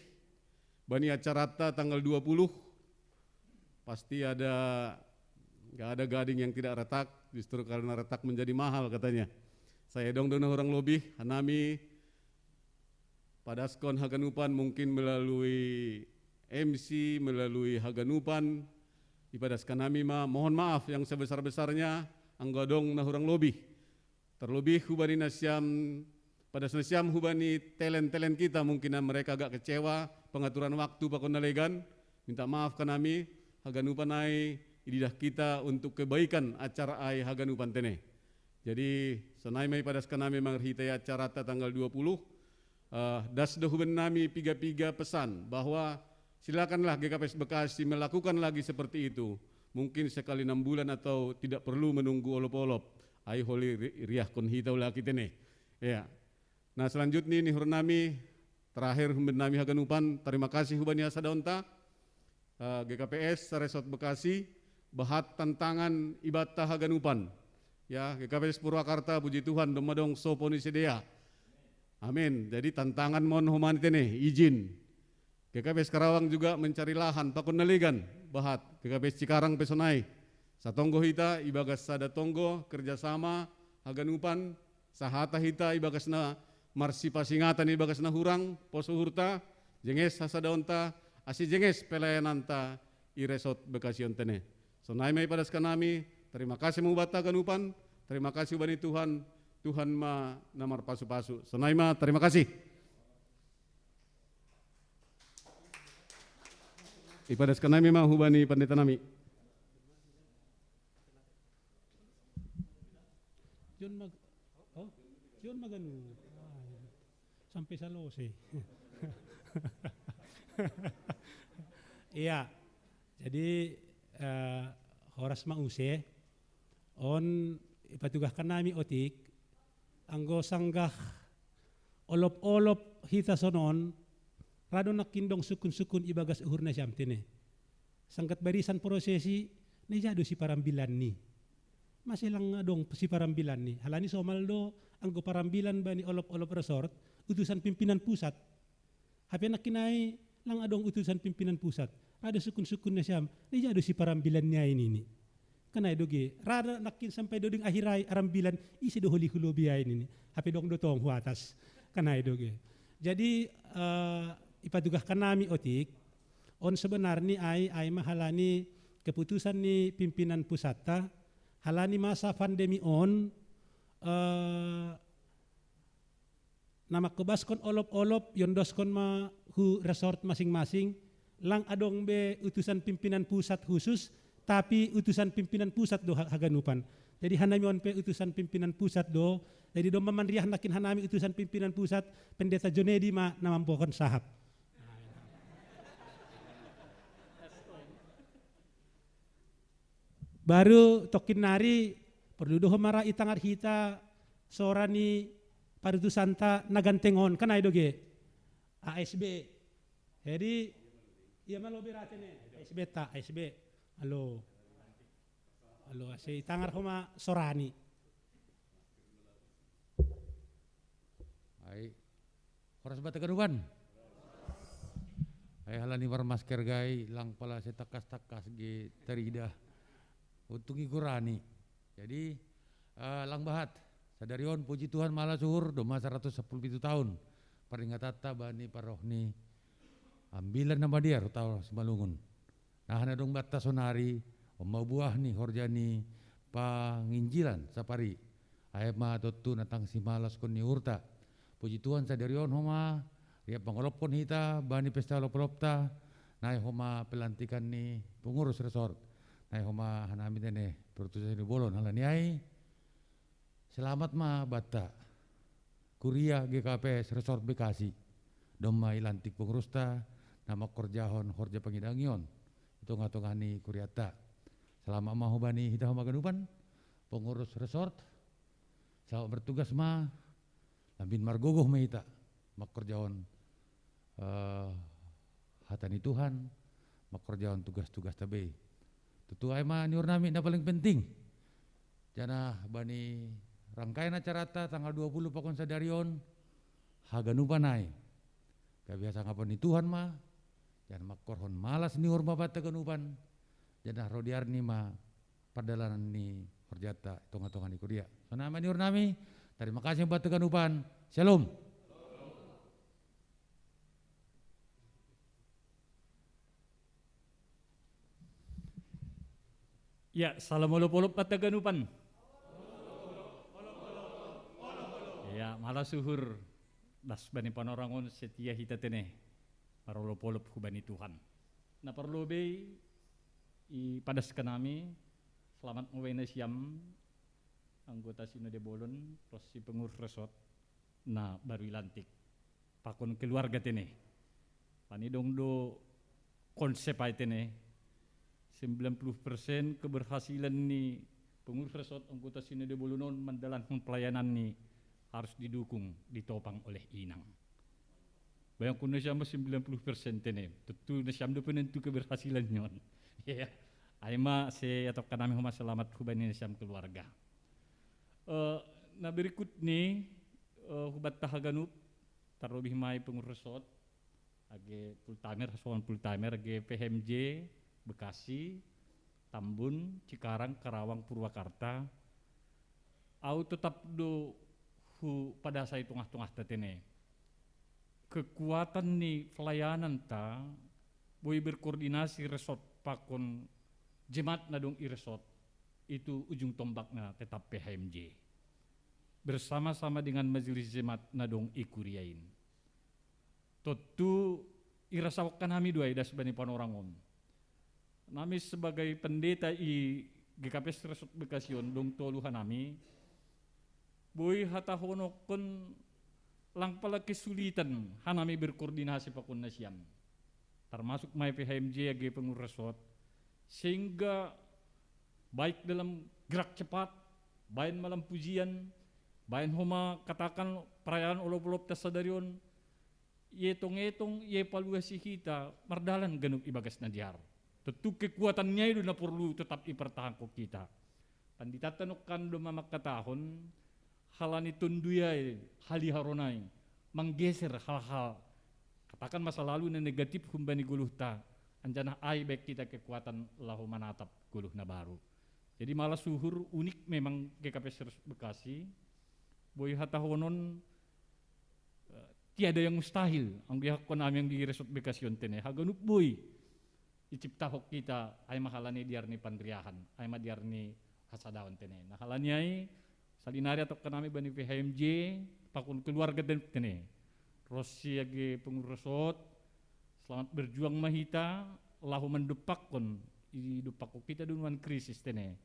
Bani acarata tanggal dua puluh, pasti ada, nggak ada gading yang tidak retak, justru karena retak menjadi mahal katanya. Saya dong dona orang lobih, hanami padaskon haganupan mungkin melalui M C, melalui haganupan, ipadaskan nami ma, mohon maaf yang sebesar-besarnya, anggo adong na hurang lobih. Terlebih hubani nasiam, padas nasiam hubani talent-talent kita, mungkin mereka agak kecewa pengaturan waktu pakon na legan, minta maaf kanami, haganupan ai ididah kita untuk kebaikan acara ai haganupan tene. Jadi, sonai ma ipadaskan nami mangarhitei acarata tanggal dua puluh, eh, das do hubannami piga-piga pesan bahwa silakanlah G K P S Bekasi melakukan lagi seperti itu. Mungkin sekali enam bulan atau tidak perlu menunggu olop-olop. Ai holi ri-, riahkon hita ulaon tene. Ya. Nah, selanjutnya ni hurnami, terakhir hubannami haganupan, terima kasih hubani hasadaonta, eh, G K P S Resort Bekasi, bahat tantangan ibanta haganupan. Ya, G K P S Purwakarta, puji Tuhan, domma adong sopo ni sidea. Amin. Jadi tantangan ma on homa ni tene, izin. G K P S Karawang juga mencari lahan, pakon na legan, bahat. G K P S Cikarang pe sonai. Satonggo hita, ibagas sada tonggo, kerjasama, haganupan, sahata hita, ibagas na marsipasingatan, ibagas na hurang, pos uhurta, jenges hasadaonta, ase jenges pelayananta, i Resort Bekasi on tene. Sonai ma ipadaskan nami, terima kasih ma hubanta haganupan, terima kasih hubani Tuhan, Tuhan ma na marpasu-pasu. Sonai ma, terima kasih. Ipadaskan nami ma hubani pandeta nami. John Mag-, oh, John Maganu. Ah, iya. Sampai Salose. Iya. Jadi, eh, horas ma use. On ipatugahkan nami otik, anggo sanggah olop-olop hita sonon, ra do nangkin dong sukun-sukun ibagas uhur nasiam tene. Sangkat barisan prosesi, na ija do siparambilanni. Mase lang adong siparambilanni, halani somal do anggo parambilan bani olop-olop resort, utusan pimpinan pusat. Hape nangkin ai lang adong utusan pimpinan pusat. Ra do sukun-sukun nasiam, na ija do siparambilanni ai nini. Kan ai do ge, ra do nangkin sampai do deng akhir ai arambilan, ise do holi hu lobi ai nini. Hape dong do tong hu atas. Kan ai do ge. Jadi, eh, ipatugahkan nami otik, on sebenarni ai, ai ma halani keputusan ni pimpinan pusatta, halani masa pandemi on, eh, na mangkobaskon olop-olop, iondoskon ma hu resort masing-masing, lang adong be utusan pimpinan pusat khusus, tapi utusan pimpinan pusat do ha-, haganupan. Jadi hanami on pe utusan pimpinan pusat do, jadi domma manriah nangkin hanami utusan pimpinan pusat, Pendeta Jonedi ma na mambohon sahap. Baru tokkin nari, porlu do homa ra i tangar hita sora ni parutusanta na ganteng on, kan ai do ge. A S B. Jadi, ia ma lobi ra tene, A S B ta, A S B. Alo. Alo, ase i tangar homa sorani. Ai, horas banta haganupan. Ai, halani marmasker gai, lang pala sai tangkas-tangkas ge tarida. Untung i hurani. Jadi, eh, lang bahat. Sadari on, puji Tuhan, malas uhur, domma saratus sampulu pitu taon. Paringatanta bani parroh ni Ambilan Namadear, Huta Simalungun. Nah, na adong banta sonari, on ma buah ni horja ni panginjilan sapari. Ai ma tontu na tang simalaskon ni uhurta. Puji Tuhan, sadari on homa, riap mangolophon hita, bani pesta olop-olopta, nai homa pelantikan ni pengurus resort. Nai homa hanami tene, perutusan ni bolon, halani ai. Selamat ma banta. Kuria G K P S Resort Bekasi. Domma ilantik pengurusta, na mangkorjahon horja pangidangion. I tonga-tonga ni kuriata. Selamat ma hubani hita homa haganupan, pengurus resort. Selamat bertugas ma, lambin margogoh ma hita. Mangkorjahon, eh, hata ni Tuhan, mangkorjahon tugas-tugasta be. Tutu ai ma niuhurnami na paling penting. Janah bani rangkaian acarata tanggal dua puluh pakon sadari on, haganupan ai. Gabe hasangapon ni Tuhan ma, Janah mangkorhon malas ni uhur ma banta ganupan, janah ro di ari ni ma pardalanan ni horjanta i tongah-tongah ni kuria. Sonai ma ni uhur nami, tarima kasih ma banta ganupan. Syalom. Ya, salam olop-olop banta ganupan. Ya, malas uhur, das bani panorangon, setia hita tene marolop-olop hubani Tuhan. Na parlobei, i padas hanami, selamat ma banta nasiam, anggota Sinode Bolon, ronsi pengurus resort, na baru ilantik pakon keluarga tene. Alani dong do konsep ai tene, sembilan puluh persen keberhasilan ni pengurus resort, anggota Sinode Bolon on mandalankon pelayanan ni harus didukung, ditopang oleh inang. Bayangkon nasiam ma sembilan puluh persen tene, tontu nasiam do penentu keberhasilan ni on. Ya, ai ma sai hatahon hanami homa selamat hubani nasiam keluarga. Eh, na berikut ni, eh, hubanta haganup, tarlobih ma i pengurus resort, age full timer, hasongon full timer, age P H M J, Bekasi, Tambun, Cikarang, Karawang, Purwakarta. Au totap do hupadas i tongah-tongahta tene. Kekuatan ni pelayananta, boi berkoordinasi resort pakon jemaat na dong i resort, itu ujung tombakna tetap P H M J. Bersama-sama dengan majelis jemaat na dong i kuria in. Tontu irasahon hanami do ai das bani panorang on. Nami sebagai pendeta i G K P S Resort Bekasi on, dong tolu hanami, boi hatahononkon lang pala kesulitan hanami berkoordinasi pakon nasiam. Termasuk ma i P H M J age pengurus resort, sehingga baik dalam gerak cepat, baen malam pujian, baen homa katakan perayaan olop-olopta sadari on, ietong-etong, ievaluasi hita, mardalan ganup ibagas na dear. Tontu kekuatan ni ai do na porlu tetap ipertahankon hita. Panditanta nangkin do ma mangkatahon, halani tonduy ai, haliharon ai, manggeser hal-hal, katakan masa lalu na negatif humbani goluhta, anjaha ai baen hita kekuatan laho manatap goluh na baru. Jadi malas uhur, unik memang G K P S Resort Bekasi, boi hatahonon, eh, tiada yang mustahil, anggo iahapkon nami anggo di Resort Bekasi on tene, haganup boi iciptahon hita, ai ma halani dear ni panriahan, ai ma dear ni hasadaon tene. Na halani ai, salinari hatahon hanami bani P H M J, pakon keluarga tene. Ronsi age pengurus resort, selamat berjuang ma hita, laho mandompakkon, idompakkon hita do nuan krisis tene.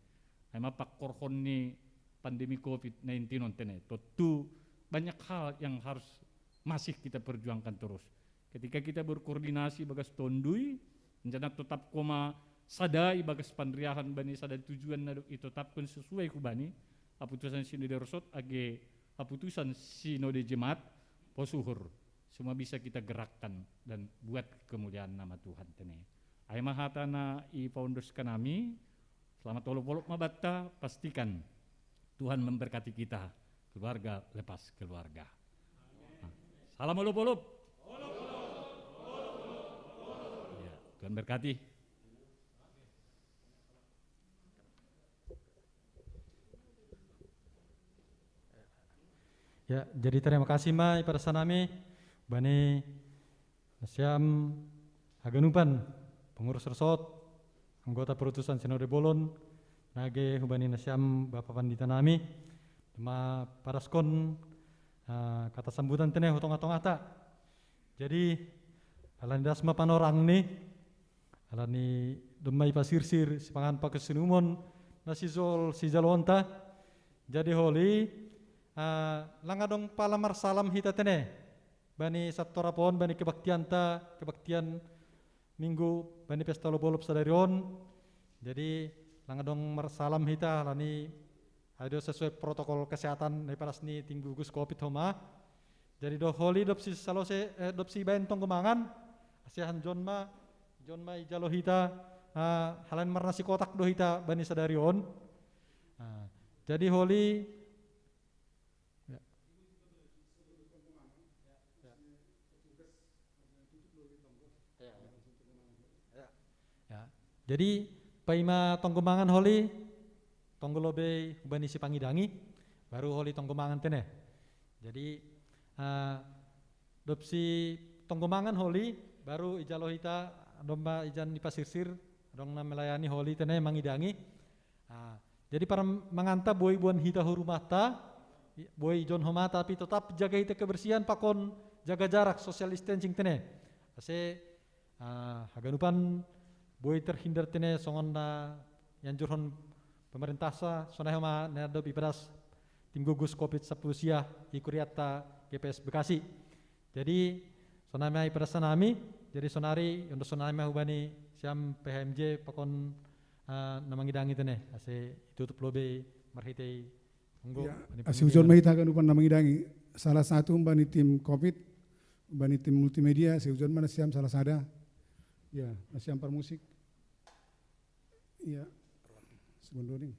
Ai ma pangkorhon ni pandemi covid nineteen on tene. Tontu banyak hal yang harus masih kita perjuangkan terus. Ketika kita berkoordinasi bagas tonduy, anjaha totap homa sada ibagas panriahan bani sada tujuan na dok itotapkon sesuai hubani haputusan Sinode Resort age haputusan Sinode Jemaat, pos uhur, semua bisa kita gerakkan dan buat kemuliaan nama Tuhan tene. Ai ma hata na ipaondoskon nami, selamat olop-olop ma banta, pastikan Tuhan memberkati kita, keluarga lepas keluarga. Nah, salam olop-olop. Ya, Tuhan berkati. Ya, jadi terima kasih ma ipadas hanami bani nasiam haganupan, pengurus resort, anggota perutusan Sinode Bolon, nage hubani nasiam Bapa Pandita nami, ma padaskon, ah, kata sambutan tene hu tongah-tongahta. Jadi, alani das ma panorang ni, alani domma ipasirsir sipanganon pakon sinumon na sijol sijaloonta. Jadi holi, ah, lang adong pala marsalam hita tene bani santorap on, bani kebaktianta, kebaktian Minggu, bani pesta olop-olop sadari on. Jadi lang adong marsalam hita, alani ai do sesuai protokol kesehatan na ipadas ni tim gugus covid homa. Jadi do holi dob sisalose, eh, dob sibaen tonggo mangan, ase han jon ma, jon ma ijalo hita, ah, halani marnasi kotak do hita bani sadari on. Ah, jadi holi, ya. Ya. Ya. Jadi paima tonggo mangan holi, tonggo lobei hubani si pangidangi, baru holi tonggo mangan tene. Jadi uh, dopsi tonggo mangan holi, baru ijalo hita domba ijan ipasirsir, dong na melayani holi tene mangidangi. Uh, jadi para manganta boi buan hita hurumata, boi ijon homa, tapi tetap jaga hita kebersihan pakon jaga jarak, social distancing tene. Ase uh, haganupan boi terhindar tene songon na ianjurhon pemerintah sa, sonai homa na dob ipadas tim gugus covid sepuluh sia i kuriatta G P S Bekasi. Jadi sonai ma ipadas nami, jadi sonari ondo sonai ma hubani siam P H M J pakon uh, na mangidangi tene, ase itutup lobei marhitei. Monggo, ya, ase ujon ma hita haganupan na mangidangi. Salah satu bani tim covid, bani tim multimedia, ase ujon ma nasiam salah sada. Ya, nasiam parmusik. Ya, sebelum